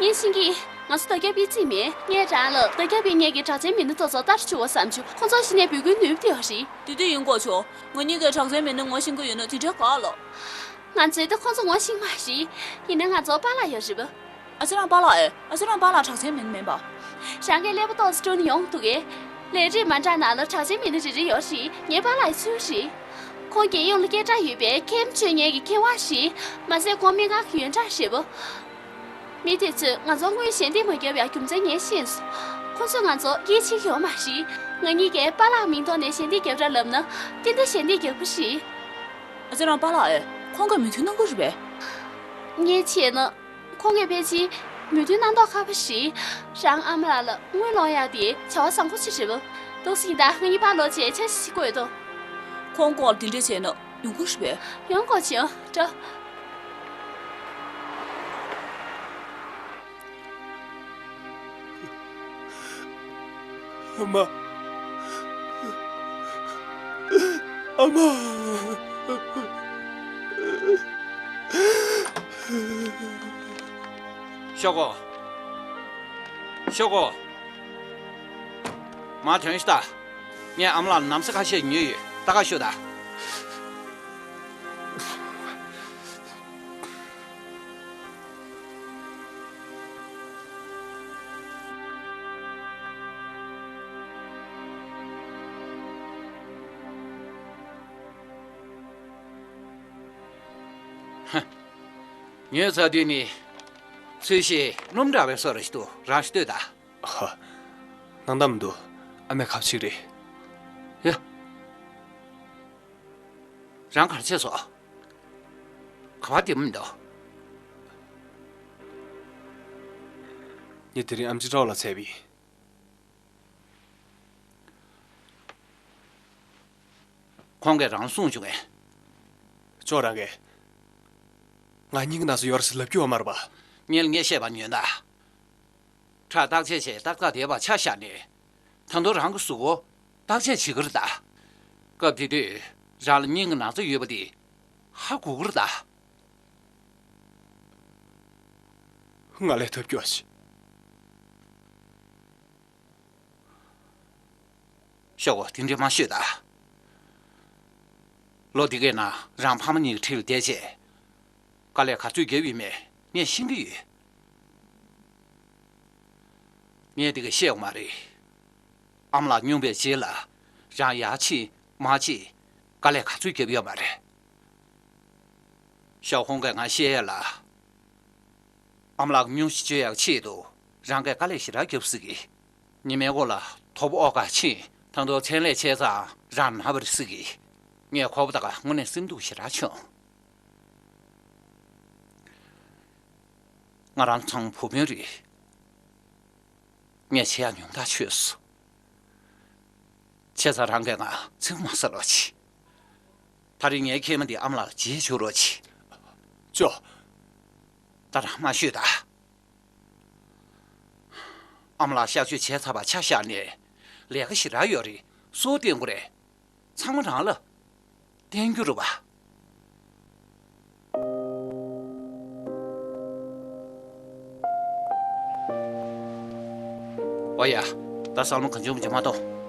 ངས་ཤེས་ཀྱི། ང་ཚོ་དོ་རྒྱབ་སྤེལ་རྩིས་མེད། ངས་རང་ལ་དོ་རྒྱབ་སྤེལ་མཁན་གྱི་གྲགས་ཅན་མི་སྣ་ཚོ་ཚོ་ལྟ་རུ་བཅུག་གོ་བསམ་བྱུང་། ཁོང་ཚོ་གཞི་ནས་འབོད་སྐུལ་ནུས་པ་ཡོད་རེད། དེ་དུས་ཡིན་གོ་བྱུང་། ང་གཉིས་ཀས་གྲགས་ཅན་མི་སྣ་ངོ་ཤེས་ཀྱི་ཡོད་ན་དེ་འདྲའི་དགའ་ལོ། ང་ཚོས་ད་ཁོང་ཚོ་ངོ་ཤེས་མ་རེད། ཡིན་ན་ང་ཚོ་པཱ་ལགས་ཡོད་རེད་པ། ཨ་ཅག་རང་པཱ་ལགས་ཨེ། ཨ་ཅག་རང་པཱ་ལགས་གྲགས་ཅན་མི་སྣ་མིན་པ། རང་གིས་ཀླད་པ་ཏོག་ཙམ་དཀྲུགས་ན་ཡོང་འདུག་གས། ལས་རིགས་མ་འདྲ་ནང་ལ་གྲགས་ཅན་མི་སྣ་རེ་རེ་ཡོད་རེད། ངའི་པཱ་ལགས་ཡི་ཚུལ་རེད། ཁོང་རྒྱལ་ཡོངས་ལ་སྐད་གྲགས་ཡོད་པའི་མཁན་སྤྱོད་མཁན་གྱི་མཁས་དབང་རེད། མ་ཟད་ཁོང་སྨན་ཁང་གི་ཡོན་གྲངས་རེད་པ། མི་དེ་ཚོས་ང་ཚོ་དངུལ་ཞལ་འདེབས་མ་བརྒྱབ་ཡ་རྒྱུ་མཚན་ངས་ཤེས་སོང་། ཁོང་ཚོས་ང་ཚོ་སྐྱེལ་བྱེད་ཀྱི་ཡོད་མ་རེད། ང་གཉིས་ཀས་པཱ་ལགས་མིང་ཐོག་ནས་ཞལ་འདེབས་རྒྱབ་ར་ལབ་ན་ཏན་ཏན་ཞལ་འདེབས་རྒྱབ་ཀྱི་རེད། ཨ་ཅག་རང་པཱ་ལགས་ཨེ། ཁོང་གིས་མོས་མཐུན་གནང་གི་རེད་པས། ངས་བྱས་ན། ཁོང་གིས་ཕལ་ཆེར་མོས་མཐུན་གནང་མདོག་ཁ་པོ་ཞིག་རང་ཨ་མ་ལགས་ལ་དངུལ་སློང་ཡག་དེ་བྱ་བ་བཟང་པོ་ཞིག་རེད་པ། འདུག་སེ་ཡིན་ད་ང་གཉིས་ཕར་ལོག་བྱས་ཆ་ཤས་ཤིག་བགོས་དང་། ཁོང་སྐོར་དེ་འདྲ་བྱས་ན་ཡོང་གི་རེད་པས། ཡོང་དགོས་བྱུང་། འགྲོ། ཨ་མ། ཨ་མ། ཤོག་གོ། ཤོག་གོ། མར་ཐོན་ཤོག་ད། ངས་ཨ་མ་ལགས་ལ་ན་བཟའ་ཁ་ཤས་ཉོས་ཡོད། ད་ག་ཤོག་ད། ཧ། ཉོས་ཚར་དུས་ནི། ཚོས་གཞི་སྣུམ་འདྲ་བའི་བཟོ་འདྲ་ཞིག་འདུག་རང་ཞིག་ལྟོས་དང་། ཧ། སྣང་དག་མི་འདུག་ཨ་མའི་ཁ་ཕྱིར་རེད། ཡ། རང་ག་རེ་བྱས་སོང་། ག་པར་བསྡད་མི་འདུག་ངས་དེ་རིང་ཨེམ་ཆི་ཀྲའོ་ལ་འཚོལ་བ་ཡིན། ཁོང་གིས་རང་གསུངས་བྱུང་ངས། ཅོ་རང་གིས། ང་སྙིང་ན་ཚ་ཡོད་རེད་ཟེར་ལབ་རྒྱུ་ཡོད་མ་རེད་པ། ངས་ངས་བཤད་པ་ཉོན་དང་། ཁྲག་བརྟག་དཔྱད་བྱས་ཏག་ཏག་བསྡད་པ་ཆ་བཞག་ནས། ད་དུང་རང་གི་གཟུགས་པོ་བརྟག་དཔྱད་བྱེད་ཀྱི་རེད་ད། སྐབས་དེ་དུས་རང་ལ་སྙིང་གི་ན་ཚ་ཡོད་པ་དེ་ཧ་གོ་གི་རེད་ད། ང་ལས་ཐབས་སྐྱོ་ཞིག་ཤོག་གོ། དེ་འདྲ་མ་ཤོད་ད། ལོ་འདི་གའི་ནང་རང་ཕ་མ་གཉིས་ཀྱི་འཁྲིས་ལ་བསྡད་བྱས། དཀའ་ལས་ག་ཚོད་བརྒྱབ་ཡོད་མེད་ངས་ཤེས་ཀྱི་ཡོད། ངས་འདི་ག་བཤད་ཡོད་མ་རེད། ཨ་མ་ལགས་སྙུང་པའི་རྗེས་ལ་རང་ཡར་ཕྱིན་མར་ཕྱིན་དཀའ་ལས་ག་ཚོད་བརྒྱབ་ཡོད་མ་རེད། ཞའོ་ཧུང་གིས་ང་བཤད་ཡས་ལ། ཨ་མ་ལགས་སྙུང་གཞི་བཅོས་ཡག་ཆེད་དུ་རང་གིས་དཀའ་ལས་ཞེ་དྲག་བརྒྱབ་སྲིད་ཀྱི། ཉི་མའི་འགོ་ལ་དོ་པོ་ཨོ་ག་ཕྱིན་ད་དུང་མཚན་ལས་ཆེ་ཙང་རང་ན་བ་རེད་སྲིད་ཀྱི། ངས་ཁོ་པ་ད་ག་དངོས་གནས་སེམས་སྡུག་ཞེ་དྲག་བྱུང་། ང་རང་ཚང་བུ་སྤུན་རེད། ངས་བྱེད་ཡག་ཉུང་ཐག་ཆོད་སོང་། བྱས་ཙང་རང་གིས་ང་ཚིག་མ་ཟ་རོགས་གྱིས། ད་རེས་ངའི་མཁལ་མ་འདི་ཨ་མ་ལགས་ལ་བརྗེ་བཅུག་རོགས་གྱིས། ཅོ། ད་རང་མ་ཤོད་ད། ཨ་མ་ལགས་གཤག་བཅོས་བྱས་ཚར་བ་ཆ་བཞག་ནས་ལས་ཀ་ཞེ་དྲག་ཡོད་རེད། སུར་བསྟན་དགོས་རེད། ཚང་མ་རང་ལ་བསྟན་རྒྱུ་རེད་པ། ཨོ་ཡ། ད་བསམ་བློ་གང་བྱུང་མི་བྱེད་མ་གཏོགས།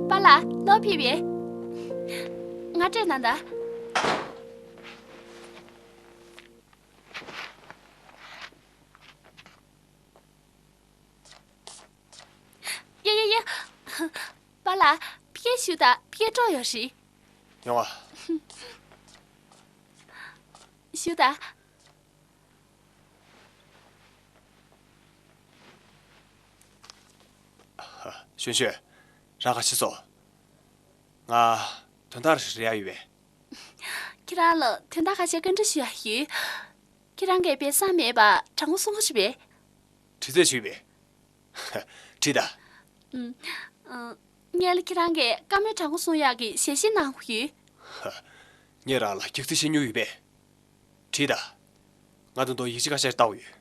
པཱ་ལགས། ལོག་ཕེབས་པས། ང་སྤྲད་གནང་དང་། ཡ་ཡ་ཡ། པཱ་ལགས། ཕ་གིར་བཞུགས་དང་། ཕ་གིར་སྤྲོད་ཡོད་རེད། ཡོང་ཨ། བཞུགས་དང་། ཞུན་ཞུན། རང་ག་ཤེད་སོང་། ང་དོན་དག་རེ་རེ་ཡ་ཡོད་པས། ཁྱེད་རང་ལ་དོན་དག་ཁ་ཤས་བཀའ་འདྲི་ཞུ་ཡ་ཡོད། ཁྱེད་རང་གིས་དཔེ་བསམ་མེད་པར་དྲང་པོ་གསུང་གི་རེད་པས། དྲི་རྩད་ཞུས་པས། དྲིས་དང་། ཨུམ། ཨ། ངས་ལ་ཁྱེད་རང་གིས་བཀའ་མོལ་དྲང་པོ་གསུང་ཡག་གི་ཞལ་བཞེས་གནང་དགོས་ཡོད། ངས་རང་ལ་སྐྱག་རྫུན་བཤད་མྱོང་ཡོད་པས། དྲིས་དང་། ང་ད་དུང་ཡིག་ཆ་ཁ་ཤས་ལྟ་དགོས་ཡོད།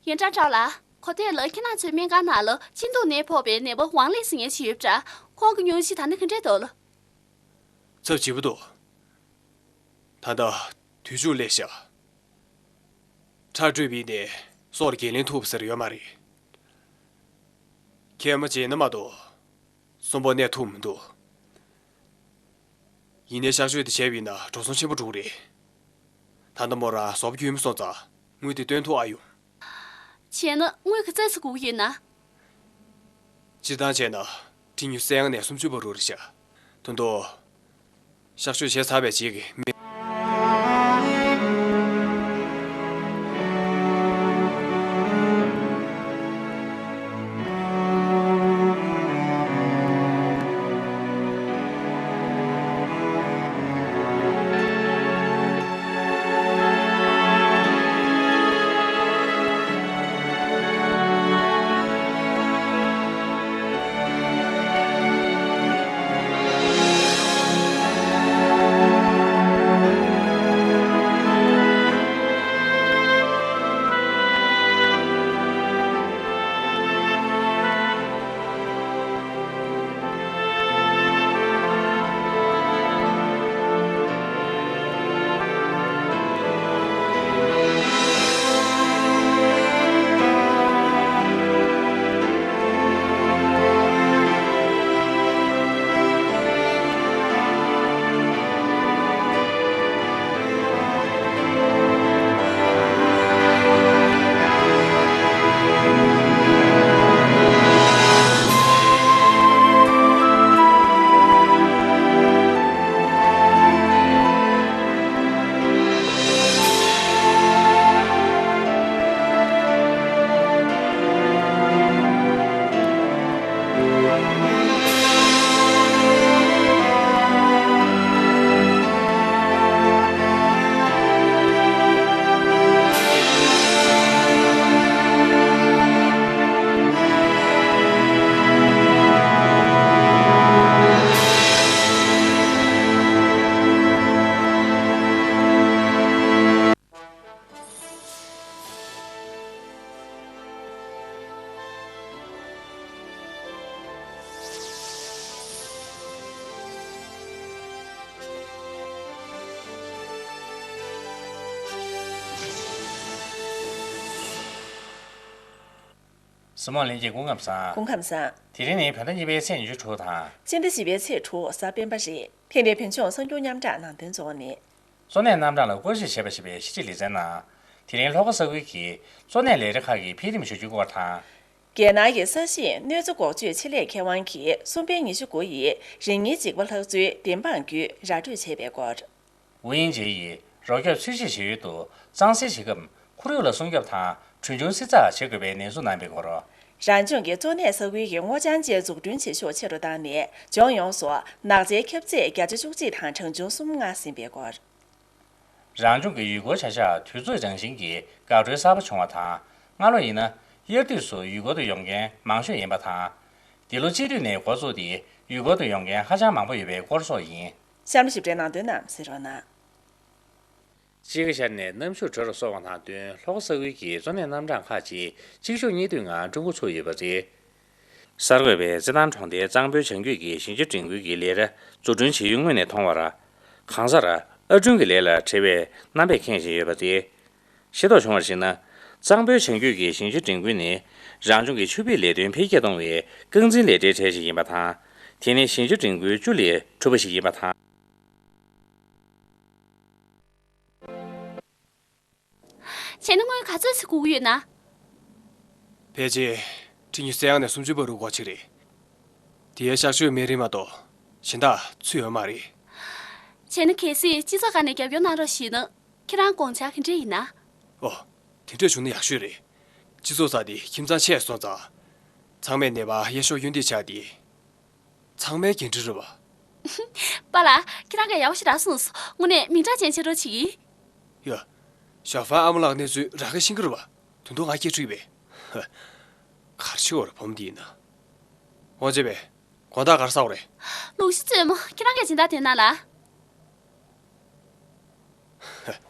ཡོན་ཀྲང་ཀྲའོ་ལགས། གོ་ཐོས་ལ་ཁྱེད་རང་ཚོའི་སྨན་ཁང་ནང་ལ་གཅིན་སྡུག་ནད་ཕོག་པའི་ནད་པ་ཝང་ལི་ཟེར་མཁན་ཞིག་ཡོད་པ་འདྲ། ཁོང་གི་སྙུང་གཞི་ད་ནི་ག་འདྲས་འདུག་ལགས། ཚབས་ཆེན་པོ་འདུག་ད་ལྟ་དུས་ཅུང་སླེབས་ཤག་ཁྲག་སྤྲོད་པའི་ནད་སྲོག་ལ་འགན་ལེན་ཐུབ་པ་ཟེར་ཡོད་མ་རེད། མཁལ་མ་བརྗེས་ན་མ་གཏོགས་གསོན་པོ་གནས་ཐུབ་མི་འདུག་ཡིན་ནའི་གཤག་བཅོས་དེ་བྱས་པ་ཡིན་ན་འགྲོ་སོང་ཆེན་པོ་འགྲོ་གི་རེད། ད་ལྟ་མོ་རང་གཟུགས་པོ་སྐྱོན་མེད་སོང་ཙང་དངུལ་དེ་བཏོན་ཐུབ་ཨ་ཡོང་། བྱས་ན་དངུལ་ག་ཚོད་ཙམ་དགོས་ཀྱི་ཡོད་ན། སྤྱིར་བཏང་བྱས་ན་ཁྲི་ཉུང་ས་ཡ་ལྔ་ནས་སུམ་ཅུ་བར་རེད་ཤག་ད་དུང་གཤག་བཅོས་བྱས་ཚར་བའི་རྗེས་ཀྱི་མི། སྲིད་དབང་ལྷན་རྒྱས་སྐུ་ཁམས་བཟང་། སྐུ་ཁམས་བཟང་། དེ་རིང་ནི་བོད་ཟླ་གཉིས་པའི་ཚེས་ཉི་ཤུ་དྲུག་དང་། སྤྱི་ཟླ་བཞི་པའི་ཚེས་དྲུག་གཟའ་སྤེན་པ་རེད། ཐེངས་འདིའི་བོད་ལྗོངས་གསར་འགྱུར་མཉམ་བསྒྲགས་ནང་དོན་གཙོ་བོ་ནི། གཙོ་གནད་རྣམ་གྲངས་ལ་བཀོད་སྒྲིག་བྱས་པ་ཞེས་པའི་ཕྱི་དྲིལ་ལེ་ཚན་ནང་། དེ་རིང་ལྷོ་ཁ་ས་ཁུལ་གྱི་གཙོ་གནད་ལས་རིགས་ཁག་གི་འཕེལ་རིམ་ཞུ་རྒྱུའི་སྐོར་དང་། རྒྱལ་ནང་གི་ས་གཞིས་གནོད་འཚེ་འགོག་བཅོས་ཆེད་ལས་མཁས་དབང་གིས་གསུམ་པའི་ཉི་ཤུ་དགུ་ཡི་རིང་ཉིན་འཇིགས་པ་ལྷག་ཚུལ་བདེན་དཔང་བརྒྱུད་ར་སྤྲོད་བྱས་པའི་སྐོར། ཝུའུ་དབྱིང་ཇེ་ཡིས་རོགས་སྐྱོབ་འཚོལ་ཞིབ་བྱེད་ཡུལ་དུ་གཙང་སེལ་བྱེད་སྐབས་ཁོར་ཡུག་ལ་སྲུང་སྐྱོབ་དང་གྲོན་ཆུང་བསྲི་ཚགས་བྱེད་དགོས་པའི་ནན་གསུངས་གནང་པའི་སྐོར། རང་ལྗོངས་ཀྱི་གཙོ་གནད་ས་ཁུལ་གྱི་སྔོ་ལྗང་བཅས་འཛུགས་སྐྲུན་བྱེད་ཤུགས་ཆེ་རུ་བཏང་ནས་ལྗོངས་ཡོངས་སུ་ནགས་ཚལ་ཁྱབ་ཚད་བརྒྱ་ཆ་བཅུ་གཅིག་དང་གྲངས་ཆུང་གསུམ་མངའ་ཟིན་པའི་སྐོར། རང་ལྗོངས་ཀྱི་ཡུལ་སྐོར་བྱ་གཞག་དུས་ཚོད་རང་བཞིན་གྱི་འགག་སྒྲོལ་གསར་པ་བྱུང་བ་དང་། སྔ་ལོ་ཡིན་ན་དབྱར་དུས་སུ་ཡུལ་སྐོར་དུ་ཡོང་མཁན་མང་ཤོས་ཡིན་པ་དང་། འདི་ལོ་དཔྱིད་དུས་ནས་འགོ་བཙུགས་ཏེ་ཡུལ་སྐོར་དུ་ཡོང་མཁན་ཧ་ཅང་མང་པོ་ཡོད་པའི་སྐོར་སོགས་ཡིན། གཤམ་ལ་ཞིབ་ཕྲའི་ནང་དོན་རྣམས་གཟིགས་རོགས་གནང་། དཔྱིད་ཀ་ཤར་ནས་གནམ་ཆུ་དྲོ་རུ་སོང་བ་དང་བསྟུན། ལྷོ་ཁ་ས་ཁུལ་གྱི་གཙོ་གནད་གནམ་གྲངས་ཁག་ཅིག་གཅིག་མཇུག་གཉིས་མཐུད་ངང་སྤྲོ་འགོ་ཚུགས་ཡོད་པ་རེད། གསར་འགོད་པས་རྩེད་ཐང་གྲོང་རྡལ་གཙང་པོའི་བྱང་རྒྱུད་ཀྱི་ཞིང་ཆུ་འདྲེན་ཁུལ་གྱི་ལས་གྲྭ་འཛུགས་སྐྲུན་བྱེད་ཡུལ་དངོས་ནས་མཐོང་བར། གང་སར་ཨར་སྐྲུན་གྱི་ལས་ལ་བྲེལ་བའི་རྣམ་པས་ཁེངས་བཞིན་ཡོད་པ་རེད། ཤེས་རྟོགས་བྱུང་བར་གཞིགས་ན། གཙང་པོའི་བྱང་རྒྱུད་ཀྱི་ཞིང་ཆུ་འདྲེན་ཁུལ་ནི་རང་ལྗོངས་ཀྱི་ཆུ་སྤུས་ལས་དོན་འཕེལ་རྒྱས་གཏོང་བའི་རྐང་འཛིན་ལས་གྲྭའི་གྲས་ཤིག་ཡིན་པ་དང་། དེ་ནི་ཞིང་ཆུ་འདྲེན་ཁུལ་བཅུ་ལས་གྲུབ་པ་ཞིག་ཡིན་པ་དང་། བྱས་ན་དངུལ་ག་ཚོད་ཅིག་དགོས་ཀྱི་ཡོད་ན། ཕལ་ཆེར་ཁྲི་ཉི་ཤུ་རྩ་ཡང་ནས་སུམ་ཅུ་བར་དུ་དགོས་ཀྱི་རེད། དེའི་གཤག་བཅོས་སྨན་རིན་མ་གཏོགས་གཞན་དག་ཚུད་ཡོད་མ་རེད། བྱས་ན་གལ་སྲིད་སྤྱི་ཚོགས་ཁག་ནས་རྒྱབ་སྐྱོར་གནང་རོགས་ཞུས་ན། ཁྱེད་རང་དགོངས་འཆར་ག་འདྲ་ཡིན་ན། ཨོ། དེ་འདྲ་བྱུང་ན་ཡག་ཤོས་རེད། སྤྱི་ཚོགས་ས་དེ་ཁྱིམ་ཚང་ཆེ་སོང་ཙང་། ཚང་མས་ནད་པ་གཡས་ཕྱོགས་གཡོན་འདེད་བྱས་ཏེ། ཚང་མའི་འགན་འཁྲི་རེད་བ། པཱ་ལགས། ཁྱེད་རང་གིས་ཡག་པོ་ཞེ་དྲག་གསུངས་སོང་། དངོས་གནས་མིང་གྲགས་ཅན་ཆགས་རོགས་བྱེད་ཀྱི། ཡ། ཞའོ་ཧྥང་ཨ་མ་ལགས་གནས་ཚུལ་རང་གིས་ཤེས་ཀྱི་རེད་བ། དོན་དུ་ང་སྐད་འཕྲོད་པས། གར་ཆེ་བར་བུ་མོ་འདི་ཡིན་ན། ཝང་ཅེ་པེ། དགོང་དག་གར་ཟ་བ་རེད། ལུག་ཤི་བཙོས་མོ། ཁྱེད་རང་གིས་སྦྱིན་བདག་དེ་ན་ལ།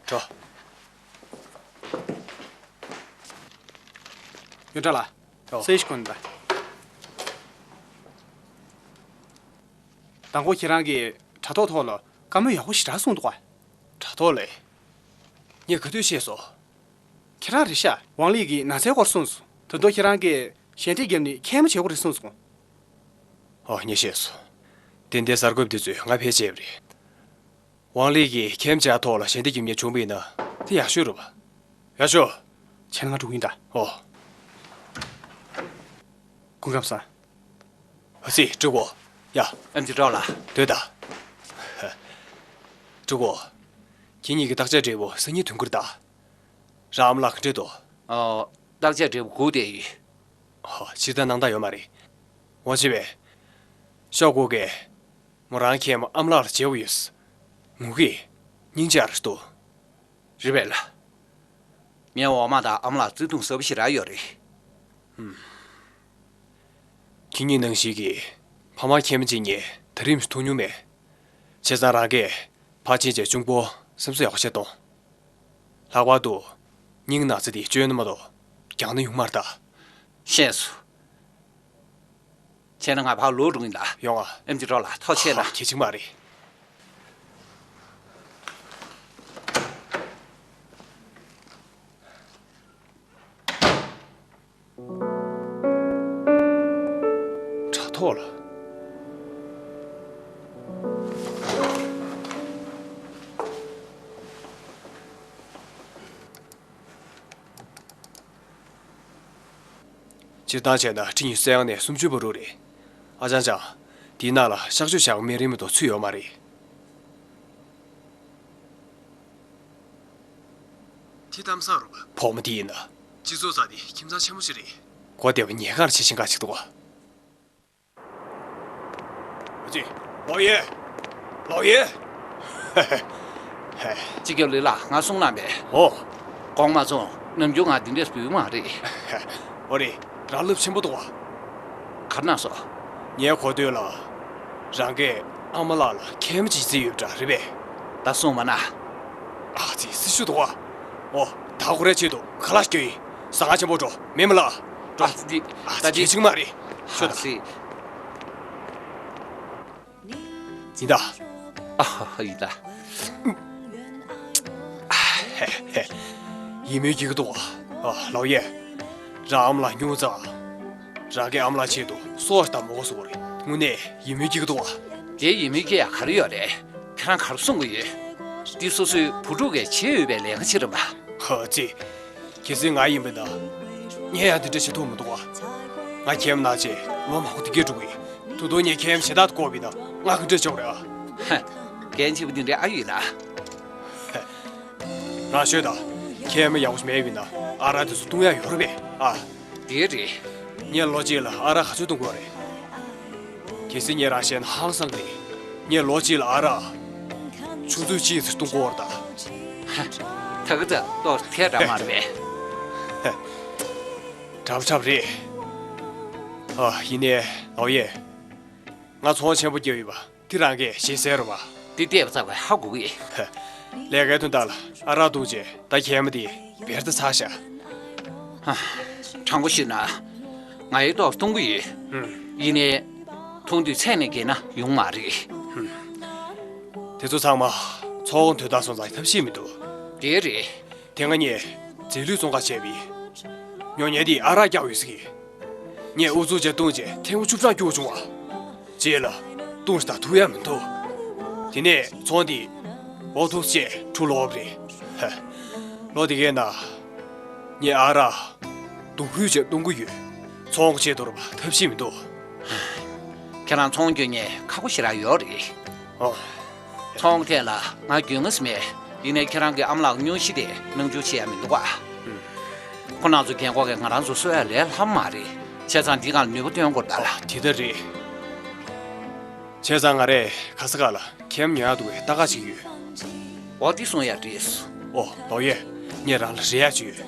འགྲོ། ཡོན་ཀྲང་ལགས། འགྲོ། སེ་ཤི་ཀུན་ད། དང་པོ་ཁྱེད་རང་གིས་དྲ་ཐོག་ཐོག་ལ་བཀའ་མོལ་ཡག་པོ་ཞེ་དྲག་གསུངས་འདུག་ག་དྲ་ཐོག་ལས། ངས་ག་དུས་བཤད་སོང་། ཁྱེད་རང་རེད་ཤག་ཝང་ལི་གིས་ན་ཚའི་སྐོར་གསུངས་སོང་། ད་དུང་ཁྱེད་རང་གིས་ཞལ་འདེབས་བརྒྱབ་ནས་མཁལ་མ་བྱེད་དགོས་རེད་གསུངས་སོང་། ཨོ། ངས་བཤད་སོང་། ཏན་ཏན་གསར་འགོད་པ་དེ་ཚོས་ང་ཕལ་ཆེར་རེད། ཝང་ལི་གིས་མཁལ་མ་བྱེད་ཐོག་ལ་ཞལ་འདེབས་རྒྱབ་མཁན་བྱུང་བ་ཡིན་ན་དེ་ཡག་ཤོས་རེད་པ། ཡག་ཤོས། བྱས་ན་ང་འགྲོ་གི་ཡིན་ད། ཨོ། སྐུ་ཁམས་བཟང་། ཨ་ཙི། ཀྲུའུ་གོ། ཡ། ཨེམ་ཆི་ཀྲོ་ལ། སྡོད་ད། ཀྲུའུ་གོ། ཁྱེད་གཉིས་ཀྱི་བརྟག་དཔྱད་འབྲས་བུ་སང་ཉིན་ཐོན་གྱི་རེད་ད། རང་ཨ་མ་ལགས་ག་འདྲས་འདུག་ཨོ། བརྟག་དཔྱད་འབྲས་བུ་སྒུག་བསྡད་ཡོད། ཧོ། སྤྱིར་བཏང་སྣང་དག་ཡོད་མ་རེད། ཝང་ཆི་པེ། ཤོག་གུ་གས། མོ་རང་མཁལ་མ་ཨ་མ་ལགས་ལ་བྱེད་དགོས་ཡོད། ངུ་གི། སྙིང་རྗེ་ཨ་རེ་འདུག་རེད་པས་ལགས། ངའི་འོག་མ་དང་ཨ་མ་ལགས་བརྩེ་དུང་ཟབ་པོ་ཞེ་དྲག་ཡོད་རེད། ཧུམ། ཁྱེད་གཉིས་ནང་བཞིན་གྱི་ཕ་མར་མཁལ་མ་བྱེད་མཁན་ད་རིང་མཐོང་མྱོང་མེད། བྱས་ཙང་རང་གིས་ཕར་ཕྱིན་བྱས་གཅུང་པོ་སེམས་གསོ་ཡག་པོ་བྱེད་གཏོང་། ལྷག་པར་དུ་སྙིང་ན་ཚ་དེ་བཅོས་ན་མ་གཏོགས་རྒྱག་ན་ཡོང་མ་རེད་ད། ཤེས་སོང་། བྱས་ན་ང་ཕར་ལོག་འགྲོ་གི་ཡིན་ད། ཡོང་ཨ། ཨེམ་ཆི་ཀྲོ་ལ་ཐུགས་རྗེ་ཆེ་ལ། ཧ། གལ་ཆེན་མ་རེད། དྲ་ཐོག་ལ། སྤྱིར་བཏང་བྱས་ན་ཁྲི་ཉི་ཤུ་རྩ་ཡང་ནས་སུམ་ཅུ་བར་དུ་རེད། ཨ་ཅང་ཅང་། དེའི་ནང་ལ་གཤག་བཅོས་བྱ་བ་སྨན་རིན་མ་གཏོགས་ཚུད་ཡོད་མ་རེད། དེ་གཏམ་བཟང་རུ་བ། ཕོ་མོ་དེ་ཡིན་ན། སྤྱི་ཚོགས་ས་དེ་ཁྱིམ་ཚང་ཆེན་མོ་ཞིག་རེད། གོ་བདེ་བ་ཉེན་ཁར་བྱེད་བཞིན་ག་ཅིག་འདུག་ག་ཅི། ལའོ་ཡེ། ལའོ་ཡེ། སྤྱི་ཁྱབ་ལི་ལགས་ང་གསུང་གནང་པས། ཨོ། དགོངས་མ་ཚོམ། ནམ་རྒྱུན་ང་འདི་འདྲས་འབུལ་མ་རེད། ཨོ་རེད། རང་རླབས་ཆེན་པོ་འདུག་ག་ག་རེ་གནང་སོང་། ངའི་གོ་ཐོས་ལ། རང་གིས་ཨ་མ་ལགས་ལ་མཁལ་མ་བྱེད་རྩིས་ཡོད་པ་འདྲ་རེད་པས། ད་གསུངས་མ་གནང་། ཨ་ཙི། སྲི་ཞུ་འདུག་ག་ཨོ། ད་ཁོ་རའི་ཆེད་དུ་ཁ་ལག་སྐྱོན་ཡིན། ཟ་ཁང་ཆེན་པོ་འགྲོ། མི་མ་ལགས། འགྲོ། ཨ་ཙི། ཨ་ཙི། ད་ཅི། གལ་ཆེན་མ་རེད། ཤོད་ད། ཨ་ཙི། ཡིན་ད། ཨ་ཧ་ཧ། ཡིན་ད། ཡིད་སྨོན་སྐྱེ་གི་འདུག་ག་ཨ། ལའོ་ཡེ། རང་ཨ་མ་ལགས་སྙུང་ཙང་། རང་གི་ཨ་མ་ལགས་ཆེད་དུ་སྲོག་ལྟ་མོ་གོ་སོ་རེད། དངོས་གནས་ཡིད་སྨོན་སྐྱེ་གི་འདུག་ག་དེ་ཡིད་སྨོན་སྐྱེ་ཡག་ག་རེ་ཡོད་རེད། ཁྱེད་རང་ག་རེ་གསུང་གི་ཡོད། འདི་སོ་སོའི་བུ་ཕྲུག་གིས་བྱེད་འོས་པའི་ལས་ཀ་ཅིག་རེད་མ། ཧ་ཙི། གལ་སྲིད་ང་ཡིན་པ་ན། ངས་ཡང་འདི་འདྲ་བྱེད་ཐུབ་མི་འདུག་ག་ང་ཁྱིམ་ནང་ཆེ་ལོ་མང་པོ་དེ་གས་འགྲོ་གི་ཡིན། ད་དུང་ངས་ཁྱིམ་ཞེ་དྲག་ཏུ་བཀོག་པ་ཡིན་ན་ང་ག་འདྲ་བྱེད་དགོས་རེད་ཨ། ཧ། འགན་ཆེ་པོ་དེ་འདྲ་ཨ་ཡོད་ན། རང་ཤོད་དང་། ཁྱིམ་ཡག་པོ་ཞིག་མེད་པ་ཡིན་ན་ཨ་རག་དེ་ཚོ་བཏུང་ཡག་ཡོད་རེད་པས་ཨ། དེ་རེད། ངས་ལོ་གཅིག་ལ་ཨ་རག་ག་ཚོད་བཏུང་དགོས་རེད། གལ་སྲིད་ངས་རང་བཤད་ན་ཧང་སང་གི་རེད། ངས་ལོ་གཅིག་ལ་ཨ་རག་ཆུ་ཚོད་གཅིག་ཙམ་བཏུང་དགོས་རེད་ད། ཧ། ད་ག་ད་ཏོག་ཐལ་འདྲ་མ་རེད་པས། ཧ། གྲབས་གྲབས་རེད། ཨ། ཡིན་ནའི་ལོ་ཡེ། ང་ཚོང་ཆེན་པོ་བརྒྱབ་ཡོད་པ་དེ་རང་གིས་ཤེས་གསལ་རེད་པ། འདི་བལྟས་པ་ཙམ་གྱིས་ཧ་གོ་གི། ཧ། ལས་ཀའི་དོན་དག་ལ་ཨ་རག་བཏུང་བྱས་ད་ཁྱིམ་དེ་བེར་ཏེ་ཚར་ཤག། ཧ། དྲང་པོ་ཞུས་ན། ང་ཡིས་ཏོག་བཏུང་གི་ཡོད། ཧུམ། ཡིན་ནའི། འཐུང་དུས་ཚད་ནས་བརྒལ་ན་ཡོང་མ་རེད། ཧུམ། དེ་ཚོ་ཚང་མ་ཚོང་དོན་དག་སོང་ཙང་ཐབས་ཤེས་མི་འདུག། དེ་རེད། དེ་སྔ་ངས་རྫས་ལུད་བཙོང་ག་བྱས་པའི་ཉོ་མཁན་དེས་ཨ་རག་བཀྱགས་ཡོད་ཟེར་གི། ངས་ཨུ་ཚུགས་བྱས་བཏུང་རྗེས་ཐེངས་མ་བཅུ་གྲངས་སྐྱུག་བྱུང་བ། རྗེས་ལ་བཏུང་ཞིག་ད་ཐུག་ཡ་མི་འདུག། དེ་ནས་ཚོང་དེ་ཨོ་ཐུག་ཅེས་འཁྲུ་ལོག་པ་རེད། ཧ། ལོ་དེ་གའི་ནང་ངས་ཨ་རག་རྡུང་ཕུད་བྱས་བཏུང་གི་ཡོད། ཚོང་གི་ཆེད་དུ་རེད་པ་ཐབས་ཤེས་མི་འདུག། ཁྱེད་རང་ཚོང་སྐྱོན་མཁན་ཁག་པོ་ཞེ་དྲག་ཡོད་རེད། ཨོ། ཚོང་ཐད་ལ་ང་རྒྱུས་མངའ་ཟིན་མེད། ཡིན་ནའི་ཁྱེད་རང་གི་ཨ་མ་ལགས་སྙུང་གཞི་དེ་སྣང་ཆུང་བྱེད་ཡ་མི་འདུག་ག། ཁོ་རང་ཚོ་རྒན་གོག་གིས་ང་རང་ཚོ་གསོ་ཡ་ལས་སླ་པོ་མ་རེད། བྱས་ཙང་འདི་སྒང་ལ་ནུས་པ་བཏོན་དགོས་རེད་ད། ཨོ་དེ་ལྟར་རེད། བྱས་ཙང་ང་རས་ག་ས་ག་ལ་ཁྱིམ་ཉོ་ཡག་འདུག་པའི་ལྟ་ག་ཅིག་ཡོད། འོ་འདི་གསུང་ཡག་རེད། ཨོ་ལོ་ཡེ། ངས་རང་ལ་རེ་ཡག་ཅིག་ཡོད།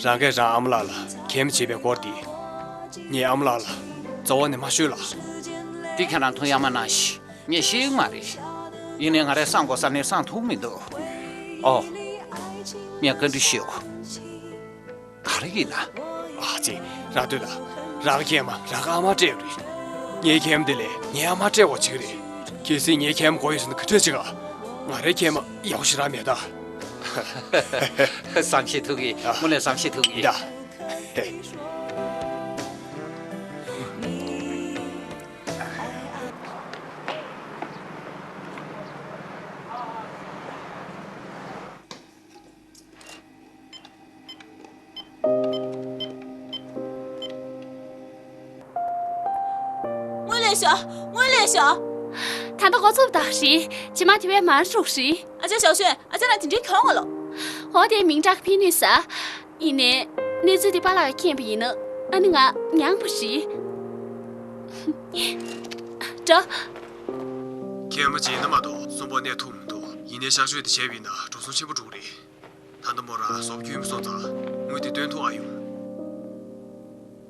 རང་གིས་རང་ཨ་མ་ལགས་ལ་ཁྱིམ་བྱེད་པའི་སྐོར་འདི། ངས་ཨ་མ་ལགས་ལ་རྩ་བ་ནས་མ་ཤོད་ལ། འདི་ཁྱེད་རང་ཐུགས་ཡ་མ་གནང་ཞིག། ངས་ཤེས་ཀྱི་མ་རེད། ཡིན་ནའི་ང་རས་བསམ་དགོས་ས་ནས་བསམ་ཐུབ་མི་འདུག། ཨོ། ངས་བཀའ་འདྲི་ཞུ། ག་རེ་ཡིན་ན། ཨ་ཙི། རང་སྡོད་ལ། རང་ཁྱིམ་རང་ཨ་མ་སྤྲད་ཡོད་རེད། ངའི་ཁྱིམ་དེ་ལས་ངའི་ཨ་མ་སྤྲད་དགོས་བྱེད་ཀྱི་རེད། གལ་སྲིད་ངའི་ཁྱིམ་དགོས་ཡོད་ཟེར་ན་ག་འདྲ་བྱེད་ག། ང་རའི་ཁྱིམ་ཡག་པོ་ཞེ་དྲག་མེད་ད། བསམ་ཤེས་ཐུབ་ཀྱི། ཨ། དངོས་གནས་བསམ་ཤེས་ཐུབ་ཀྱི། ད། ངོས་ལེན་ཤོག། ངོས་ལེན་ཤོག། ད་ལྟ་འགོ་ཚུགས་པ་རེད། རྗེས་མ་དེ་བས་མང་རུ་རེད། ཨ་ཅག་ཞའོ་ཞུན། ཨ་ཅག་ལ་དེ་འདྲའི་གྱོང་ངོ་ལོ། འོ་དེ་མིང་གྲགས་ཕན་ནུས་ས། ཡིན་ནའི། གནས་ཚུལ་དེ་པཱ་ལགས་ཀྱིས་མཁྱེན་པ་ཡིན་ན་ཨ་ནི་ང་མྱངས་པ་རེད། འགྲོ། ཁྱེད་མ་བྱས་ན་མ་གཏོགས་གསོན་པོ་གནས་ཐུབ་མི་འདུག། ཡིན་ནའི་གཤག་བཅོས་དེ་བྱས་པ་ཡིན་ན་འགྲོ་སོང་ཆེན་པོ་འགྲོ་གི་རེད། ད་ལྟ་མོ་རང་བཟོ་བཅོས་མི་སོང་ཙང་དངུལ་དེ་བཏོན་ཐུབ་ཨ་ཡོང་།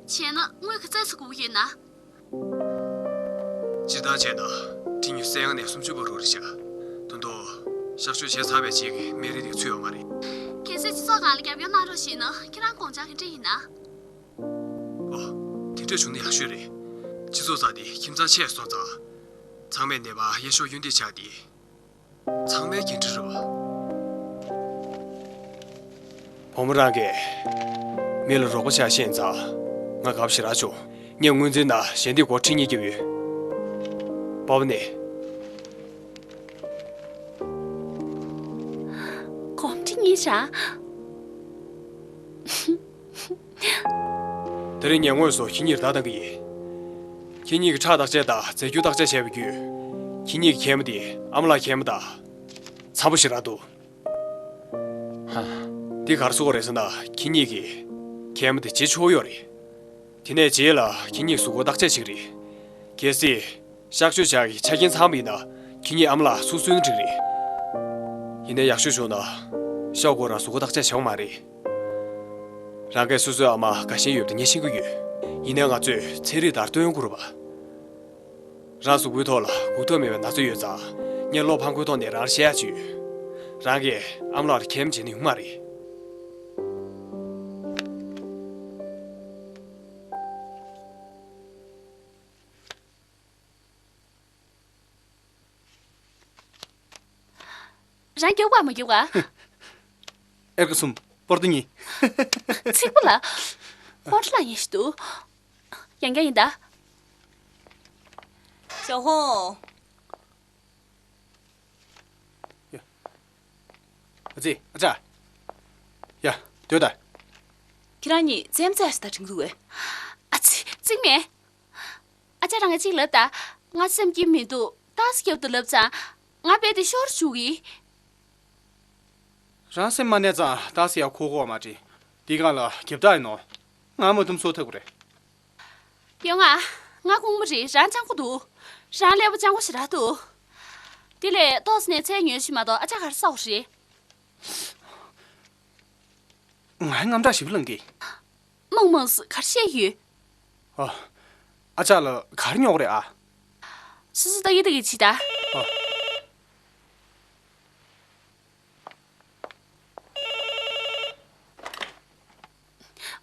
བྱས་ན་དངུལ་ག་ཚོད་ཙམ་དགོས་ཀྱི་ཡོད་ན། སྤྱིར་བཏང་བྱས་ན་ཁྲི་ཉིས་བརྒྱ་ནས་སུམ་ཅུ་བར་རེད་ཤག། ད་དུང་གཤག་བཅོས་བྱས་ཚར་བའི་རྗེས་ཀྱི་སྨན་རིན་དེ་ཚུད་ཡོད་མ་རེད། གལ་སྲིད་སྤྱི་ཚོགས་སྒང་ལ་རྒྱབ་སྐྱོར་གནང་རོགས་ཞུས་ན་ཁྱེད་རང་དགོངས་འཆར་ག་འདྲ་ཡིན་ན། ཨོ། དེ་འདྲ་བྱུང་ན་ཡག་ཤོས་རེད། སྤྱི་ཚོགས་ཚང་དེ་ཁྱིམ་ཚང་ཆེ་སོང་ཙང་། ཚང་མས་ནད་པ་གཡས་གཡོན་འདི་ཆགས་ཏེ། ཚང་མའི་འགན་འཁྲི་རེད་པ། བུ་མོ་རང་གིས་མི་ལ་རོགས་པ་བྱ་ཤེས་ཙང་ང་དགའ་པོ་ཞེ་དྲག་བྱུང་། ངས་སྔོན་རྩིས་ནང་ཞལ་འདེབས་སྒོར་ཁྲི་གཉིས་བརྒྱབ་ཡོད། པ་ཕ་ནས། སྒོར་ཁྲི་གཉིས་རང་། དེ་རིང་ངས་དངོས་སུ་ཁྱེད་གཉིས་ལ་བརྡ་བཏང་གི་ཡིན། ཁྱེད་གཉིས་ཀྱི་ཁྲག་བརྟག་དཔྱད་དང་རྫས་འགྱུར་བརྟག་དཔྱད་བྱས་པ་བརྒྱུད། ཁྱེད་གཉིས་ཀྱི་མཁལ་མ་དེ་ཨ་མ་ལགས་མཁལ་མ་དང་། འཚམ་པོ་ཞེ་དྲག་འདུག། ཧ། འདི་ག་རེ་ཟེར་དགོས་རེད་ཟེར་ན་ཁྱེད་གཉིས་ཀྱི་མཁལ་མ་དེ་བརྗེ་ཆོག་ཡོད་རེད། དེ་ནས་རྗེས་ལ་ཁྱེད་གཉིས་གཟུགས་པོ་བརྟག་དཔྱད་བྱེད་ཀྱི་རེད། གལ་སྲིད། གཤག་བཅོས་བྱ་གི་ཆ་རྐྱེན་ཚང་བ་ཡིན་ན་ཁྱེད་གཉིས་ཨ་མ་ལགས་སུ་གསོས་ན་འགྲིག་རེད། ཡིན་ནའི་ཡག་ཤོས་བྱུང་ན་ཤོག་གུ་རང་གཟུགས་པོ་བརྟག་དཔྱད་བྱེད་དགོས་མ་རེད། རང་གིས་སོ་སོའི་ཨ་མ་དགའ་ཞེན་ཡོད་པ་དེ་ངས་ཤེས་ཀྱི་ཡོད། ཡིན་ནའི་ང་ཚོས་ཚན་རིག་ལྟར་སྟོན་དགོས་རེད་པ། རང་གཟུགས་པོའི་ཐོག་ལ་འགོག་ཐབས་མེད་པའི་ན་ཚ་ཡོད་ཙང་ངས་བློ་ཕམ་དགོས་ཐོག་ནས་རང་ལ་བཤད་ཡག་ཅིག་ཡོད། རང་གིས་ཨ་མ་ལགས་ལ་མཁལ་མ་བརྗེ་ན་ཡོང་མ་རེད། རང་རྒྱུག་པ་མ་རྒྱུག་པ། ཨེར་ཀ་གསུམ། པོར་ཏོ་གཉིས། ཚིག་པ་ལ། ཧོན་ཁྲི་ལ་ཡིན་ཞིག་འདུག། ཡང་བསྐྱར་ཡིན་ད། ཞའོ་ཧོང་། ཡ། ཨ་ཙི། ཨ་ཅག། ཡ། སྡོད་ད། ཁྱེད་རང་གཉིས་རྩེད་མོ་རྩེ་ཡ་ཞིག་ད་དྲན་གི་འདུག་གས། ཨ་ཙི། སྟེང་མེད། ཨ་ཅག་རང་གིས་གཅིག་ལབ་ད། ང་སེམས་སྐྱིད་མི་འདུག་ཏོག་ཙམ་རྒྱབ་ཏུ་ལབ་ཙང་། ང་རྦད་དེ་ཤོར་འཇུག་གི། རང་སེམས་མ་ནས་ཙང་ཏོག་ཙམ་ཡང་ཁུག་གོ་མ་དྲི། འདི་སྒང་ལ་རྒྱབ་ད་ཡིན་ནོ། ང་མ་དུམ་སོ་ཐག་གོ་རེད། ཡོང་ང་། ང་ཁུག་མ་རེད། རང་སྤྱང་པོ་འདུག་རང་ཀླད་པ་སྤྱང་པོ་ཞེ་དྲག་འདུག་དེ་ལས་ཏོག་ཙམ་ནས་ཚལ་ཉོས་ཤིག་མ་གཏོགས་ཨ་ཅག་ག་རེ་ཟ་དགོས་རེད། ང་དངངས་སྐྲག་ཞེ་པོ་ལངས་ཀྱི། མང་མང་སུ་ག་རེ་བཤད་ཡོད། ཨ། ཨ་ཅག་ལ་ག་རེ་ཉོ་གི་རེད་ཨ། སོ་སོ་ལྟ་གི་ལྟ་གི་བྱེད་ད། ཨ།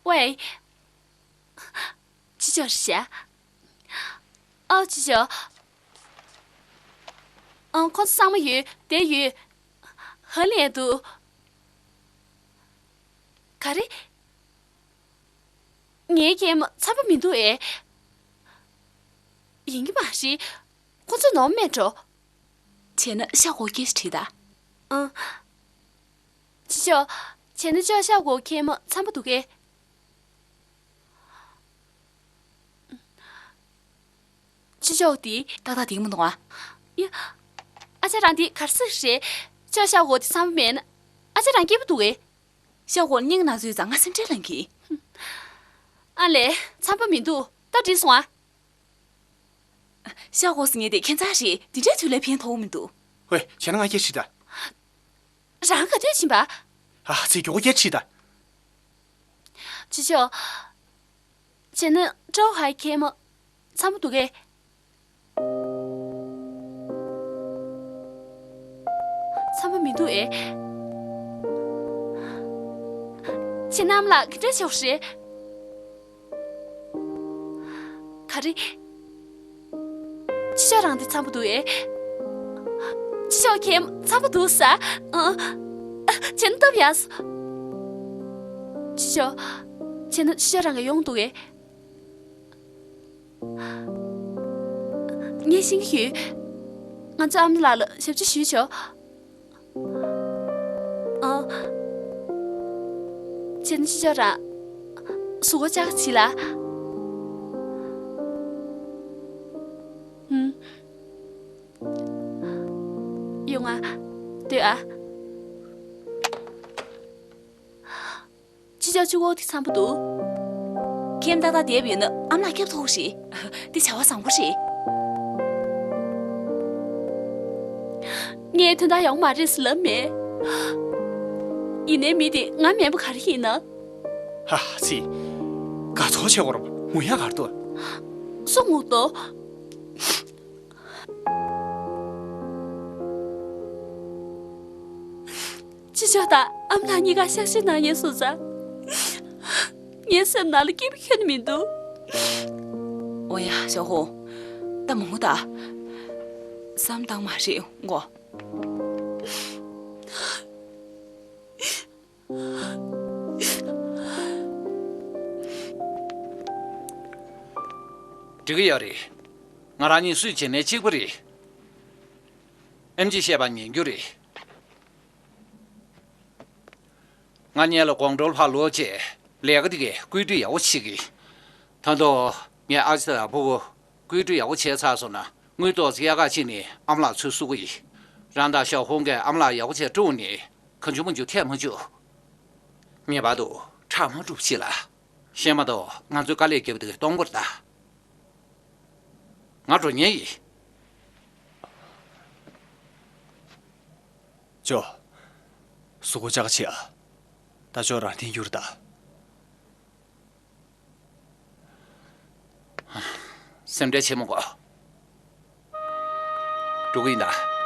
ཝེ། ཅི་ཅོ་རེད་ཤག་ཨའོ་ཅི་ཅོ། ཨང་། ཁོ་ཚོ་ཚང་མ་ཡོད། བསྡད་ཡོད། ཧ་ལས་འདུག་ག་རེ། ངའི་ཁྱིམ་འཚམས་པོ་མི་འདུག་ཨེ། ཡིན་གྱི་མ་རེད། ཁོ་ཚོ་ནོར་མེད་འགྲོ། བྱས་ན་ཤ་འགོག་སྐད་ཆ་དྲིས་ད། ཨང་། ཅི་ཅོ། བྱས་ན་ཅོ་ཤ་འགོག་ཁྱིམ་འཚམས་པོ་འདུག་གས། ཅི་ཅོག་དེ། ཏག་ཏག་འདིག་མི་འདུག་ཨ། ཡ། ཨ་ཅག་རང་དེ་ག་རེ་ཟེར་རེད། ཅོག་ཤ་འོ་དེ་འཚམས་པོ་མེད་ན། ཨ་ཅག་རང་སྐྱིད་པོ་འདུག་གས། ཤ་འོ་སྙིང་ན་ཚོད་ཙང་ང་སེམས་ཁྲལ་ལངས་གི། ཨ་ལས། འཚམས་པོ་མི་འདུག་ད་འགྲིག་སོང་ཨ། ཤ་འོ་ཟེར་མཁན་དེ་ཁྱད་མཚར་རེད། འདི་འདྲའི་དུས་ལ་ཕན་ཐོགས་མི་འདུག་ཝེ། བྱས་ན་ང་སྐད་ཆ་དྲིས་ད། རང་ག་དུས་ཕྱིན་པ། ཨ་ཙི། མགྱོགས་པོ་སྐད་ཆ་དྲིས་ད། ཅི་ཅོག་བྱས་ན་ཀྲོའུ་ཧའེ་ཁྱིམ་འཚམས་པོ་འདུག་གས། འཚམས་པོ་མི་འདུག་ཨེ། ཁྱེད་རྣམས་ལ་ག་འདྲ་ཤོག་རེད། ག་རེ། ཅི་ཅོག་རང་དེ་འཚམས་པོ་འདུག་ཨེ། ཅི་ཅོག་ཁྱིམ་འཚམས་པོ་འདུག་ས། ཨ། བྱས་ན་སྟབས་ཡག་སོ། ཅི་ཅོག་བྱས་ན་ཅི་ཅོག་རང་གིས་ཡོང་འདུག་ཨེ། ངས་ཤེས་ཀྱི་ཡོད། ང་ཚོ་ཨ་མ་ལགས་ལ་ཞབས་ཕྱི་ཞུས་ཆོག་ཨ། བྱས་ན་ཅི་ཅོག་རང་གཟུགས་པོ་ལྕགས་བྱེད་ལ། ཨུམ། ཡོང་ང་། སྡོད་ཨ། ཅི་ཅོག་གཅིག་པོ་དེ་འཚམས་པོ་འདུག་ཁྱིམ་ཏག་ཏག་བསྡད་པ་ཡིན་ན་ཨ་མ་ལགས་སྐྱོབ་ཐུབ་རེད། འདི་བྱ་བ་བཟང་པོ་རེད། ངས་དོན་དག་ཡོང་མ་རེད་ཟེར་ལབ་མེད། ཡིན་ནའི་མི་དེ་ང་མེད་པ་ག་རེ་ཡིན་ན། ཧ་ཧ་ཙི། དགའ་ཚོར་བྱེད་དགོས་ར་ངུ་ཡག་ག་རེ་འདུག་སུ་ངུ་འདུག་ཅི་ཅོག་དང་ཨ་མ་ལགས་གཉིས་ཀ་གཤག་བཅོས་གནང་མཁན་སོང་ཙང་། ངའི་སེམས་ནང་ལ་སྐྱིད་པོ་ཁྱོན་ནས་མི་འདུག་ཨོ་ཡ། ཞའོ་ཧུང་། ད་མ་ངུ་ད། བསམ་བཏང་མ་རེད་ངོ་། འགྲིག་གི་ཡོད་རེད། ང་རང་གཉིས་སུས་བྱས་ནའི་གཅིག་པ་རེད། ཨེམ་ཆི་བཤད་པ་ཉན་རྒྱུ་རེད། ང་གཉིས་ལ་དགོང་དྲོ་ཕར་ལོག་བྱས་ལས་ཀ་དེ་གའི་བཀོད་སྒྲིག་ཡག་པོ་བྱེད་ཀྱི། ད་དུང་ངས་ཨ་ཅེ་དང་ཕྲུ་གུ་བཀོད་སྒྲིག་ཡག་པོ་བྱས་ཚར་སོང་ན་དངུལ་ཏོག་ཙམ་གཡར་ག་ཕྱིན་ནས་ཨ་མ་ལགས་ཚུར་བསུ་གི་ཡིན། རང་དང་ཞའོ་ཧུང་གིས་ཨ་མ་ལགས་ཡག་པོ་བྱས་དཀྲུགས་ནས་གང་བྱུང་མང་བྱུང་ཐེབས་མ་བཅུག་ངེས་པར་དུ་ཁྲག་མ་སྒྲུབ་ཤིག་ལ། ཤེས་མ་གཏོགས་ང་ཚོའི་དཀའ་ལས་རྒྱབ་དེ་གཏོང་དགོས་རེད་ད། ང་འགྲོ་ཉན་ཡིན། ཅོ། གཟུགས་པོ་ལྕགས་བྱེད་ཨ། ད་ཅོ་རང་འཐེན་རྒྱུར་ད། སེམས་ཁྲལ་བྱེད་མི་དགོས། འགྲོ་གི་ཡིན་ད།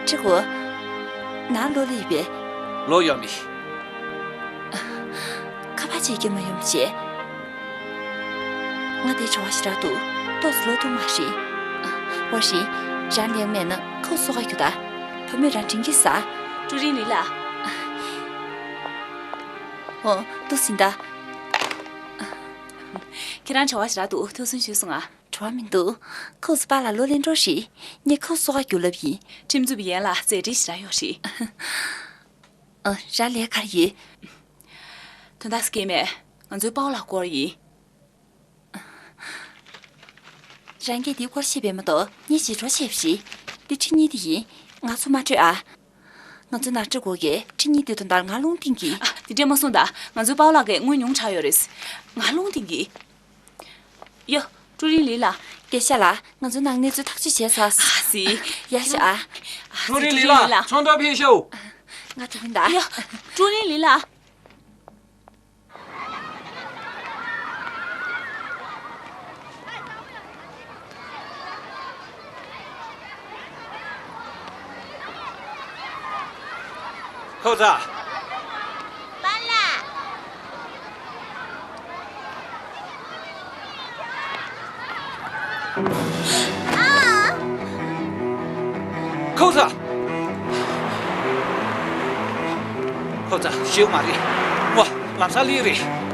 ཁྲི་གོ། ནང་ལོག་ལེ་ཡིན་པས། ལོག་ཡོང་མི། ཁ་པར་བྱེད་ཀྱི་མ་ཡོང་བྱས། ང་དེ་བྱ་བ་ཞིག་རག་འདུག་ཏོག་ཙམ་ལོག་ཐུབ་མ་རེད། བ་རེད། རང་ལེགས་མེད་ན་ཁོ་སོ་ག་རྒྱུ་ད། བུ་མོས་རང་དྲིན་གྱིས་ཟ། ཀྲུ་རིན་ལི་ལགས། འོ། འདུག་ཟིན་ད། ཁྱེད་རང་བྱ་བ་ཞིག་རག་འདུག་ཐུགས་གསོ་ཞུས་སོང་ང་། བྲོ་བ་མི་འདུག་ཁོ་ཚོ་པཱ་ལགས་ལོག་ལེན་འགྲོ་རེད། ངས་ཁོ་སོ་ག་རྒྱུ་ལབ་ཡིན། ཁྲིམས་རྩོད་པའི་ཡན་ལ་རྩེད་འགྲན་ཞིག་རག་ཡོད་རེད། ཨ། རང་ལས་ཀར་ཡིན། དོན་དག་སྐྱེས་མེད། ང་ཚོའི་པཱ་ལགས་སྐོར་ཡིན། རང་གིས་འདིའི་སྐོར་ཤེས་པས་མ་གཏོགས་ངས་ཞིབ་འཕྲོག་བྱས་པ་རེད། འདི་ཁྲི་གཉིས་དེ་ཡིན། ང་ཚོ་མ་སྤྲོད་ཨ། ང་ཚོ་ནག་ཁྲི་གོ་གས་ཁྲི་གཉིས་དེ་དོན་དག་ང་རླུང་བཏིང་གི། ཨ། དེ་འདྲས་མ་གསུངས་ད། ང་ཚོའི་པཱ་ལགས་ཀྱིས་དངུལ་ཉུང་དྲགས་ཡོད་རེད། ང་རླུང་བཏིང་གི། ཡ། ཀྲུ་རིན་ལི་ལགས། སྐད་ཆ་ལ་ང་ཚོ་ནང་གནས་ཚུལ་ཐག་གཅོད་བྱས་ཚར། ཨ་ཙི། ཡ་ཤ་ཨ། ཀྲུ་རིན་ལི་ལགས། ཚོང་རྡོག་ཕེབས་ཤོག་ང་ཐུག་མིན་ད། ཡ། ཀྲུ་རིན་ལི་ལགས། ཁོ་ཚ། པཱ་ལགས། ཨ། ཁོ་ཚ། ཁོ་ཚ་ཤེའུ་མ་རེད། ཝ། ལམ་སང་ལི་རེད།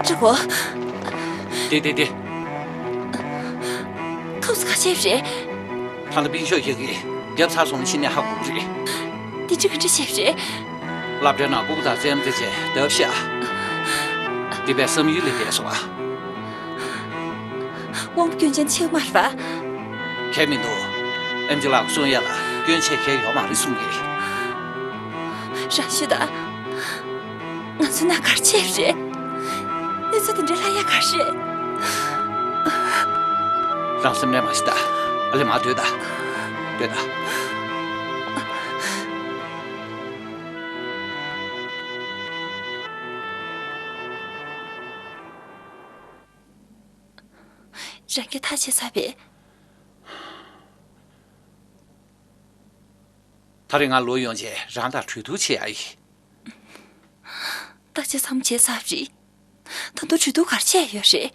ཅི་གོ། དེ་དེ་དེ། ཁོ་ཚོ་ག་བྱས་རེད། ཐང་ལ་པིན་ཤོག་ཡག་གི་རྒྱབ་ཚར་སོང་ཕྱི་ནས་ཧ་གོ་གི་རེད། འདི་ཅི་ག་འདྲ་བྱས་རེད། སློབ་གྲྭའི་ནང་ཕྲུ་གུ་དང་རྩེད་མོ་རྩེ་བྱས་བརྡབ་ཤག་འདི་པའི་བསམ་ཡུལ་ལས་འདས་སོང་ཨ། དབང་པོ་སྐྱོན་ཅན་ཆེ་མ་རེད་པ། གལ་མི་འདུག་ཨེམ་ཆི་ལགས་གསུང་ཡ་ལ་སྐྱོན་ཆེ་གལ་ཡོད་མ་རེད་གསུང་གི། རང་ཤོད་ད། ང་ཚོ་ན་གར་ཆེ་རེད། གནས་ཚུལ་དེ་འདྲའི་ལྷ་ཡ་གར་རེད། རང་སེམས་ནས་མ་ཤི་ད། ཨ་ལེ་མ་སྡོད་ད། སྡོད་ད། རང་གིས་ཐག་བཅད་ཚར་བས། ད་རེས་ང་ལོག་ཡོང་རྗེས་རང་དང་གྲོས་བསྡུར་བྱེད་ཡ་ཡིན། བརྟག་དཔྱད་ཚང་མ་བྱས་ཚར་བ་རེད། ད་དུང་གྲོས་བསྡུར་ག་རེ་བྱེད་ཡ་ཡོད་རེད།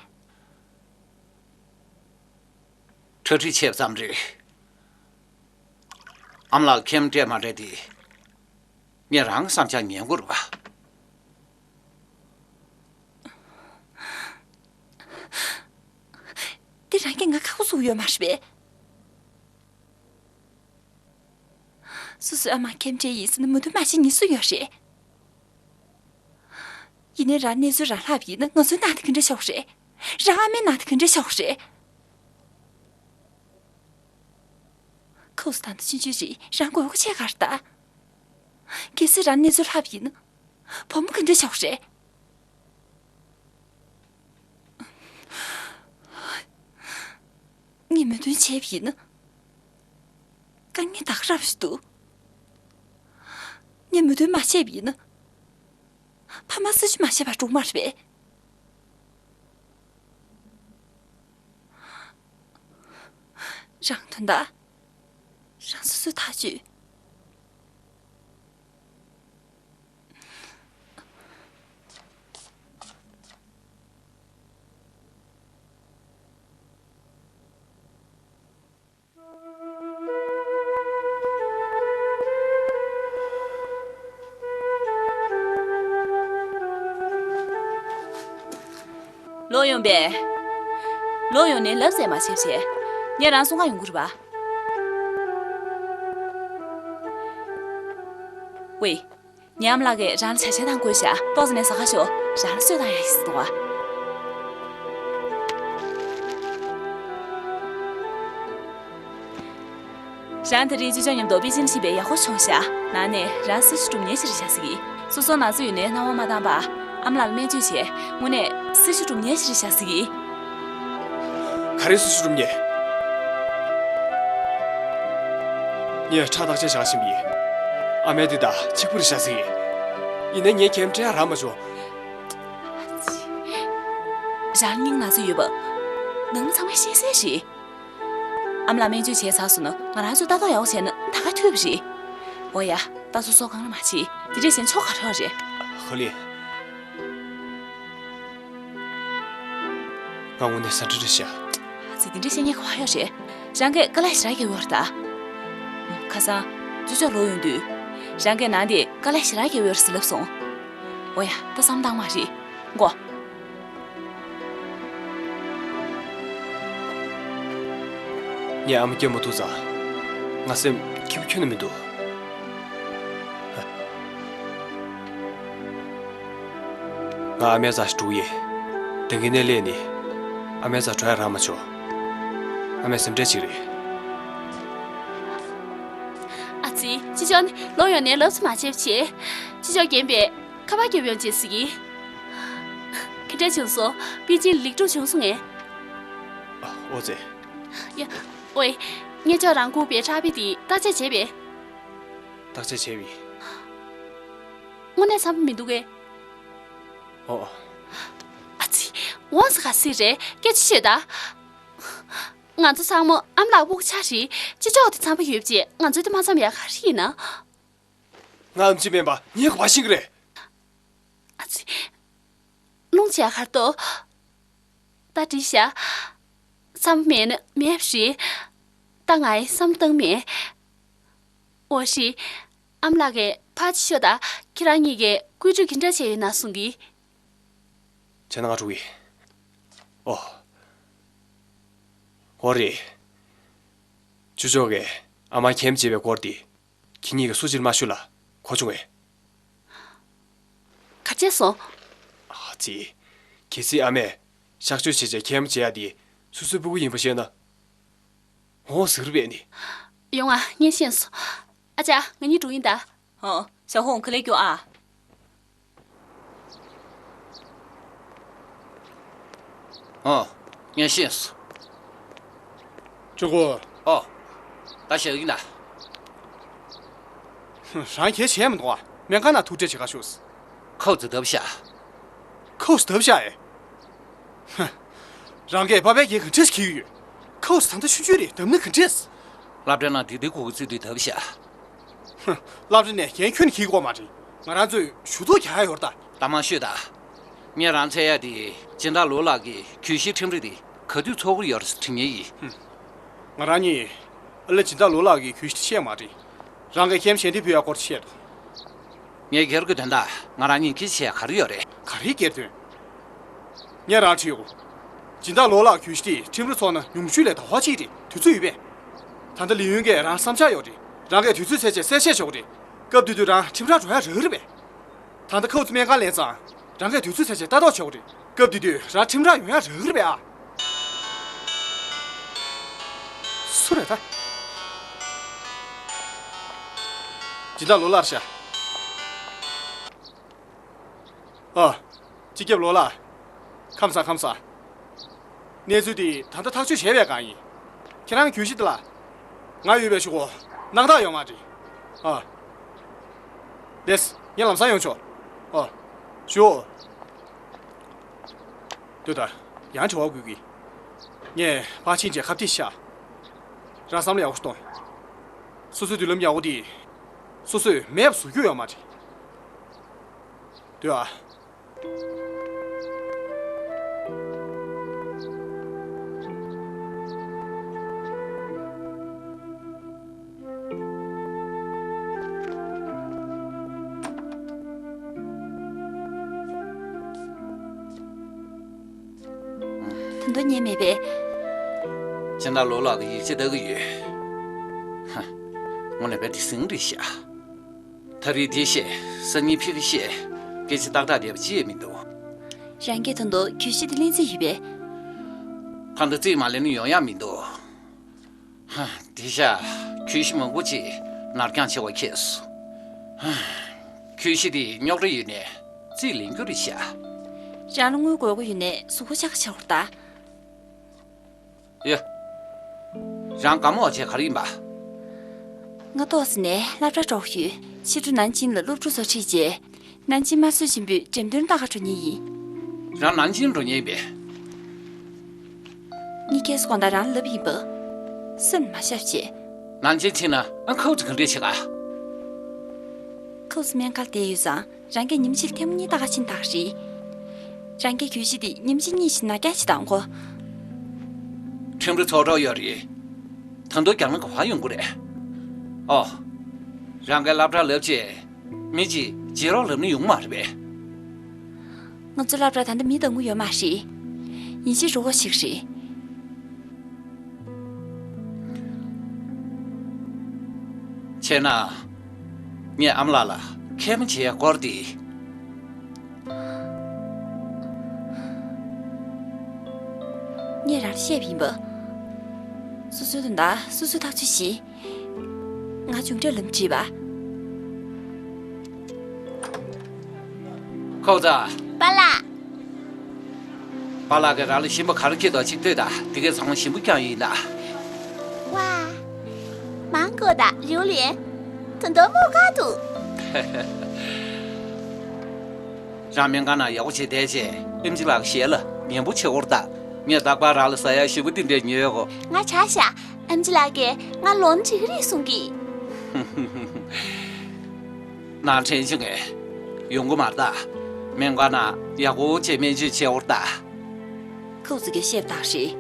གྲ་སྒྲིག་བྱས་པ་ཙམ་རེད། ཨ་མ་ལགས་ཁྱིམ་སྤྲད་མ་སྤྲད་དེ། ངས་རང་གི་བསམ་འཆར་ཉན་དགོས་རེད་པ། དེ་རང་གིས་ང་ཁག་པོ་བཟོ་གི་ཡོད་མ་རེད་པས། སོ་སོའི་ཨ་མ་ཁྱིམ་སྤྲད་ཡིན་ཟེར་ན་མོས་མཐུན་མ་བྱེད་མཁན་སུ་ཡོད་རེད། ཡིན་ནའི་རང་གནས་ཚུལ་རང་ལྷག་པ་ཡིན་ན་ང་ཚོའི་ནང་དེ་ག་འདྲ་ཆགས་རེད། རང་ཨ་མའི་ནང་དེ་ག་འདྲ་ཆགས་རེད། ཁོ་ཚོ་ད་ལྟ་ཆུང་ཆུང་རེད། རང་དགོས་མཁོ་ཆེ་ག་རེད་ད། གལ་སྲིད་རང་གནས་ཚུལ་ལྷག་པ་ཡིན་ན། བུ་མོ་ག་འདྲ་ཆགས་རེད། ངས་མོས་མཐུན་བྱས་པ་ཡིན་ན། དཀའ་ངལ་ད་ག་རང་ཞིག་འདུག་ངས་མོས་མཐུན་མ་བྱས་པ་ཡིན་ན། ཕ་མ་སྲི་ཞུ་མ་བྱས་པར་འགྲོ་མ་རེད་པས། རང་དོན་དག་རང་སོ་སོས་ཐག་གཅོད། ལོག་ཡོང་པས། ལོག་ཡོང་ནས་ལབ་ཟེར་མ་བྱེད་བྱས། ངས་རང་སོང་ག་ཡོང་གི་རེད་པ། ཝེ། ཉམས་ལགས་ཀྱིས་རང་ལ་བྱ་བྱེད་དང་བཀོད་བཞག་ཏོག་ཙམ་ནས་ཟ་ཁ་ཤོག་རང་ལ་གསོད་བཏང་ཡ་ཡིན་ཟེར་འདུག་ཨ། རང་དེ་རིང་ཅི་ཅོ་མཉམ་དུ་པེ་ཅིན་ཕྱིན་པས་ཡག་པོ་བྱུང་ཤག་ནང་ནས་རང་སྲི་ཞུ་སྒྲུབ་མཁན་ཞིག་རེད་ཤག་ཟེར་གི། སོ་སོ་ན་ཚ་ཡོད་ནའི་སྣང་བ་མ་བཏང་པ། ཨ་མ་ལགས་ལ་སྨན་བཅོས་བྱས། དངོས་གནས་སྲི་ཞུ་སྒྲུབ་མཁན་ཞིག་རེད་ཤག་ཟེར་གི། ག་རེ་སུ་ཞུ་རུམ་ཉེ། ངས་ཁྲག་བརྟག་དཔྱད་བྱ་བཞིན་པའི་ཨ་མའི་འདི་དང་གཅིག་པུ་རེད་བཞག་ཟིག་ཡིན་ན་ངས་ཁྱེད་སྤྲད་ཡ་རག་མ་བྱུང་། རང་སྙིང་ན་ཚ་ཡོད་པ། ནང་མི་ཚང་མས་ཤེས་གསལ་རེད། ཨ་མ་ལགས་སྨན་བཅོས་བྱས་ཚར་སོང་ན་ང་རང་ཚོས་ལྟ་རྟོག་ཡག་པོ་བྱས་ན་ད་ག་ཐུབ་རེད། འོ་ཡ། ད་སོ་སོ་གང་ལ་མ་བྱེད། དེ་འདྲས་བྱས་ན་ཆོ་ག་རེ་རེད། ཧོ་ལི། ང་དངོས་གནས་ས་ཁྲ་རེད་ཤག་ཨ་ཙི། དེ་འདྲས་བཤད་མཁན་ག་པར་ཡོད་རེད། རང་གིས་དཀའ་ལས་ཞེ་དྲག་བརྒྱབ་ཡོད་རེད་ད། ཁ་སང་། ཅོ་ཅོ་ལོག་ཡོང་དུས། རང་གིས་ནང་དེ་དཀའ་ལས་ཞེ་དྲག་བརྒྱབ་ཡོད་རེད་ཟེར་ལབ་སོང་། འོ་ཡ། ད་བསམ་བཏང་མ་རེད། མགོ། ངས་ཨ་མ་སྐྱོབ་མ་ཐུབ་ཙང་། ང་སེམས་སྐྱིད་པོ་ཁྱོན་ནས་མི་འདུག་ང་ཨ་མའི་རྩར་ཞིག་འགྲོ་གི་ཡིན། དེང་གི་ནས་སླེབས་ནས། ཨ་མའི་རྩར་འགྲོ་ཡ་རག་མ་བྱུང་། ཨ་མའི་སེམས་ཁྲལ་ཅིག་རེད། ཨ་ཙི། ཅི་ཅོ་ནི་ལོག་ཡོང་ནས་ལབ་ཙམ་མ་བྱེད་པ་བྱེད། ཅི་ཅོ་རྒན་པས་ཁ་པར་རྒྱབ་ཡོང་བྱས་ཟེར་གི། ག་འདྲ་བྱུང་སོང་། པེ་ཅིན་ལེགས་གྲུབ་བྱུང་སོང་ངས། ཨ། ཨོ་ཙི། ཡ། ཨོའི། ངས་ཅོ་རང་ཁུག་པའི་ཁྲག་དཔེ་དེ་བརྟག་དཔྱད་བྱས་པས། བརྟག་དཔྱད་བྱས་པས། དངོས་གནས་འཚམ་པོ་མི་འདུག་གས། ཨོ། ཨ་ཙི། འོང་ས་ག་སྲིད་རེད། སྐད་ཆ་བཤད་ད། ང་ཚོ་ཚང་མ་ཨ་མ་ལགས་སྤུ་གུ་ཆ་རེད། ཅི་ཅོ་དེ་འཚམ་པོ་ཡོད་པ་བྱས་ང་ཚོ་དེ་མ་འཚམ་ཡ་ག་རེ་ཡིན་ན། ང་ཨམ་ཆི་མིན་པ་ངས་ག་པར་ཤེས་ཀྱི་རེད། ཨ་ཙི། རླུང་བྱས་གར་ཏོ། ད་འགྲིག་ཤག་འཚམ་པོ་མེད་ན་མེད་པ་རེད། ད་ང་ཡི་བསམ་བཏང་མེད། འོ་ཧྲི། ཨ་མ་ལགས་ཀྱིས་ཕར་ཕྱི་ཤོག་དང་ཁྱེད་རང་གཉིས་ཀྱིས་བཀོད་སྒྲིག་ག་འདྲ་བྱས་ཡོད་ན་གསུང་གི། བྱས་ན་ང་འགྲོ་གི། ཨོ། འོ་རེད། ཅོ་ཅོ་གིས་ཨ་མ་མཁྱེན་བྱེད་པའི་སྐོར་དེ། ཁྱེད་གཉིས་ཀྱིས་སུ་གཅིག་ལ་མ་ཞུས་ལ་གོ་བྱུང་ངས། ག་བྱས་སོང་། ཨ་ཙི། གལ་སྲིད་ཨ་མས་གཤག་བཅོས་བྱས་རྗེས་མཁལ་མ་བྱེད་ཡ་དེ་སོ་སོའི་སྤུ་གུ་ཡིན་པ་ཤེས་ན། འོ་ཟེར་བས་ནི། ཡོང་ང་། ངས་ཤེས་སོང་། ཨ་ཅག་ང་གཉིས་འགྲོ་ཡིན་ད། ཨོ། ཞའོ་ཧུང་ག་ལེར་རྒྱུགས་ཨ། ཨོ། ངས་ཤེས་སོང་། ཅོ་ཀོ། ཨོ། ད་བཞག་ཡིན་ད། ཧུམ། རང་གལ་ཆེ་མི་འདུག་ཨ། སྨན་ཁང་ནང་ཐུག་འཕྲད་བྱེད་ག་ཤོག་ཁོག་ཙི་བརྡབ་ཤག་ཁོག་ཙི་བརྡབ་ཤག་ཨེ། ཧུམ། རང་གིས་པ་ཕའི་འགན་ག་འདྲས་འཁྱེར་གྱི་ཡོད། ཁོག་ཙི་ད་ལྟ་ཆུང་ཆུང་རེད། བརྡབ་ན་ག་འདྲས། སློབ་གྲྭ་ནང་དེ་དུས་ཁོག་ཙི་དུས་བརྡབ་ཤག་ཧུམ། སློབ་གྲྭ་ནས་འགན་ཁྱོན་ནས་འཁྱེར་དགོས་མ་རེད། ང་རང་ཚོས་ཞུ་གཏུག་རྒྱག་ཡ་ཡོད་རེད་ད། ད་མ་ཤོད་ད། ངས་རང་འཚོལ་ཡ་དེ་སྦྱིན་བདག་ལོ་ལགས་ཀྱི་གྱོད་གཞིའི་ཁྲིམས་ར་དེ་ག་དུས་ཚོགས་ཀྱི་ཡོད་རེད་དྲི་ཡ་ཡིན། ཧུམ། ང་རང་གཉིས་ཨ་ལེ་སྦྱིན་བདག་ལོ་ལགས་ཀྱི་གྱོད་གཞི་དེ་བཤད་མ་རེད། རང་གིས་མཁལ་མ་ཞལ་འདེབས་ཕུལ་ཡ་སྐོར་དེ་བཤད་འདུག་ངས་སྒེར་གྱི་དོན་དག་ང་རང་གཉིས་ཀྱིས་བྱས་ག་རེ་ཡོད་རེད། ག་རེའི་སྒེར་དོན། ངས་རང་དྲིས་ཡོད། སྦྱིན་བདག་ལོ་ལགས་གྱོད་གཞི་དེ་ཁྲིམས་ར་ཚོགས་ན་ཉུང་ཤོས་ལ་ཟླ་བ་གཅིག་རེད། དུས་ཚོད་ཡོད་པས། ད་ལྟ་ལི་ཡུན་གྱིས་རང་བསམ་འཆར་ཡོད་རེད། རང་གིས་དུས་ཚོད་ཚར་རྗེས་གསལ་བཤད་བྱེད་དགོས་རེད། སྐབས་དེ་དུས་རང་ཁྲིམས་རར་འགྲོ་ཡ་རག་གི་རེད་པས། ད་ལྟ་ཁོག་ཙི་སྨན་ཁང་ལེན་ཙང་། རང་གིས་དུས་ཚོད་ཚར་རྗེས་ལྟ་རྟོག་བྱེད་དགོས་རེད། སྐབས་དེ་དུས་རང་ཁྲིམས་རར་ཡོང་ཡ་རག་གི་རེད་པས་ཨ། སུ་རེད་ད། སྦྱིན་བདག་ལོ་ལགས་ཤག་ཨ། སྤྱི་ཁྱབ་ལོ་ལགས། ཁམས་བཟང་ཁམས་བཟང་། གནས་ཚུལ་འདི་ད་ལྟ་ཐག་གཅོད་བྱས་པའི་སྒང་ཡིན། ཁྱེད་རང་གྱོད་གཞི་འདི་ལ། ང་ཡོད་པའི་གཞུག་གུ་སྣང་དག་ཡོད་མ་རེད། ཨ། ལགས། ངས་ལམ་སང་ཡོང་ཆོག་ཨ། ཞུ། ལྟོས་དང་། ཡང་དྲི་བ་དགོས་ཀྱི། ངས་ཕར་ཕྱིན་ཆད་ཁ་གཏད་བཞག་རང་བསམ་བློ་ཡག་པོ་ཞིག་གཏོང་། སོ་སོའི་མདུན་ལམ་ཡག་པོ་འདི། སོ་སོས་མེད་པ་བཟོ་རྒྱུ་ཡོད་མ་རེད། ལྟོས་ཨ། ད་དུང་ཉན་མེད་པས། སྦྱིན་བདག་ལོ་ལགས་ཀྱིས་ཡིད་ཆེས་ལྟ་གི་ཡོད། ཧ། དངོས་གནས་དཔེ་བདེ་སེང་རེད་ཤག་ད་རེས་འདི་བཤད། སང་ཉིན་ཕ་གི་བཤད། སྐད་ཆ་ཏག་ཏག་བསྡད་པ་ཅི་ཡང་མི་འདུག་རང་གིས་ད་དུང་གྱོད་གཞི་དེ་ལེན་རྩིས་ཡོད་པས། ཕ་གིར་རྩིས་མ་ལེན་ན་ཡོང་ཡག་མི་འདུག་ཧ། འདི་ཤག་གྱོད་གཞི་མང་པོ་ཅིག་ནར་འགྱངས་ཆེ་བ་ཁེལ་སོང་། ཧ། གྱོད་གཞི་དེ་རྙོག་དྲ་ཡོད་ནའི་རྩིས་ལེན་རྒྱུ་རེད་ཤག་རང་ལ་དངུལ་དགོས་མཁོ་ཡོད་ནའི་གཟུགས་པོ་ཆག་ཆག་པ་རེད་ད། ཡ། རང་དགའ་མོ་བྱས་ག་རེ་ཡིན་པ། ང་ཏོག་ཙམ་ནས་སློབ་གྲྭར་འགྲོ་གི་ཡོད། ཕྱི་དྲོ་ནན་ཅིང་ལ་སློབ་ཕྲུག་ཚོ་ཁྲིད་རྗེས། ནན་ཅིང་དམར་གསོད་ཆེན་པོའི་འགྲེམས་སྟོན་ལྟ་ག་འགྲོ་མཁན་ཡིན། རང་ནན་ཅིང་འགྲོ་མཁན་ཡིན་པས། ངས་ཁྱེད་ཚོ་དགོང་དག་རང་ལབ་ཡིན་པ། སེམས་མ་ཤར་བྱས། ནན་ཅིང་ཕྱིན་ན་ཨ་ཁའུ་ཚོ་ག་འདྲས་བྱེད་ག། ཁའུ་ཚོ་སྨན་ཁང་བསྡད་ཡོད་ཙང་། རང་གིས་ཉིན་གཅིག་ལ་ཐེངས་མ་གཉིས་ལྟ་ག་ཕྱིན་ད་ག་རེད། རང་གིས་གྱོད་གཞི་དེ་ཉིན་གཅིག་གཉིས་ཤིག་ན་རྒྱ་ཞིག་དང་གོ། ཁྲིམས་ར་ཚོགས་གྲོགས་ཡོད་རེད། ད་དུང་རྒྱང་ལ་ག་པར་ཡོང་གི་རེད། ཨོ། རང་གིས་སློབ་གྲྭ་ལབ་བྱས། མི་གཅིག་བརྗེད་རོགས་ལབ་ན་ཡོང་མ་རེད་པས། ང་ཚོའི་སློབ་གྲྭར་ད་ལྟ་མི་གདམ་གྱི་ཡོད་མ་རེད། ཡིན་གཅིག་རུ་ཁག་ཅིག་རེད། བྱས་ན། ངས་ཨ་མ་ལགས་ལ་མཁལ་མ་བྱེད་ཡ་སྐོར་དེ། ངས་རང་ལ་བཤད་པ་ཡིན་པ། སོ་སོའི་དོན་དག་སོ་སོས་ཐག་གཅོད་བྱེད། ང་མཇུག་འབྲས་ལམ་བྲིས་པ། ཁོ་ཚ། པཱ་ལགས། པཱ་ལགས་ཀྱིས་རང་ལ་ཞིམ་པོ་ག་རེ་ཁྱེར་འདུག་ཅིག་ལྟོས་དང་། དེ་གའི་ཚང་མ་ཞིམ་པོ་རྐྱང་ཡིན་ད། ཝ། མང་གོ་ད་ལིའུ་ལིན། ད་དུང་མོ་དགའ་འདུག་རང་སྨན་ཁང་ནང་ཡག་པོ་བྱས་བསྡད་བྱས། ཨེམ་ཆི་ལགས་ཀྱི་ཞལ་ལ་ངན་པོ་བྱེད་འོར་ད། ངས་རྟག་པར་རང་ལ་ཟ་ཡག་ཞིམ་པོ་འདི་འདྲས་ཉོས་གོ། ང་ཆ་བཞག་ཨེམ་ཆི་ལགས་ཀྱིས་ང་ལོན་བྱེད་ཀྱི་རེད་གསུང་གི། ནང་དྲན་བྱུང་ངས། ཡོང་གི་མ་རེད་ད། སྨན་ཁང་ནང་ཡག་པོ་བྱས་སྨན་བཅོས་བྱེད་འོར་ད། ཁོ་ཚོ་གིས་བཤད་པ་དག་རེད།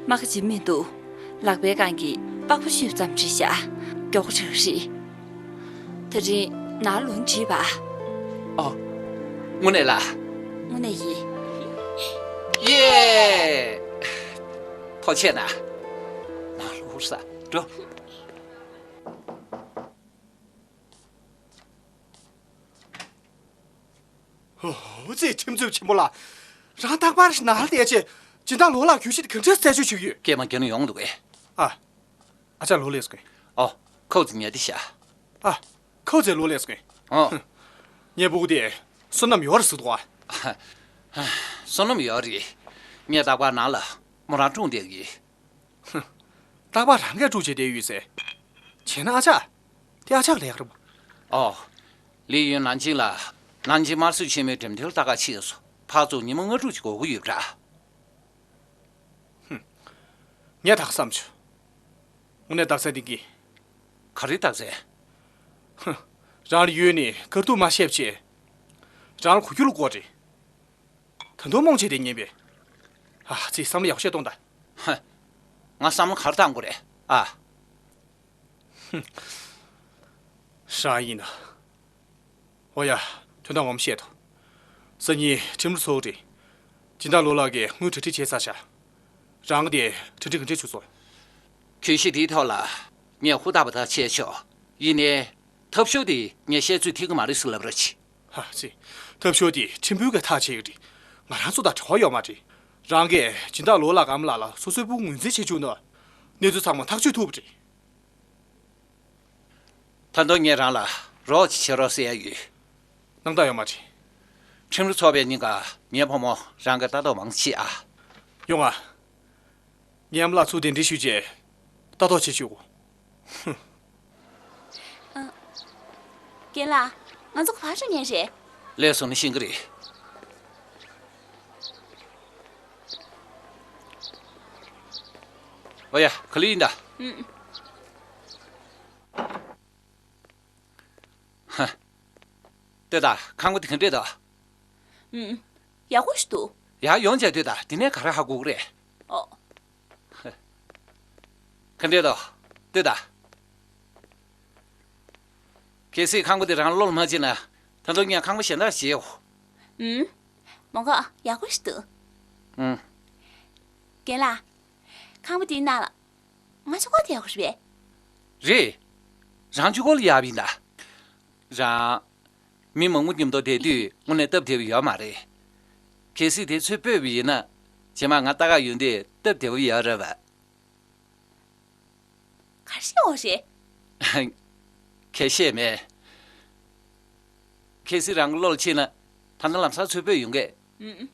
རྨ་ཁ་ལྗིད་མི་འདུག་ལག་པའི་སྒང་གི་པགས་པ་བཤུས་ཙམ་བྲིས་བཞག་མགྱོགས་པོ་ཆགས་རེད། དེ་རིང་ནང་ལོགས་བྲིས་པ། ཨོ། དངོས་གནས་ལ། དངོས་གནས་ཡིན། ཡེ། ཐུགས་རྗེ་གནང་། ནང་ལོགས་ས་འགྲོ། ཧོ་ཙེ། ཁྲིམས་རྩོད་ཆེན་པོ་ལགས། རང་རྟག་པར་ནང་ལ་བསྡད་བྱས། སྦྱིན་བདག་ལོ་ལགས་གྱོད་གཞི་དེ་ག་འདྲས་རྩད་གཅོད་བྱེད་ཀྱི་ཡོད། སྐྱེས་མ་ཁྱེད་ནི་ཡོང་འདུག་གས། ཨ། ཨ་ཅག་ལོ་ལེགས་སོ་གས། ཨོ། ཁོ་ཚོ་ཉལ་ཏེ་ཤ། ཨ། ཁོ་ཚོ་ལོ་ལེགས་སོ་གས། ཨོ། ངའི་སྤུ་གུ་དེ་བསོད་ནམས་ཡོད་རེད་ཟེར་འདུག་ཨ། བསོད་ནམས་ཡོད་རེད། ངས་རྟག་པར་ནང་ལ་མོ་རང་སྲུང་བསྡད་ཀྱི། ཧུམ། རྟག་པར་རང་གིས་དཀྲུག་བྱས་བསྡད་ཡོད་ཟེར། བྱས་ན་ཨ་ཅག་དེ་ཨ་ཅག་ལས་ཀ་རེད་པ། ཨོ། ལི་ཡུན་ནན་ཅིང་ལ། ནན་ཅིང་དམར་གསོད་ཆེན་མོའི་འགྲེམས་སྟོན་ལ་ལྟ་ག་ཕྱིན་སོང་། ཕར་ཚུར་ཉི་མ་ལྔ་དྲུག་ཅིག་འགོར་གྱི་ཡོད་པ་འདྲ། ཧུམ། ངས་ད་ག་བསམ་བྱུང་། དངོས་གནས་རྟགས་གསལ་འདི་གི། ག་རེ་རྟགས་གསལ། ཧུམ། རང་ལ་ཡུལ་ནས་དཀའ་སྡུག་མ་བཤད་བྱས། རང་ལ་གོ་རྒྱུ་ལ་དགོས་རེད། ད་དུང་རྨོངས་བྱས་བསྡད་ཉན་པས། ཨ་ཙི། བསམ་བློ་ཡག་ཤོས་གཏོང་དང་། ཧ། ང་བསམ་བློ་ག་རེ་བཏང་དགོས་རེད་ཨ། ཧུམ། རང་ཡིན་ན། འོ་ཡ། དོན་དག་ངོ་མ་བཤད་དོ། སང་ཉིན་ཁྲིམས་ར་ཚོགས་རེད། སྦྱིན་བདག་ལོ་ལགས་ཀྱིས་དངུལ་གྲ་སྒྲིག་བྱས་ཚར་ཤག་རང་གིས་དེ་གྲ་སྒྲིག་ག་འདྲས་བྱུང་སོང་། གྱོད་གཞི་དེའི་ཐོག་ལ་ངས་ཧུར་ཐག་པ་ཐག་བྱས་ཆོག་ཡིན་ནའི། ཐབས་ཤོར་དེ་ངས་བཤད་ཚོད་ཐིག་གི་མ་རེད་ཟེར་ལབ་རོགས་གྱིས། ཧ་ཙི། ཐབས་ཤོར་དེ་ཁྲིམས་དཔོན་གྱིས་ཐག་བཅད་ཀྱི་རེད། ང་རང་ཚོ་དང་འབྲེལ་བ་ཡོད་མ་རེད། རང་གིས་སྦྱིན་བདག་ལོ་ལགས་ཀྱི་ཨ་མ་ལགས་ལ་སོ་སོའི་སྤུ་གུ་ངོས་འཛིན་བྱེད་བཅུག་ན། གནས་ཚུལ་ཚང་མ་ཐག་གཅོད་ཐུབ་པ་རེད། ད་དུང་ངས་རང་ལ་རོགས་ཅིག་བྱེད་རོགས་ཟེར་ཡ་ཡོད། སྣང་དག་ཡོད་མ་རེད། ཁྲིམས་ར་ཚོགས་པའི་ཉིན་ཀ་ངའི་བུ་མོ་རང་གི་ལྟ་རྟོག་མང་ཆེ་ཨ། ཡོང་ཨ། ངའི་ཨ་མ་ལགས་ཚུར་གདན་འདྲེན་ཞུས་རྗེས་ལྟ་རྟོག་བྱེད་ཆོག་གོ། ཨ། རྒན་ལགས། ང་ཚོ་ག་པར་འགྲོ་མཁན་རེད། སླེབས་སོང་ན་ཤེས་ཀྱི་རེད། ཨོ་ཡ། ག་ལེར་ཡིན་ད། ཨུམ། ཧ། ལྟོས་དང་། ཁང་པ་དེ་ག་འདྲས་འདུག་ཨུམ། ཡག་པོ་ཞིག་འདུག་ཡར་ཡོང་བྱས་ལྟོས་དང་། དེ་ནས་ག་རེ་ཧ་གོ་གི་རེད། ཨོ། ག་འདྲས་འདུག་ལྟོས་དང་། གལ་སྲིད་ཁང་པ་དེ་རང་བློ་ལ་མ་བྱེད་ན། ད་དུང་ངས་ཁང་པ་གཞན་དག་བྱེད་ཡོང་། ཨུམ། མོ་ག་ཡག་པོ་ཞིག་འདུག་ཨུམ། རྒན་ལགས། ཁང་པ་དེའི་ནང་ལ་ང་གཅིག་པོ་བསྡད་དགོས་རེད་པས། རེད། རང་གཅིག་པོ་ལ་ཡག་པ་ཡིན་ད། རང་། མི་མང་པོ་མཉམ་དུ་བསྡད་དུས་དངོས་གནས་སྟབས་བདེ་པོ་ཡོད་མ་རེད། གལ་སྲིད་དེ་ཚོས་སྤོས་པ་ཡིན་ན། རྗེས་མ་ང་ལྟ་ག་ཡོང་དུས་སྟབས་བདེ་པོ་ཡོད་རེད་པ། ག་རེ་བཤད་འོ་རེད། གལ་བཤད་མེད། གལ་སྲིད་རང་གི་བློ་ལ་ཕྱིན་ན། ད་ལྟ་ལམ་སང་ཚུར་སྤོས་ཡོང་གས། ཨུམ།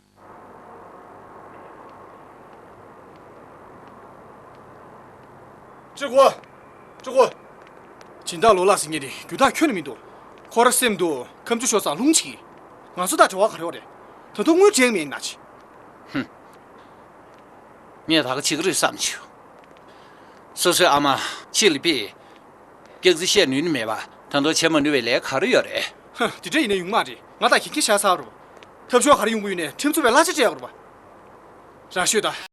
ཀྲི་གོ། ཀྲི་གོ། སྦྱིན་བདག་ལོ་ལགས་ཟེར་མཁན་དེ་རྒྱུ་དག་ཁྱོན་ནས་མི་འདུག་ཁོ་ར་སེམས་འདུག་ཁ་མཆུ་ཤོར་ཙང་རླུང་ཆེ་གི། ང་ཚོ་དང་འབྲེལ་བ་ག་རེ་ཡོད་རེད། ད་དུང་དངུལ་འདྲེན་མེད་ན་ཅི། ངས་ད་ག་བྱེད་ཀྱི་རེད་བསམ་བྱུང་། སོ་སོའི་ཨ་མ་ཕྱི་ལ་ཕེབས། སྐྱག་རྫུན་བཤད་ནུས་ནི་མེད་པ། ད་དུང་བྱེད་མ་ནུས་པའི་ལས་ག་རེ་ཡོད་རེད། ཧ། དེ་འདྲ་ཡིན་ན་ཡོང་མ་རེད། ང་དང་གན་རྐྱལ་བཞག་ཚར་རོ། ཐབས་ཤོར་ག་རེ་ཡོང་གི་ཡོད་ནའི་ཁྲིམས་རྩོད་པའི་གླ་ཆ་སྤྲད་ཡོད་རེད་པ། རང་ཤོད་ད།